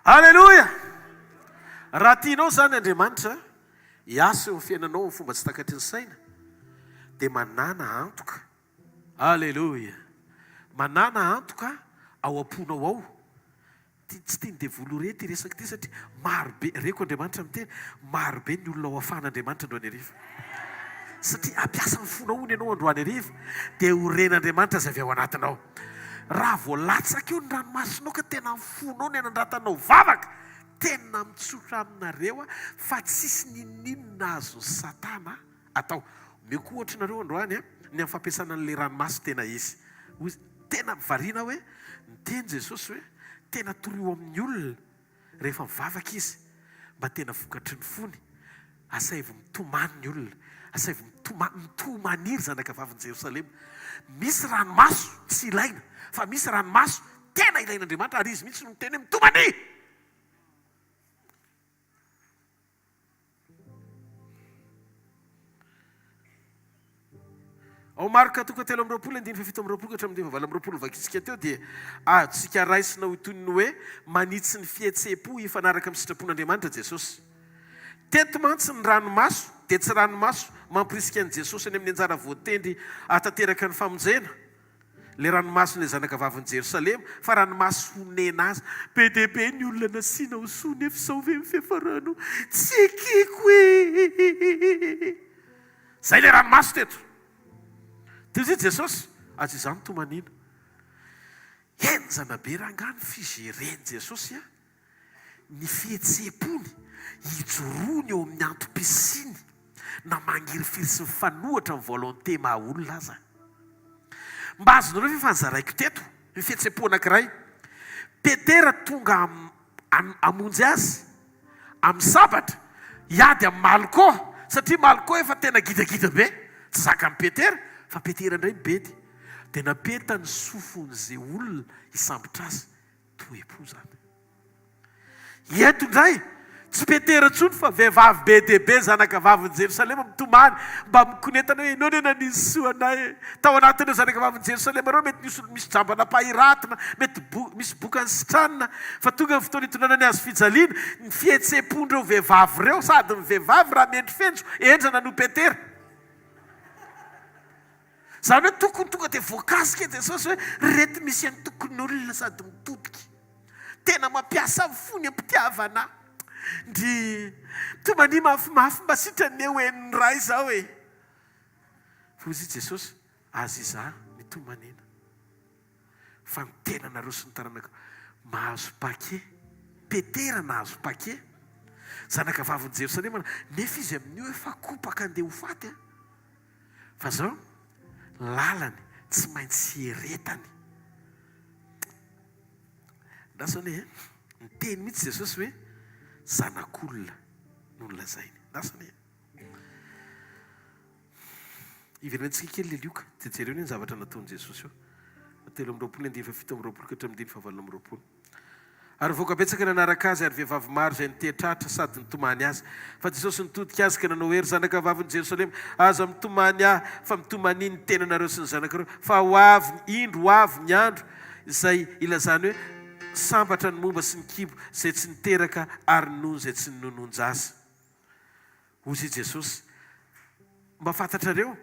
Aleloia! Raha tianao izany Andriamanitra hiasa eo amin'ny fiainanao amin'ny fomba tsy takatry ny saina, dia manàna antoka. Aleloia! Manàna antoka ao am-ponao ao. Ty, tsy tian'ny devoly ho re ity resaka ity satria maro be, reko Andriamanitra miteny, maro be ny olona ho afahan'Andriamanitra androany hariva. Satria hampiasa ny fonao hono ianao androany hariva, dia ho ren'Andriamanitra izay avy ao anatinao. Raha vao latsaka eo ny ranomasonao ka tena ny fonao ny anandratanao vavaka, tena mitsotra aminareo aho fa tsisy n'inon'inona azon'i Satana atao. Omeko ohatra nareo androany an, ny amin'ny fampiasana an'ilay ranomaso tena izy. Hoy, tena variana aho hoe, niteny Jesosy hoe, tena torio amin'ny olona rehefa mivavaka izy, mba tena vokatry ny fony, asaivo mitomany ny olona, asaivo mitomany, mitomania ry zanakavavin'i Jerosalema. Misy ranomaso tsy ilaina, fa misy ranomaso tena ilain'Andriamanitra, ary Izy mihitsy no miteny hoe mitomania! Ao Marka toko 23 andininy faha-27 ka hatramin'ny andininy faha-28 novakintsika teo dia azontsika raisina ho toy ny hoe manitsy ny fihetseham-po hifanaraka amin'ny sitrapon'Andriamanitra Jesosy. Teto mantsy ny ranomaso dia tsy ranomaso mampirisika an'i Jesosy any amin'ny anjara voatendry hahatanteraka ny famonjena, Ilay ranomason'ilay zanakavavin'i Jerosalema, fa ranomaso honena azy. Be dia be ny olona nasiana ho soa nefa izao ve ny fiafarana? Tsy ekeko e! Izay ilay ranomaso teto. Dia hoy Jesosy, Aza izany tomaniana. Henjana be rangahy ny figeren'i Jesosy a! Ny fihetseham-pony, ijoroany eo amin'ny antom-pisiany, na mangirifiry sy mifanohitra amin'ny volonté maha olona aza. Mba azonareo ve fa nozaraiko teto ny fihetseham-po anankiray? Petera tonga hamonjy azy amin'ny sabatra, hiady amin'i Malko, satria Malko efa tena gidagida be, tsy zakan'i Petera, fa Petera indray mibedy. Dia napetany sofon'izay olona hisambotra azy. Toe-po izany. Eto indray, tsy Petera intsony fa vehivavy be dia be zanakavavin'i Jerosalema mitomany mba mikonetana hoe ianao anie nanisy soa anay e. Tao anatin'ireo zanakavavin'i Jerosalema ireo mety nisy misy jamba nampahiratina, mety bo, misy boka nisitranina, fa tonga ny fotoana hitondrana ny hazo fijaliana, ny fihetseham-pon'ireo vehivavy ireo, sady ny vehivavy raha mendrifendro, henjana noho Petera. Izany hoe tokony tonga dia voakasika i Jesosy hoe ry reto misy antokon'olona sady mitodika. Tena mampiasa ny fony am-pitiavana ahy. Ndry, mitomania mafimafy mba sitrany ho henon'ny Ray izao e! Fa hoy i Jesosy, Aza izaho mitomaniana, fa ny tenanareo sy ny taranaka. Mahazo paquet. Petera nahazo paquet. Zanakavavin'i Jerosalema, nefa izy amin'io efa kopaka andeha ho faty an! Fa zao, lalany tsy maintsy hieretany. Andraso anie e. Niteny mihitsy Jesosy hoe zanak'olona no nolazainy. Andraso anie. Hiverenantsika kely le Lioka, dia jereo anie ny zavatra nataon'i Jesosy eo. 23 andininy faha-27 ka hatramin'ny andininy faha-28. Ary nivoaka betsaka nanaraka azy, ary vehivavy maro izay niteha-tratra sady nitomany azy. Fa Jesosy nitodika azy ka nanao hoe, Ry zanakavavin'i Jerosalema, aza mitomany ahy, fa mitomania ny tenanareo sy ny zanakareo, fa ho avy, indro ho avy ny andro izay hilazany hoe, Sambatra ny momba sy ny kibo izay tsy niteraka ary ny nono izay tsy ninonon-jaza. Hozy i Jesosy, Mba fantatrareo,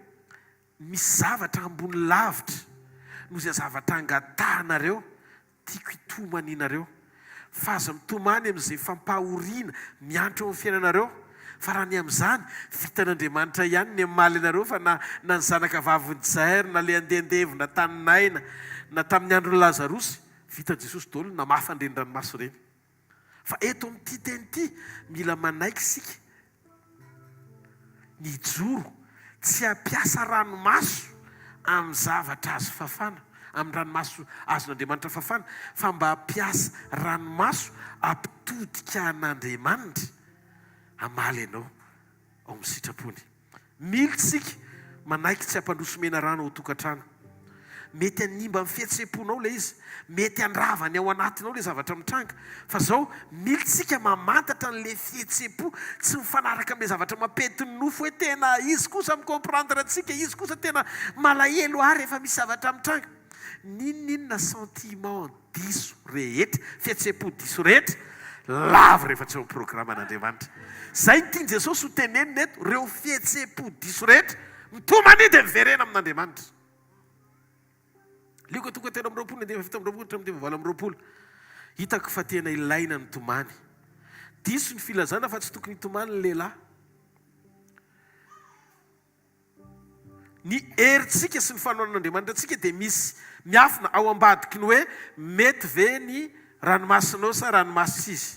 misy zavatra ambony lavitra noho izay zavatra angatahanareo Tiako hitomanianareo. Fa aza mitomany amin'izay fampahoriana miantra eo amin'ny fiainanareo, Fa raha ny amin'izany, vitan'Andriamanitra ihany ny hamaly anareo fa na na ny zanaka vavin'i Jair na le andehandevona tany Naina na tamin'ny andron'i Lazarosy, vitan'i Jesosy daholo ny namafa an'ireny ranomaso ireny. Fa eto amin'ity teny ity, mila manaiky isika ny hijoro, tsy hampiasa ranomaso amin'ny zavatra azo fafana, amin'ny ranomaso azon'Andriamanitra fafana, fa mba hampiasa ranomaso hampitodika an'Andriamanitra hamaly anao ao amin'ny sitrapony. Mila isika manaiky tsy hampandroso menarana ao tokantrano. Mety hanimba ny fihetseham-ponao ilay izy, mety handrava ny ao anatinao ilay zavatra mitranga. Fa izao, mila isika mamantatra an'ilay fihetseham-po tsy mifanaraka amin'ilay zavatra mampety ny nofo hoe tena izy kosa mi-comprendre antsika, izy kosa tena malahelo ahy rehefa misy zavatra mitranga. N'inon'inona sentiment diso rehetra, fihetseham-po diso rehetra, lavo rehefa tsy eo amin'ny programan'Andriamanitra. Izay no tian'i Jesosy ho tenenina eto, ireo fihetseham-po diso rehetra, mitomania dia miverena amin'Andriamanitra. Lioka toko 23 ny andininy 27 hatramin'ny 28. Hitako fa tena ilaina ny tomany. Diso ny filazana fa tsy tokony hitomany ny lehilahy. Ny herintsika sy ny fanohanan'Andriamanitra antsika dia misy miafina ao ambadiky ny hoe mety ve ny ranomasinao sa ranomaso tsy izy.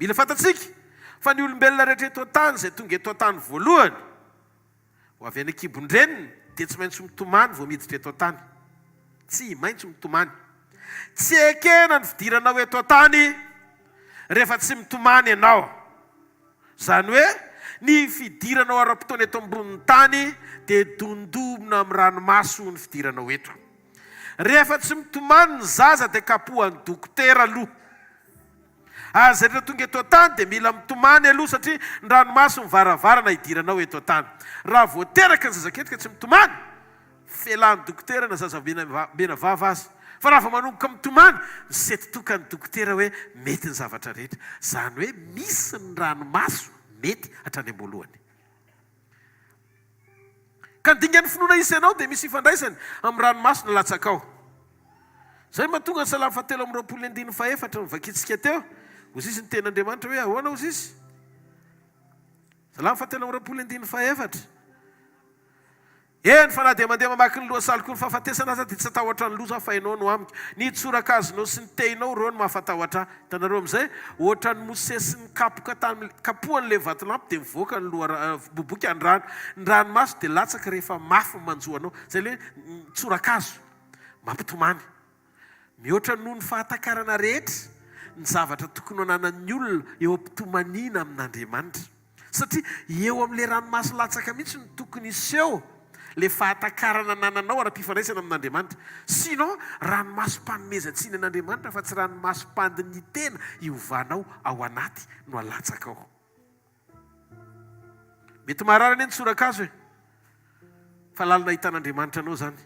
Mila fantatsika fa ny olombelona rehetra eto an-tany izay tonga eto an-tany voalohany ho avy any an-kibon-dreniny dia tsy maintsy mitomany vao miditra eto an-tany. Tsy maintsy mitomany. Tsy ekena ny fidiranao eto an-tany rehefa tsy mitomany ianao. Izany hoe, ny fidiranao ara-potoana eto ambonin'ny tany dia dondomina amin'ny ranomaso ny fidiranao eto. Rehefa tsy mitomany ny zaza dia kapohan'ny dokotera aloha. Ary izay rehetra tonga eto an-tany dia mila mitomany aloha satria ny ranomaso ny varavarana hidiranao eto an-tany. Raha vao teraka ny zazakely ka tsy mitomany, Felan'ny dokotera na zaza mena vava aza. Fa raha vao manomboka mitomany, misento-toka ny dokotera hoe mety ny zavatra rehetra. Izany hoe misy ny ranomaso mety hatrany am-boalohany. Ka ny dingan'ny finoana hisy anao dia misy ifandraisany amin'ny ranomaso nalatsakao. Izay no mahatonga ny Salamo fahatelo amby 20 andininy fahefatra novakintsika teo. Hoy izy ny tenin'Andriamanitra hoe ahoana hoy izy? Salamo fahatelo amby 20 andininy fahefatra. Eny, fa na dia mandeha mamaky ny lohasaliko ny fahafatesana aza, dia tsy hatahotra ny loza aho, fa Ianao no amiko. Ny tsorakazonao sy ny tehinao, ireo no mahafatahotra ahy. Hitanareo amin'izay? Ohatran'i Mosesy nikapoka tamin'ny, kapohany ilay vatolampy, dia mivoaka ny loha, miboiboika ny rano. Ny ranomaso dia latsaka rehefa mafy ny manjo anao. Izay ilay hoe ny tsorakazo. Mampitomany. Mihoatra noho ny fahatakarana rehetra ny zavatra tokony ho ananan'ny olona eo am-pitomaniana amin'Andriamanitra. Satria eo amin'ilay ranomaso latsaka mihitsy no tokony hiseho ilay fahatakarana anananao ara-pifandraisana amin'Andriamanitra. Sinon, ranomasom-panomezan-tsiny an'Andriamanitra fa tsy ranomasom-pandinitena hiovanao ao anaty no alatsakao. Mety maharary anie ny tsorakazo e! Fa lalina ahitan'Andriamanitra anao izany.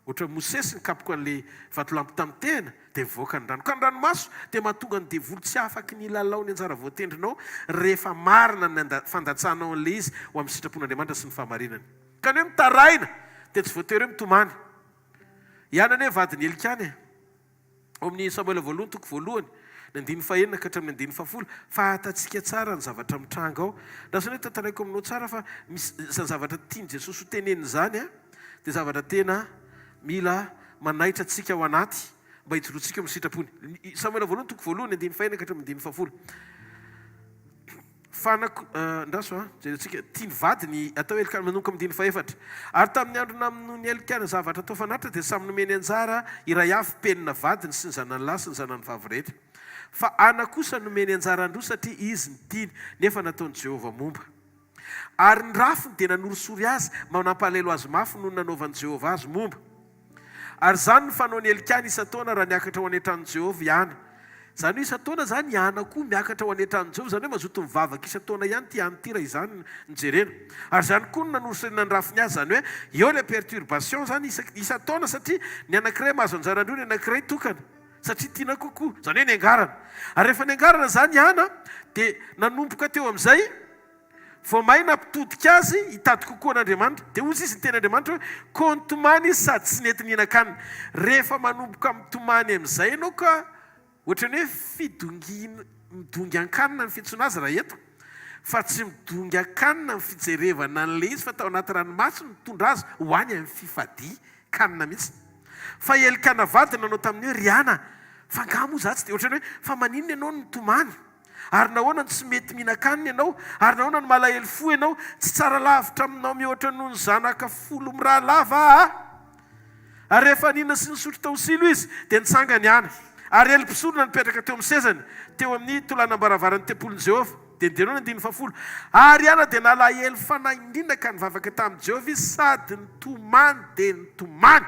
Ohatran'i Mosesy nikapoka an'ilay vatolampy tamin'ny tehina, dia nivoaka ny rano. Ka ny ranomaso dia mahatonga ny devoly tsy afaky ny hilalao ny anjara voatendrinao rehefa marina ny fandatsahanao an'ilay izy ho amin'ny sitrapon'Andriamanitra sy ny fahamarinany. Ka ny hoe mitaraina dia tsy voatery hoe mitomany. Ihany anie vadin'i Elikana e! Ao amin'ny Samoela voalohany toko voalohany, ny andininy fahenina ka hatramin'ny andininy fahafolo, fantatsika tsara ny zavatra mitranga ao. Lasa hoe tantaraiko aminao tsara fa misy izany zavatra tian'i Jesosy ho tenenina izany dia zavatra tena mila manaitra antsika ao anaty mba hijoroantsika eo amin'ny sitrapony. Samoela voalohany toko voalohany, andininy fahenina ka hatramin'ny andininy fahafolo. Fanako, andraso an, jerentsika, tiany vadiny atao Elkana, manomboka amin'ny andininy fahefatra. Ary tamin'ny andro namonoan'i Elkana zavatra atao fanatitra dia samy nomeny anjara iray avy Penina vadiny sy ny zanany lahy sy ny zanany vavy rehetra. Fa Ana kosa nomeny anjaran-droa satria izy no tiany, nefa nataon'i Jehovah momba. Ary ny rafiny dia nanorisory azy, mba nampalahelo azy mafy noho ny nanaovan'i Jehovah azy momba. Ary izany no fanaon'i Elkana isan-taona raha niakatra ho any an-tranon'i Jehovah i Hana. Izany hoe isan-taona izany i Hana koa miakatra ho any an-tranon'i Jehovah, izany hoe mazoto mivavaka isan-taona ihany ity Hana ity raha izany no jerena. Ary izany koa no nanorisorena ny rafiny azy, izany hoe eo ilay perturbation izany isan-taona satria ny anankiray mahazo anjaran-droa ny anankiray tokana satria tiana kokoa, izany hoe niangarana. Ary rehefa niangarana izany i Hana dia nanomboka teo amin'izay, Vao may nampitodika azy hitady kokoa an'Andriamanitra. Dia hoy izy niteny Andriamanitra hoe, Koa nitomany izy sady tsy nety nihinan-kanina. Rehefa manomboka mitomany amin'izay ianao ka ohatran'ny hoe fidongiana, midongy an-kanina ny fiantsoana azy raha eto. Fa tsy midongan-kanina ny fijerevana an'ilay izy fa tao anaty ranomaso no nitondra azy ho any amin'ny fifadian-kanina mihitsy. Fa i Elkana vadiny nanao taminy hoe, Ry Ana, fa angaha moa izaho tsy dia ohatran'ny hoe fa maninona ianao no mitomany? Ary nahoana no tsy mety mihinan-kanina ianao? Ary nahoana no malahelo fo ianao? Tsy tsara lavitra aminao mihoatra noho ny zanaka folo mirahalahy va aho? Ary rehefa nihinana sy nisotro tao Silo izy, dia nitsangana i Ana. Ary Ely mpisorona nipetraka teo amin'ny sezany, teo amin'ny tolanam-baravaran'ny tempolin'i Jehovah. Dia nijereo ny andininy fahafolo. Ary Ana dia nalahelo fanahy indrindra ka nivavaka tamin'i Jehovah izy sady nitomany dia nitomany.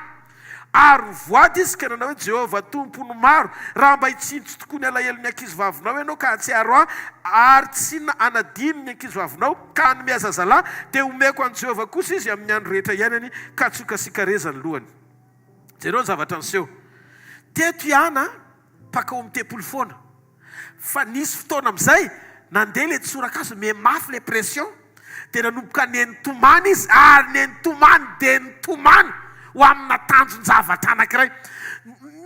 Ary nivoady izy ka nanao hoe, Jehovah Tompo no maro, raha mba hitsinjo tokoa ny alahelon'ny ankizivavinao ianao ka hahatsiaro ahy, ary tsy hanadino ny ankizivavinao, ka hanome ahy zazalahy, dia homeko an'i Jehovah kosa izy amin'ny andro rehetra iainany, ka tsy hokasikareza ny lohany. Jereo ny zavatra niseho. Teto i Ana, mpankao amin'ny tempoly foana. Fa nisy fotoana amin'izay, nandeha ilay tsorakazo, miha-mafy ilay pression, dia nanomboka nitomany izy, ary nitomany dia nitomany ho amina tanjon-javatra anankiray.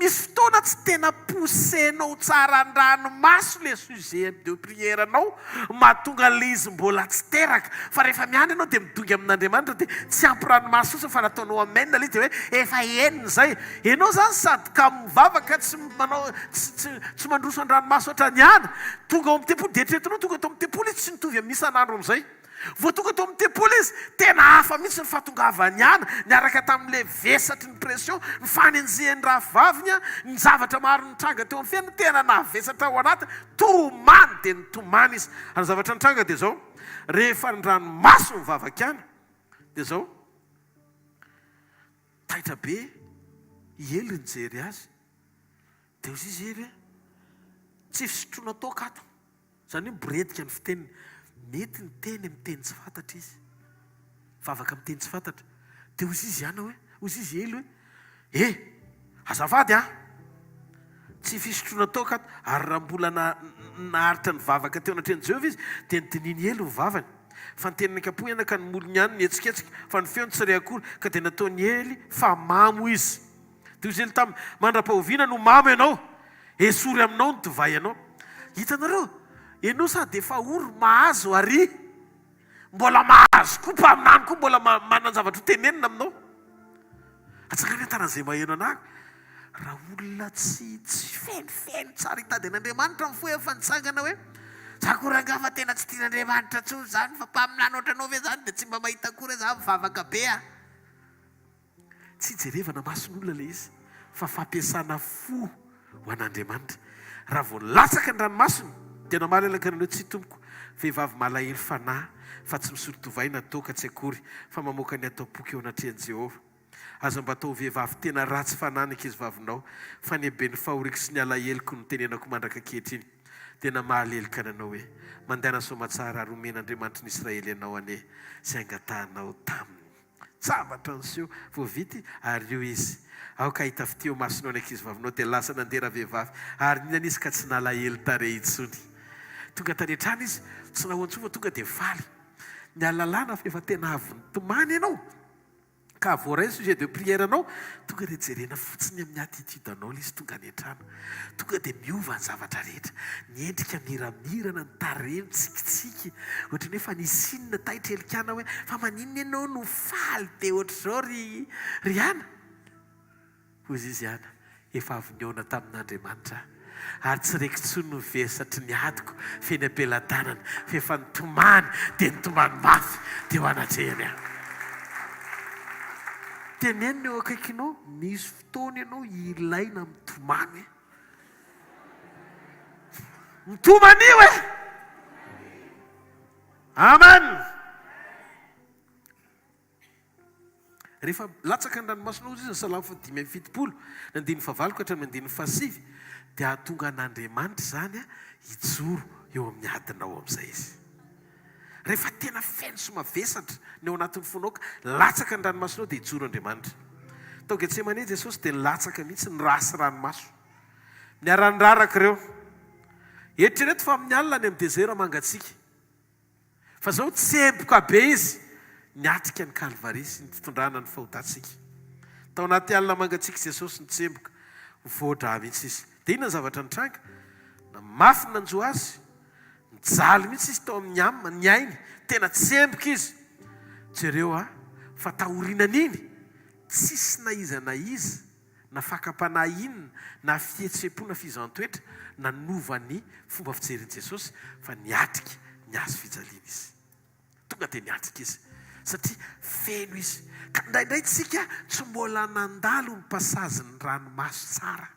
Misy fotoana tsy tena pousser-nao tsara an-dranomaso ilay sujet de prière-nao, mahatonga an'ilay izy mbola tsy teraka. Fa rehefa miandry ianao dia midongy amin'Andriamanitra dia tsy ampy ranomaso fotsiny fa nataonao amen ilay izy dia hoe efa henony izay. Ianao izany sady kamo mivavaka tsy manao tsy tsy tsy mandroso an-dranomaso hatrany ana. Tonga ao amin'ny tempoly dia eritreretinao tonga tao amin'ny tempoly izy tsy nitovy amin'ny isan'andro amin'izay. Vao tonga tao amin'ny tempoly izy, tena hafa mihitsy ny fahatongavany ana niaraka tamin'ilay vesatry ny pression, ny fanenjehan'ny rafivaviny, ny zavatra maro nitranga teo amin'ny fiainany, tena navesatra ao anatiny, tomany dia nitomany izy. Ary ny zavatra nitranga dia izao, rehefa ny ranomaso nivavaka ana dia izao, Taitra be i Ely nijery azy. Dia hoy izy Ely hoe, Tsy fisotroana toaka ato. Izany hoe miboredika ny fiteniny. Mety niteny amin'ny teny tsy fantatra izy. Mivavaka amin'ny teny tsy fantatra. Dia hoy izy Ana hoe, hoy izy Ely hoe, E! Azafady an! Tsy fisotroana toaka ato. Ary raha mbola naharitra nivavaka teo anatrehan'i Jehovah izy, dia nodinihin'i Ely ny vavany. Fa ny tenany kapohina ka ny molony ihany nihetsiketsika, fa ny feony tsy re akory, ka dia nataon'i Ely fa mamo izy. Dia hoy Ely taminy, Mandra-pahoviana no mamo ianao? Esory aminao ny divay anao. Hitanareo? Ianao sady efa ory mahazo ary mbola mahazo koa, mpaminany koa mbola manan-javatra ho tenenina aminao. Atsangano ny tanan'izay maheno anah. Raha olona tsy tsy fenofeno tsara hitady an'Andriamanitra ny fo efa nitsangana hoe, za koa rangaha fa tena tsy tian'Andriamanitra intsony zany fa mpaminany ohatranao ve zany dia tsy mba mahita akory za mivavaka be ah. Tsy ijerevana mason'olona ilay izy fa fampiasana fo ho an'Andriamanitra. Raha vao latsaka ny ranomasony dia namaly Elkanana hoe, Tsia tompoko, vehivavy malahelo fanahy fa tsy misotro divay na toaka tsy akory fa mamoaka ny ato am-poko eo anatrehan'i Jehovah. Aza mba atao ho vehivavy tena ratsy fanahy ny ankizivavinao, fa ny haben'ny fahoriako sy ny alaheloko no tenenako mandraka ankehitriny. Dia namaly Elkanana hoe, Mandehana soamatsara ary homen'Andriamanitry ny Israely anao anie izay angatahanao taminy. Zavatra niseho vao vita ary io izy. Aoka hahita fitia eo imasonao ny ankizivavinao. Dia lasa nandeha ravehivavy ary nihinana izy ka tsy nalahelo tarehy intsony. Tonga tany an-trano izy, tsy nahoan-tsoa fa tonga dia faly. Ny ahalalana fa efa tena avy nitomany ianao ka voaray ny sujet de prière anao, tonga dia jerena fotsiny amin'ny attitude anao ilay izy tonga any an-trano. Tonga dia miova ny zavatra rehetra. Ny endrika miramirana, ny tarehy mitsikitsiky. Ohatran'ny hoe fa nisy inona taitra Elikana hoe, fa maninona ianao no faly be ohatr'izao ry ry Ana? Hoy izy, Ana, efa avy nihaona tamin'Andriamanitra aho, ary tsy reko intsony ny vesatry ny adiko feno am-pelatanana, fa efa nitomany dia nitomany mafy teo anatrehany aho. Teneno ny eo akaikinao, misy fotoana ianao ilaina mitomany e! Mitomany io e! Amen! Rehefa latsaka ny ranomasina hozy izy ny Salamo faha 75, ny andininy fahavalo ka hatramin'ny andininy fahasivy, dia hahatonga an'Andriamanitra izany hijoro eo amin'ny adinao amin'izay izy. Rehefa tena feno sy mavesatra ny ao anatin'ny fonao ka latsaka ny ranomasonao dia hijoro Andriamanitra. Tao Getsemane Jesosy dia nilatsaka mihitsy ny rà sy ranomaso. Niara-niraraka ireo. Eritrereto fa amin'ny alina any amin'ny dezera mangatsiaka. Fa zao tsemboka be izy niatrika ny Kalvary sy ny fitondrana ny fahotantsika. Tao anaty alina mangatsiaka Jesosy nitsemboka, voadrà mihitsy izy. Dia inona ny zavatra nitranga? Na mafy ny nanjo azy. Nijaly mihitsy izy tao amin'ny âme, ny ainy, tena tsemboka izy. Jereo a, fa taorianan'iny, tsisy na iza na iza, na fakam-panahy inona, na fihetseham-po na fizahàn-toetra, nanova ny fomba fijerin'i Jesosy fa niatrika ny hazo fijaliana izy. Tonga dia niatrika izy satria feno izy. Ka indraindray tsika tsy mbola nandalo ny passage-n'ny ranomaso tsara.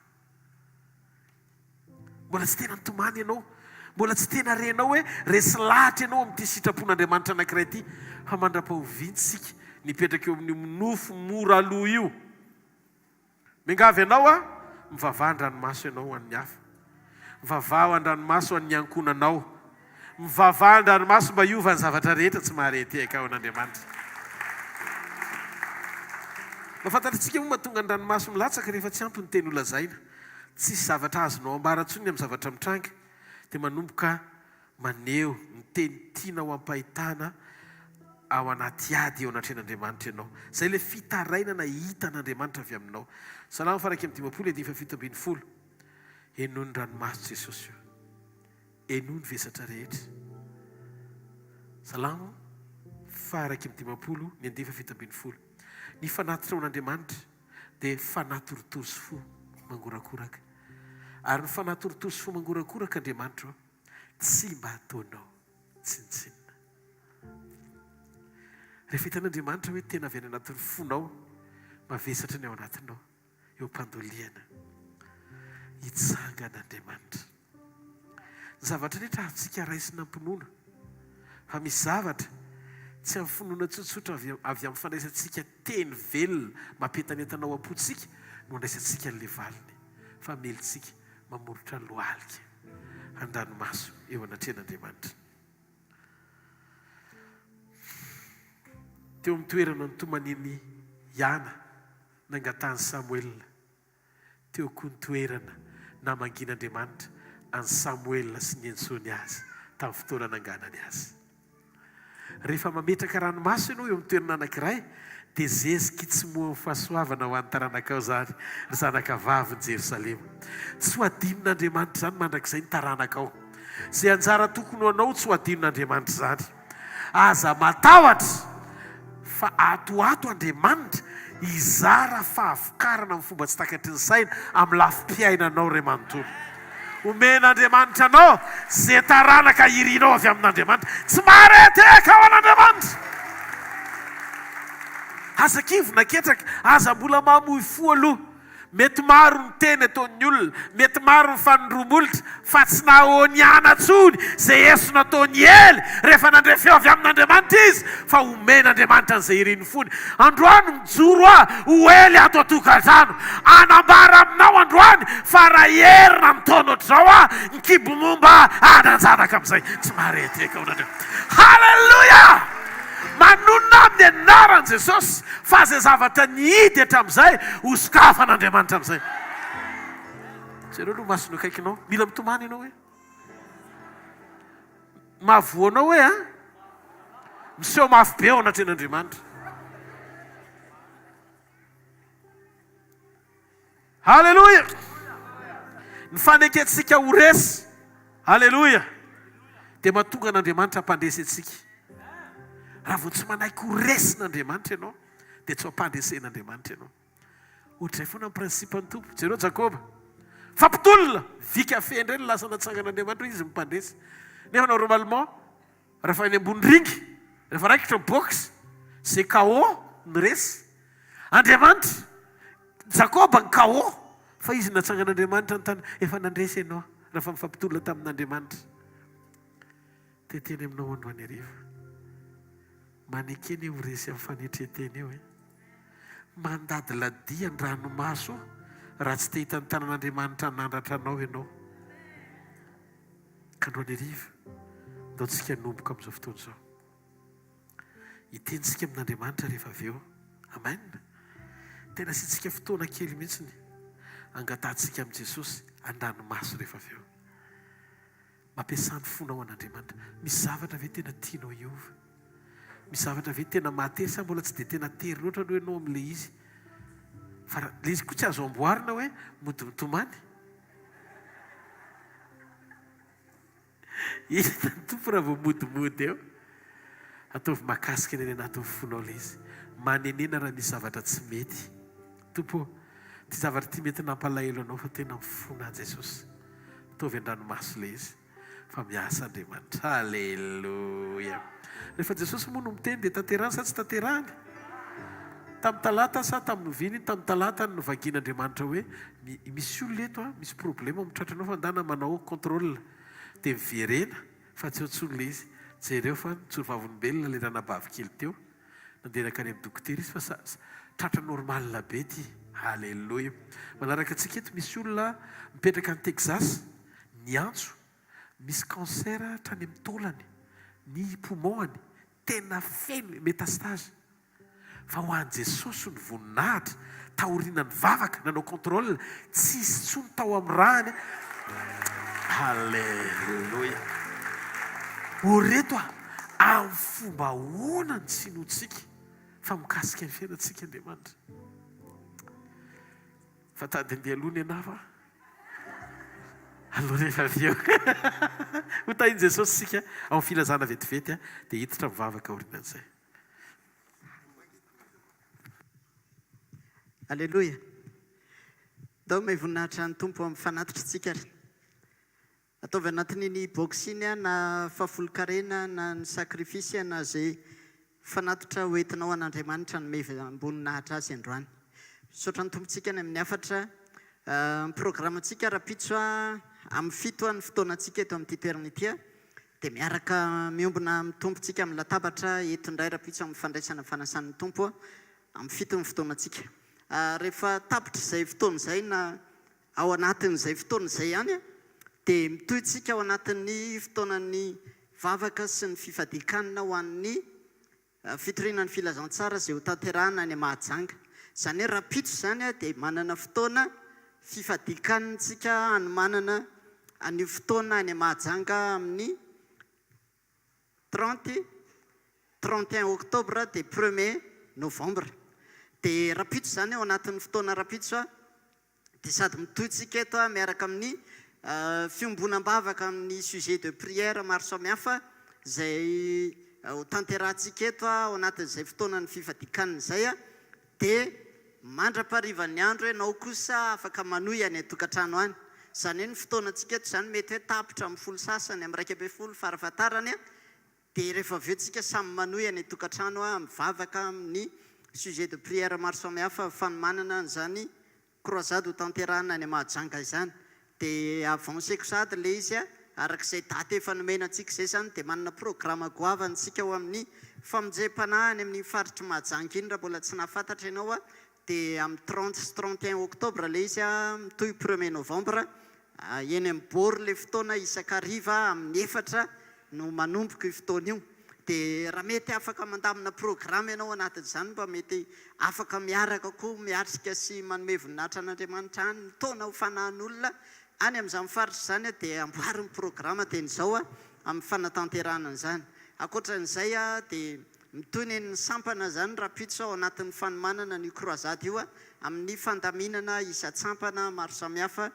Mbola tsy tena nitomany ianao. Mbola tsy tena renao hoe resy lahatra ianao amin'ity sitrapon'Andriamanitra anankiray ity. Fa mandra-pahoviana isika nipetraka eo amin'io nofo mora lo io? Miangavy anao aho, mivavaha an-dranomaso ianao ho an'ny hafa. Mivavaha ho an-dranomaso ho an'ny ankohonanao. Mivavaha an-dranomaso mba hiova ny zavatra rehetra tsy maharehetehaka ao an'Andriamanitra. Mba fantatritsika moa mahatonga ny ranomaso milatsaka rehefa tsy ampy ny teny holazaina. Tsisy zavatra azonao ambara intsony ny amin'ny zavatra mitranga. Dia manomboka maneho ny teny tianao hampahitana ao anaty ady eo anatrehan'Andriamanitra ianao. Izay ilay fitarainana hitan'Andriamanitra avy aminao. Salamo faha 51 andininy faha 17. Henoy ny ranomaso Jesosy o. Henoy ny vesatra rehetra. Salamo faha 51 ny andininy faha 17. Ny fanatitra ho an'Andriamanitra dia fanahy torotoro sy fo mangorakoraka. Ary ny fanahy torotoro sy fo mangorakoraka Andriamanitra o, tsy mba ataonao tsinontsinona. Rehefa hitan'Andriamanitra hoe tena avy any anatin'ny fonao, mavesatra ny ao anatinao, eo am-pandoliana, hitsangana Andriamanitra. Ny zavatra rehetra azontsika raisina am-pinoana, fa misy zavatra tsy amin'ny finoana tsotsotra avy avy amin'ny fandraisantsika teny velona mampientanentana ao am-pontsika no andraisantsika an'ilay valiny, fa amelintsika mamoritra lohalika an-dranomaso eo anatrehan'Andriamanitra. Teo amin'ny toerana nitomanian'i Hana nangatahan'i Samoela Teo koa ny toerana namangian'Andriamanitra an'i Samoela sy niantsoany azy tamin'ny fotoana nanganany azy. Rehefa mametraka ranomaso ianao eo amin'ny toerana anankiray, dia zeziky tsy moan'ny fahasoavana ho an'ny taranakao izany, ry zanakavavin'i Jerosalema. Tsy ho adinon'Andriamanitra izany mandrakizay ny taranakao. Izay anjara tokony ho anao tsy ho adinon'Andriamanitra izany. Aza matahotra fa ato ho ato Andriamanitra hizara fahavokarana amin'ny fomba tsy takatry ny saina amin'ny lafim-piainanao iray manontolo. Omen'Andriamanitra anao izay taranaka irinao avy amin'Andriamanitra. Tsy mahareteka ho an'Andriamanitra! Aza kivy na ketraka, aza mbola mamoy fo aloha. Mety maro ny teny ataon'ny olona, mety maro ny fanindroa-molotra, fa tsy nahaoniana intsony izay eso nataon'i Ely rehefa nandre feo avy amin'Andriamanitra izy, fa omen'Andriamanitra an'izay irin'ny fony. Androany mijoro aho ho Ely ato an-tokantrano, hanambara aminao androany fa raha herina amin'ny taona ohatr'izao aho, ny kibo momba ahy hanan-janaka amin'izay. Tsy mahareteka ho an'Andriamanitra. Haleloia! Manonona amin'ny anaran'i Jesosy fa izay zavatra nihidy hatramin'izay ho sokafan'Andriamanitra amin'izay. Jereo aloha masony akaikinao. Mila mitomany ianao hoe. Mahavoa anao hoe an? Miseho mafy be ao anatrehan'Andriamanitra. Haleloia! Ny fanekentsika ho resy, haleloia, dia mahatonga an'Andriamanitra hampandresy antsika. Raha vao tsy manaiky ho resin'Andriamanitra ianao, dia tsy ho ampandresen'Andriamanitra ianao. Ohatr'izay foana ny principe-n'ny Tompo. Jereo Jakoba. Fampitolona! Vy kafe indray no lasa natsangan'Andriamanitra hoe izy no mpandresy. Nefa normalement, Rehefa eny ambony ring, rehefa raikitra ny boxe, ze KO no resy. Andriamanitra, Jakoba ny KO, fa izy natsangan'Andriamanitra ny tany, efa nandresy ianao rehefa nifampitolona tamin'Andriamanitra. Te hiteny aminao androany hariva, maneke anie ho resy amin'ny fanetren-tena io e. Mandadiladia ny ranomaso raha tsy te hita ny tanan'Andriamanitra hanandratra anao ianao. Ka androany hariva, ndao tsika hanomboka amin'izao fotoana izao. Hiteny tsika amin'Andriamanitra rehefa avy eo. Amen. Tena asiantsika fotoana kely mihitsiny angatahantsika amin'i Jesosy an-dranomaso rehefa avy eo. Mampiasà ny fonao an'Andriamanitra. Misy zavatra ve tena tianao hiova? Misy zavatra ve tena mahatery sa mbola tsy dia tena tery loatra aloha ianao amin'ilay izy? Fa raha ilay izy koa tsy azo amboarina hoe mody mitomany. Hitan'ny Tompo raha vao modimody eo. Ataovy mahakasika ny any anatin'ny fonao ilay izy. Manenena raha misy zavatra tsy mety. Tompo ô, ity zavatra ity mety nampalahelo Anao fa tena mifona aho Jesosy. Ataovy an-dranomaso ilay izy fa miasa Andriamanitra. Aleloia. Rehefa Jesosy moa no miteny dia tanterahany sa tsy tanterahany? Tamin'ny talata sa tamin'ny oviana iny? Tamin'ny talata no novakian'Andriamanitra hoe misy olona eto an, misy problema amin'ny tratranao fa ndana manao contrôle. Dia miverena fa tsy eo intsony ilay izy. Jereo fa nijoro vavolombelona ilay ranabavy kely teo. Nandeha nankany amin'ny dokotera izy fa sa tratra normal be ity. Haleloia. Manaraka antsika eto misy olona mipetraka any Texas niantso misy cancer hatrany amin'ny taolany, ny poumon-ny tena feno métastase. Fa ho an'i Jesosy ny voninahitra, taoriana ny vavaka, nanao contrôle, tsy hisy intsony tao amin'ny rany. Alléluia. O reto a, amin'ny fomba ahoana no tsy inoantsika fa mikasika ny fiainantsika Andriamanitra? Fa tady andeha aloha ny anah fa aloha rehefa avy eo. Ho tahin'i Jesosy isika ao amin'ny filazana vetivety dia hiditra mivavaka aorianan'izay. Aleloia! Ndao omey voninahitra ny Tompo amin'ny fanatitr'tsika ary. Ataovy anatin'iny box iny na fahafolonkarena na ny sacrifice na izay fanatitra hoentinao an'Andriamanitra hanomezam-boninahitra Azy androany. Misaotra ny Tompontsika ny amin'ny hafatra. Ny programantsika rahampitso amin'ny fito ny fotoanantsika eto amin'ity toerana ity. Dia miaraka miombona amin'ny Tompo tsika amin'ny latabatra eto indray rahampitso amin'ny fandraisana ny fanasan'ny Tompo amin'ny fito ny fotoanantsika. Rehefa tapitra izay fotoana izay na ao anatin'izay fotoana izay ihany dia mitohy tsika ao anatin'ny fotoanan'ny vavaka sy ny fifadian-kanina ho an'ny Fitoriana ny filazantsara izay ho tanterahina any Mahajanga. Izany hoe rahampitso izany dia manana fotoana fifadian-kanina isika hanomanana an'io fotoana any Mahajanga amin'ny trente, 31 octobre dia premier novembre. Dia rahampitso izany ao anatin'ny fotoana rahampitso Dia sady mitohy tsika eto miaraka amin'ny fiombonam-bavaka amin'ny sujet de prière maro samihafa izay ho tanterahantsika eto ao anatin'izay fotoanan'ny fifadian-kanina izay dia mandra-paharivan'ny andro ianao kosa afaka manohy any an-tokantrano any. Izany hoe ny fotoanantsika eto izany mety hoe tapitra amin'ny folo sasany, amin'ny 11 farafahatarany Dia rehefa avy eo tsika samy manohy any an-tokantrano mivavaka amin'ny sujet de prière maro samihafa fanomanana an'izany croisade ho tanterahina any Mahajanga izany. Dia avanceko sahady ilay izy araka izay daty efa nomena antsika izay izany dia manana programa goavana isika ho amin'ny famonjem-panahy any amin'iny faritr'i Mahajanga iny raha mbola tsy nahafantatra ianao Dia amin'ny 30 sy 31 octobre ilay izy mitohy premier novembre. Eny amin'ny Bord ilay fotoana isan-kariva amin'ny efatra no manomboka io fotoana io. Dia raha mety afaka mandamina programa ianao anatin'izany mba mety afaka miaraka koa miatrika sy manome voninahitra an'Andriamanitra any mitaona ho fanahin'olona any amin'izany faritra izany dia amboary ny programa teny izao amin'ny fanatanterahana an'izany. Ankoatran'izay dia Mitohy ny ny sampana izany rahampitso ao anatin'ny fanomanana an'io croisade io amin'ny fandaminana isan-tsampana maro samihafa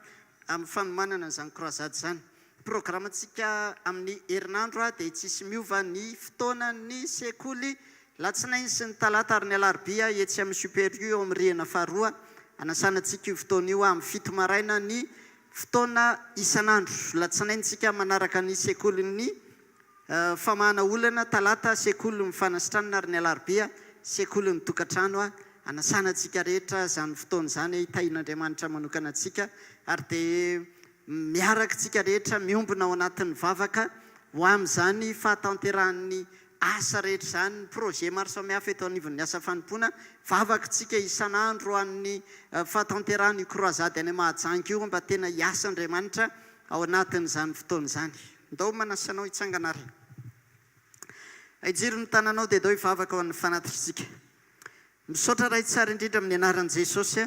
amin'ny fanomanana an'izany croisade izany. Programantsika amin'ny herinandro dia tsisy miova ny fotoanan'ny sekoly latsinainy sy ny talata ary ny alarobia etsy amin'ny Super U eo amin'ny rihana faharoa. Anasana antsika io fotoana io amin'ny fito maraina ny fotoana isan'andro. Latsinainy tsika manaraka ny sekolin'ny Famahana olana, Talata, sekolin'ny fanasitranana ary ny alarobia, sekolin'ny tokantrano. Anasana antsika rehetra izany fotoana izany, hitahian'Andriamanitra manokana antsika ary dia miaraka isika rehetra miombona ao anatin'ny vavaka ho amin'izany fahatanterahan'ny asa rehetra izany, ny projet maro samihafa eto anivon'ny asa fanompoana. Vavaka isika isan'andro ho an'ny fahatanterahan'io croisade any Mahajanga io mba tena hiasa Andriamanitra ao anatin'izany fotoana izany. Ndao manasa anao hitsangana ary. Hijiro ny tananao dia ndao hivavaka ho an'ny fanatitr'tsika. Misaotra Ray tsara indrindra amin'ny anaran'i Jesosy a.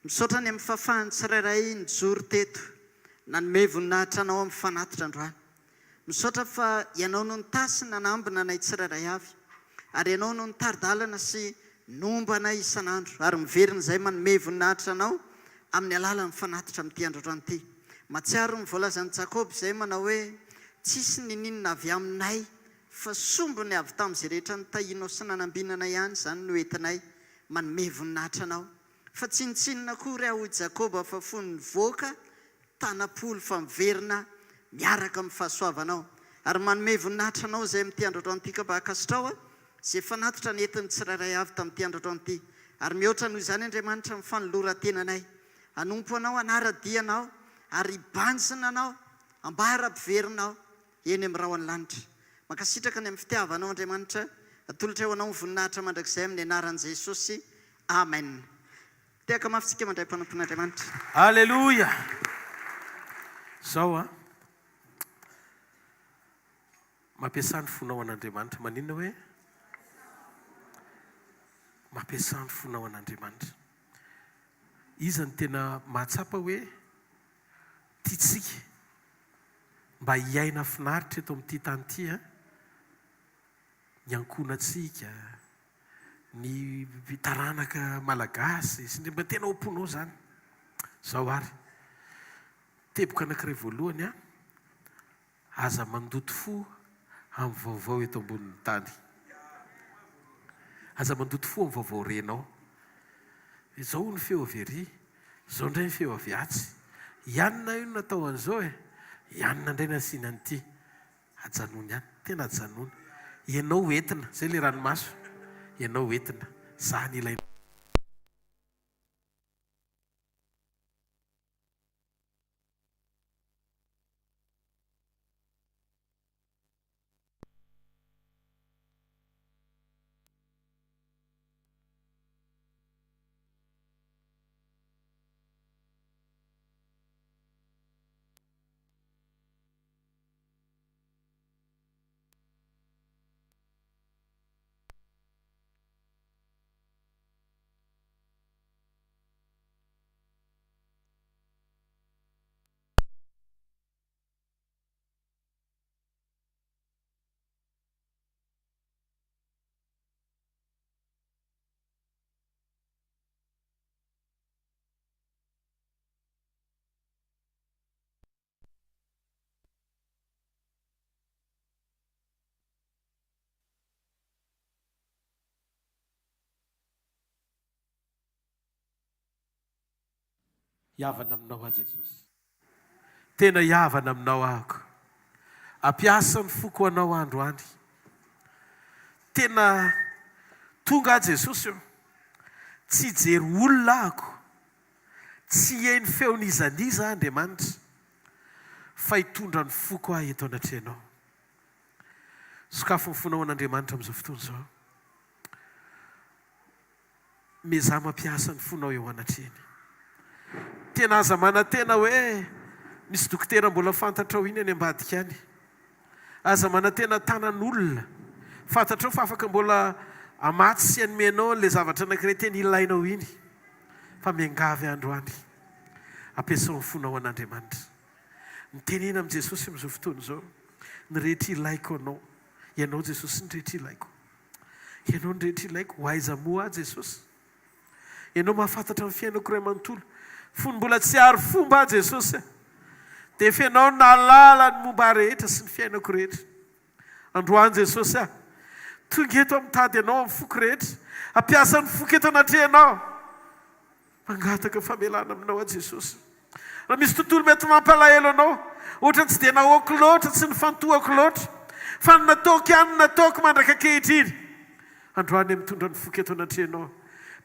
Misaotra ny amin'ny fahafahan'ny tsirairay nijoro teto nanome voninahitra anao amin'ny fanatitra androany. Misaotra fa Ianao no nitahy sy nanambina anay tsirairay avy ary Ianao no nitari-dalana sy nomba anay isan'andro ary miverina izay manome voninahitra Anao amin'ny alalan'ny fanatitra amin'ity andro androany ity. Mahatsiaro ny voalazan'i Jakoba izay manao hoe, Tsisy niniana avy aminay fa sombiny avy tamin'izay rehetra nitahianao sy nanambinana ihany izany no entinay manome voninahitra anao. Fa tsinontsinona akory aho hoy Jakoba fa fony nivoaka tanam-polo fa miverina miaraka amin'ny fahasoavanao. Ary manome voninahitra anao izay amin'ity andro androany ity ka mba ankasitrao izay fanatitra nentin'ny tsirairay avy tamin'ity andro androany ity. Ary mihoatra noho izany Andriamanitra ny fanoloran-tenanay hanompo anao, hanara-dia anao ary hibanjina anao Ambara-piverina aho eny amin'ny rahon'ny lanitra. Mankasitraka ny amin'ny fitiavanao Andriamanitra. Atolotray ho anao ny voninahitra mandrakizay amin'ny anaran'i Jesosy. Amen. Tehaka mafy tsika mandray mpanompon'Andriamanitra. Aleloia! Zao an! Mampiasà ny fonao an'Andriamanitra. Maninona hoe? Mampiasà ny fonao an'Andriamanitra. Iza no tena mahatsapa hoe tiantsika mba hiaina finaritra eto amin'ity tany ity an, ny ankohonantsika, ny taranaka malagasy sy ny mba tena ao am-ponao izany. Izao ary, teboka anankiray voalohany an, Aza mandoto fo amin'ny vaovao eto ambonin'ny tany. Aza mandoto fo amin'ny vaovao renao. Izao hono feo avy ery, izao indray ny feo avy atsy. I anona io no natao an'izao e, i anona indray nasiana an'ity. Ajanony ihany, tena ajanony. Ianao entina, izay ilay ranomaso, ianao entina. Izany ilainao. Hihavana aminao aho Jesosy. Tena hihavana aminao ahako. Ampiasa ny foko ho anao aho androany. Tena tonga aho Jesosy ô. Tsy hijery olona ahako. Tsy hihaino feon'iza n'iza aho Andriamanitra. Fa hitondra ny foko aho eto anatrehanao. Sokafy ny fonao an'Andriamanitra amin'izao fotoana izao. Miezaha mampiasa ny fonao eo anatrehany. Tena aza manantena hoe misy dokotera mbola fantatrao iny any ambadika any. Aza manantena tanan'olona fantatrao fa afaka mbola hamatsy sy hanome anao an'ilay zavatra anankiray tena ilainao iny. Fa miangavy androany, ampiasao ny fonao an'Andriamanitra. Mitenena amin'i Jesosy amin'izao fotoana izao, Ny rehetra ilaiko anao, Ianao Jesosy ny rehetra ilaiko. Ianao no rehetra ilaiko, ho aiza moa aho Jesosy? Ianao mahafantatra ny fiainako iray manontolo. Fony mbola tsy ary fomba aho Jesosy a, dia efa Ianao no nahalala ny momba ahy rehetra sy ny fiainako rehetra. Androany Jesosy a, tonga eto aho mitady Anao amin'ny foko rehetra, hampiasa ny foko eto anatrehanao. Mangataka famelana aminao aho Jesosy. Raha misy tontolo mety mampalahelo anao, ohatrany tsy dia nahoako loatra, tsy nifantohako loatra, fa ny nataoko ihany no nataoko mandraka ankehitriny. Androany aho mitondra ny foko eto anatrehanao.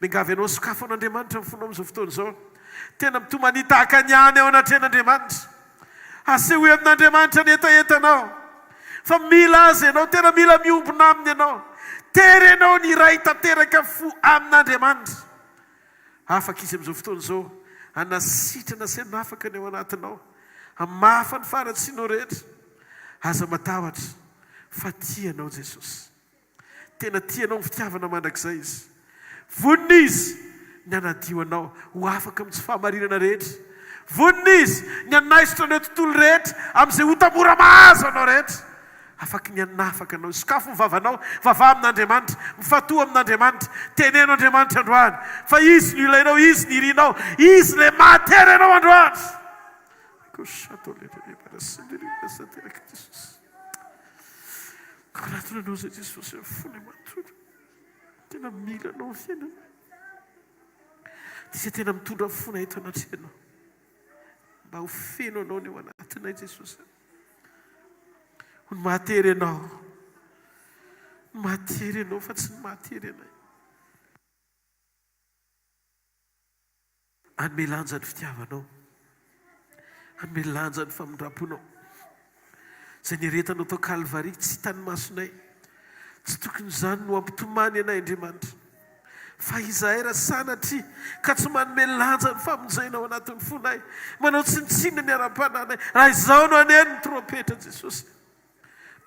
Miangavy anao sokafo an'Andriamanitra ny fonao amin'izao fotoana izao. Tena mitomania tahaka ny any ao anatrehan'Andriamanitra. Asehoy amin'Andriamanitra ny hetahetanao. Fa mila Azy ianao, tena mila miombona Aminy ianao. Terenao ny hiray tanteraka fo amin'Andriamanitra. Afaka Izy amin'izao fotoana izao hanasitrana sy hanafaka ny ao anatinao, hamafa ny faharatsianao rehetra. Aza matahotra fa tia anao Jesosy. Tena tia anao amin'ny fitiavana mandrakizay Izy. Vonona Izy ny hanadio anao ho afaka amin'ny tsy fahamarinana rehetra. Vonona Izy ny hanaisotra an'ireo tontolo rehetra amin'izay ota mora mahazo anao rehetra. Afaky ny hanafaka anao. Sokafo ny vavanao, vavaha amin'Andriamanitra, mifantoha amin'Andriamanitra, teneno Andriamanitra androany fa Izy no ilainao, Izy no irinao, Izy ilay mahatery anao androany. Manatona Anao izay Jesosy amin'ny fonay manontolo. Tena mila Anao ny fiainanay. Dia tena mitondra fonay eto anatrehanao. Mba ho feno Anao ny ao anatinay Jesosy. Ho ny mahatery Anao. Ny mahatery Anao fa tsy ny mahatery anay. Hanome lanja ny fitiavanao. Hanome lanja ny famindram-ponao. Izay niaretanao tao Kalvary, tsy hitan'ny masonay. Tsy tokony izany no hampitomany anay, Andriamanitra. Fa izahay raha sanatria ka tsy manome lanja ny famonjena ao anatin'ny fonay, manao tsinontsinona ny ara-panahinay, raha izao no haneno ny trompetra Jesosy,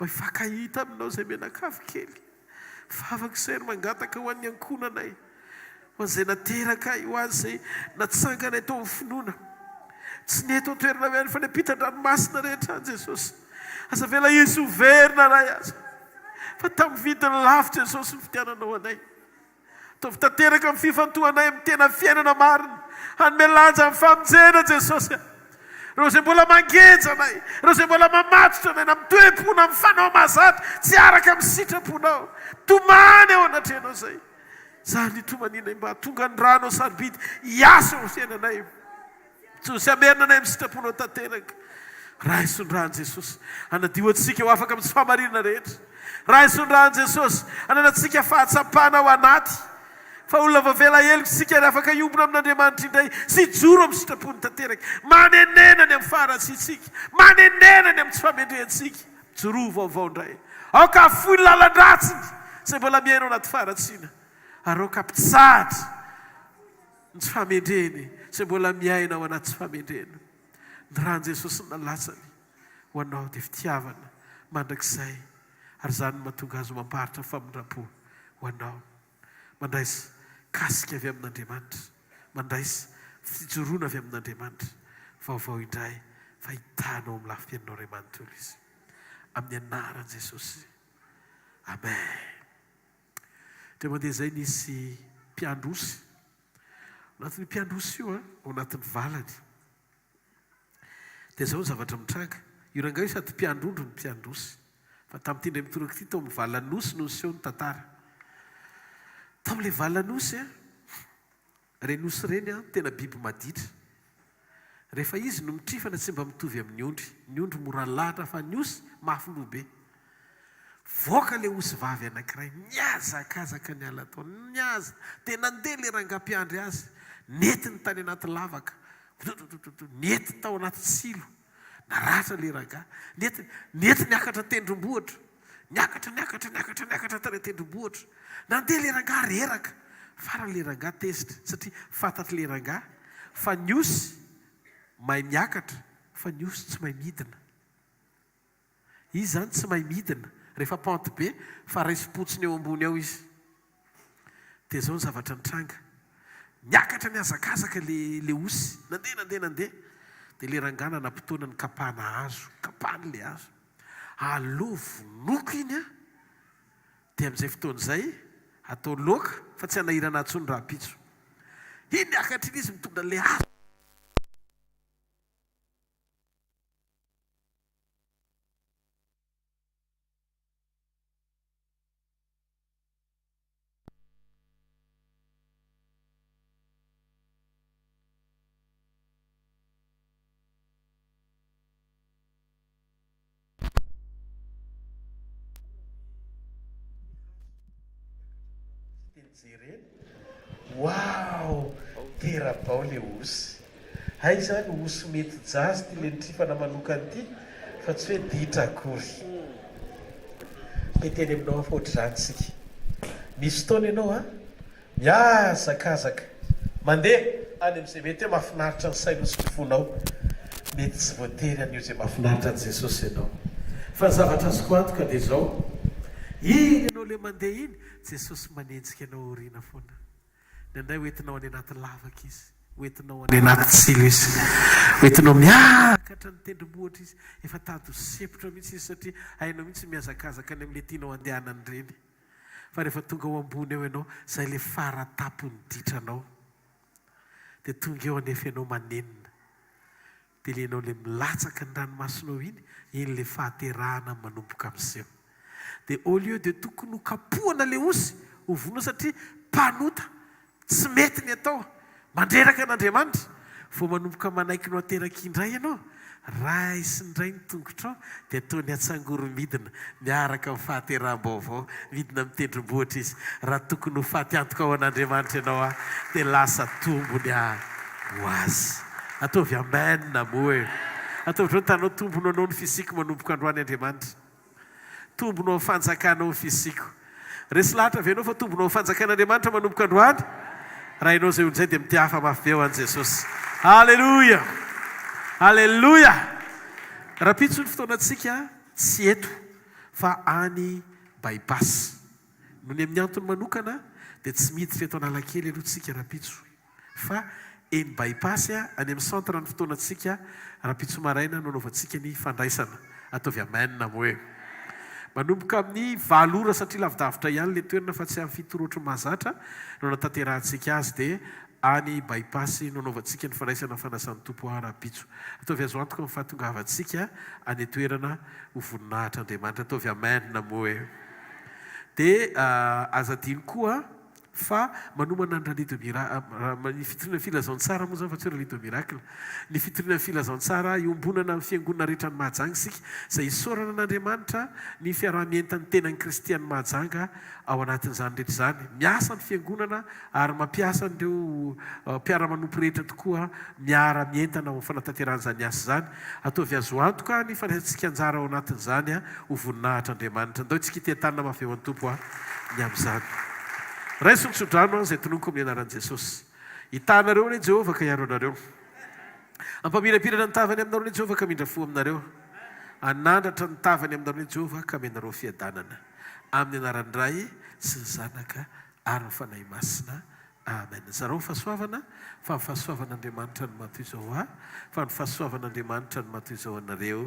Mba hifankahita aminao izay mianakavy kely. Vavaka izay ary mangataka ho an'ny ankohonanay, ho an'izay naterakay, ho an'izay natsanganay tao amin'ny finoana. Tsy ny eto an-toerana ihany fa ny ampitan-dranomasina rehetra any Jesosy. Aza avela hisy ho very na iray aza. Fa tamin'ny vidiny lafo Jesosy ny fidiananao anay. Ataovy tanteraka ny fifantohanay amin'ny tena fiainana marina. Hanome lanja ny famonjena Jesosy a! Ireo izay mbola mangeja anay, ireo izay mbola mamatotra anay na mitoe-po na mifanao mahazatra tsy araka amin'ny sitraponao. Tomany eo anatrehanao izay. Izany hitomanianay mba hahatonga ny ranao sarobidy hiasa eo amin'ny fiainanay. Jesosy hamerina anay amin'ny sitraponao tanteraka. Raiso ny ran'i Jesosy hanadio antsika ho afaka amin'ny tsy fahamarinana rehetra. Raiso ny ran'i Jesosy hananantsika fahatsapana ao anaty fa olona voavela heloka isika ary afaka hiombona amin'Andriamanitra indray sy hijoro amin'ny sitrapony tanteraka. Manenena ny amin'ny faharatsiantsika. Manenena ny amin'ny tsy fahamendrehantsika. Mijoroa vaovao indray. Aoka hahafoy ny lalan-dratsiny izay mbola miaina ao anaty faharatsiana ary aoka hampitsahatra Ny tsy fahamendrehiny izay mbola miaina ao anaty tsy fahamendrehana. Ny ran'i Jesosy nalatsany ho anao dia fitiavana mandrakizay ary izany no mahatonga azy ho mamparitra famindram-po ho anao. Mandraisa kasika avy amin'Andriamanitra, mandraisa fijoroana avy amin'Andriamanitra vaovao indray fa hitanao amin'ny lafim-piainanao iray manontolo Izy. Amin'ny anaran'i Jesosy. Amen. Indray mandeha izay nisy mpiandry osy. Ao anatin'io mpiandry osy io, ao anatin'ny valany. Dia izao ny zavatra mitranga. Io rangahy io sady mpiandry ondry no mpiandry osy. Fa tamin'ity indray mitoraka ity, tao amin'ny valan'osy no niseho ny tantara. Tao amin'ilay valan'osy, Ireny osy ireny an, tena biby maditra. Rehefa izy no mitrifana tsy mba mitovy amin'ny ondry. Ny ondry mora lahatra fa ny osy mafy loha be. Voaka ilay osy vavy anankiray, nihazakazaka niala tao, nihaza, dia nandeha ilay rangahy mpiandry azy, nentiny tany anaty lavaka, nety tao anaty tsilo. Naratra ilay rangahy. Nety, nety niakatra tendrombohitra. Niakatra, niakatra, niakatra, niakatra tany an-tendrombohitra. Nandeha ilay rangahy reraka. Farany ilay rangahy tezitra satria fantatr'ilay rangahy fa ny osy mahay miakatra fa ny osy tsy mahay midina. Izy izany tsy mahay midina rehefa pente be fa raisim-potsiny eo ambony ao izy. Dia izao ny zavatra nitranga. Niakatra nihazakazaka ilay ilay osy. Nandeha, nandeha, nandeha. Dia ilay rangahy nanam-potoana nikapana hazo. Nikapany ilay hazo. Aleo vonoiko iny an! Dia amin'izay fotoana izay, atao loaka fa tsy hanahirana ahy intsony rahampitso. Iny niakatra iny izy mitondra an'ilay hazo. Jerena, Waouh! Tera-bao le osy. Hay izany osy mety jazz ty le nitrifana manokana ity fa tsy hoe ditra akory. Te hiteny aminao aho fa ohatr'izany tsika. Misy fotoana ianao an, mihazakazaka, mandeha any amin'izay mety hoe mahafinaritra ny sainao sy ny fonao. Mety tsy voatery haneho izay mahafinaritra an'i Jesosy ianao. Fa ny zavatra azoko antoka dia izao, iny ianao ilay mandeha iny, Jesosy manenjika anao aoriana foana. Indraindray ho entinao any anaty lavaka Izy, ho entinao any anaty tsilo Izy, ho entinao miakatra ny tendrombohitra Izy. Efa tady ho sempotra mihitsy Izy satria hainao mihitsy ny mihazakazaka any amin'ilay tianao handehanana ireny. Fa rehefa tonga ao ambony ao ianao, izay ilay fara tampon'ny ditranao. Dia tonga eo anefa ianao manenina. Dia ilay ianao ilay milatsaka ny ranomasonao iny, iny ilay fahaterahana manomboka miseho. Dia au lieu de tokony ho kapohana ilay osy, ho vonoina satria mpanota, tsy mety ny atao, mandreraka an'Andriamanitra, vao manomboka manaiky ny ho ateraka indray ianao, raisiny indray ny tongotrao dia ataony atsangoro-midina miaraka amin'ny fahateraham-baovao, midina amin'ny tendrombohitra izy. Raha tokony ho faty antoka ho an'Andriamanitra ianao ah, dia lasa tombony ah ho azy. Ataovy amen moa e. Ataovy indreo ny tananao, tombony ho anao ny fisiako manomboka androany Andriamanitra. Tombony ho amin'ny fanjakanao ny fisiako. Resy lahatra ve ianao fa tombony ho amin'ny fanjakan'Andriamanitra manomboka androany? Raha ianao izay olona izay dia mitehafa mafy be ho an'i Jesosy. Aleloia! Aleloia! Rahampitso ny fotoanantsika tsy eto fa any By-pass. Noho ny amin'ny antony manokana dia tsy miditra eto Analakely aloha tsika rahampitso. Fa eny By-pass any amin'ny centre ny fotoanantsika rahampitso maraina no anaovantsika ny fandraisana. Ataovy amen moa e. Manomboka amin'ny valo ora satria lavidavitra ihany ilay toerana fa tsy amin'ny fito ora ohatry ny mahazatra no anatanterahantsika azy dia any By-pass no anaovantsika ny fandraisana ny fanasan'ny Tompo ahy rahampitso. Ataovy azo antoka ny fahatongavantsika any an-toerana ho voninahitr'Andriamanitra. Ataovy amen moa e. Dia aza adino koa Fa manomana ny Rallye de Mira, ny fitoriana ny filazantsara moa izany fa tsy hoe Rallye de Miracle. Ny fitoriana ny filazantsara iombonana amin'ny fiangonana rehetra any Mahajanga isika, izay isaorana an'Andriamanitra ny fiaraha-mientan'ny tenan'i Kristy any Mahajanga ao anatin'izany rehetra izany. Miasa ny fiangonana ary mampiasa an'ireo mpiara-manompo rehetra tokoa miara-mientana ao amin'ny fanatanterahana izany asa izany. Ataovy azo antoka ny fandraisantsika anjara ao anatin'izany ho voninahitr'Andriamanitra. Ndao isika hiteha-tanana mafy eo an'ny Tompo ny amin'izany. Raiso ny tsodrano izay tononiko amin'ny anaran'i Jesosy. Hitaha anareo anie Jehovah ka hiaro anareo. Hampamirapirana ny tavany aminareo anie Jehovah ka hamindra fo aminareo. Hanandratra ny tavany aminareo anie Jehovah ka hamenareo fiadanana. Amin'ny anaran'ny Ray sy ny Zanaka ary ny Fanahy Masina. Amen. Zarao ny fahasoavana, fa ny fahasoavan'Andriamanitra no maha toy izao ahy, fa ny fahasoavan'Andriamanitra no maha toy izao anareo.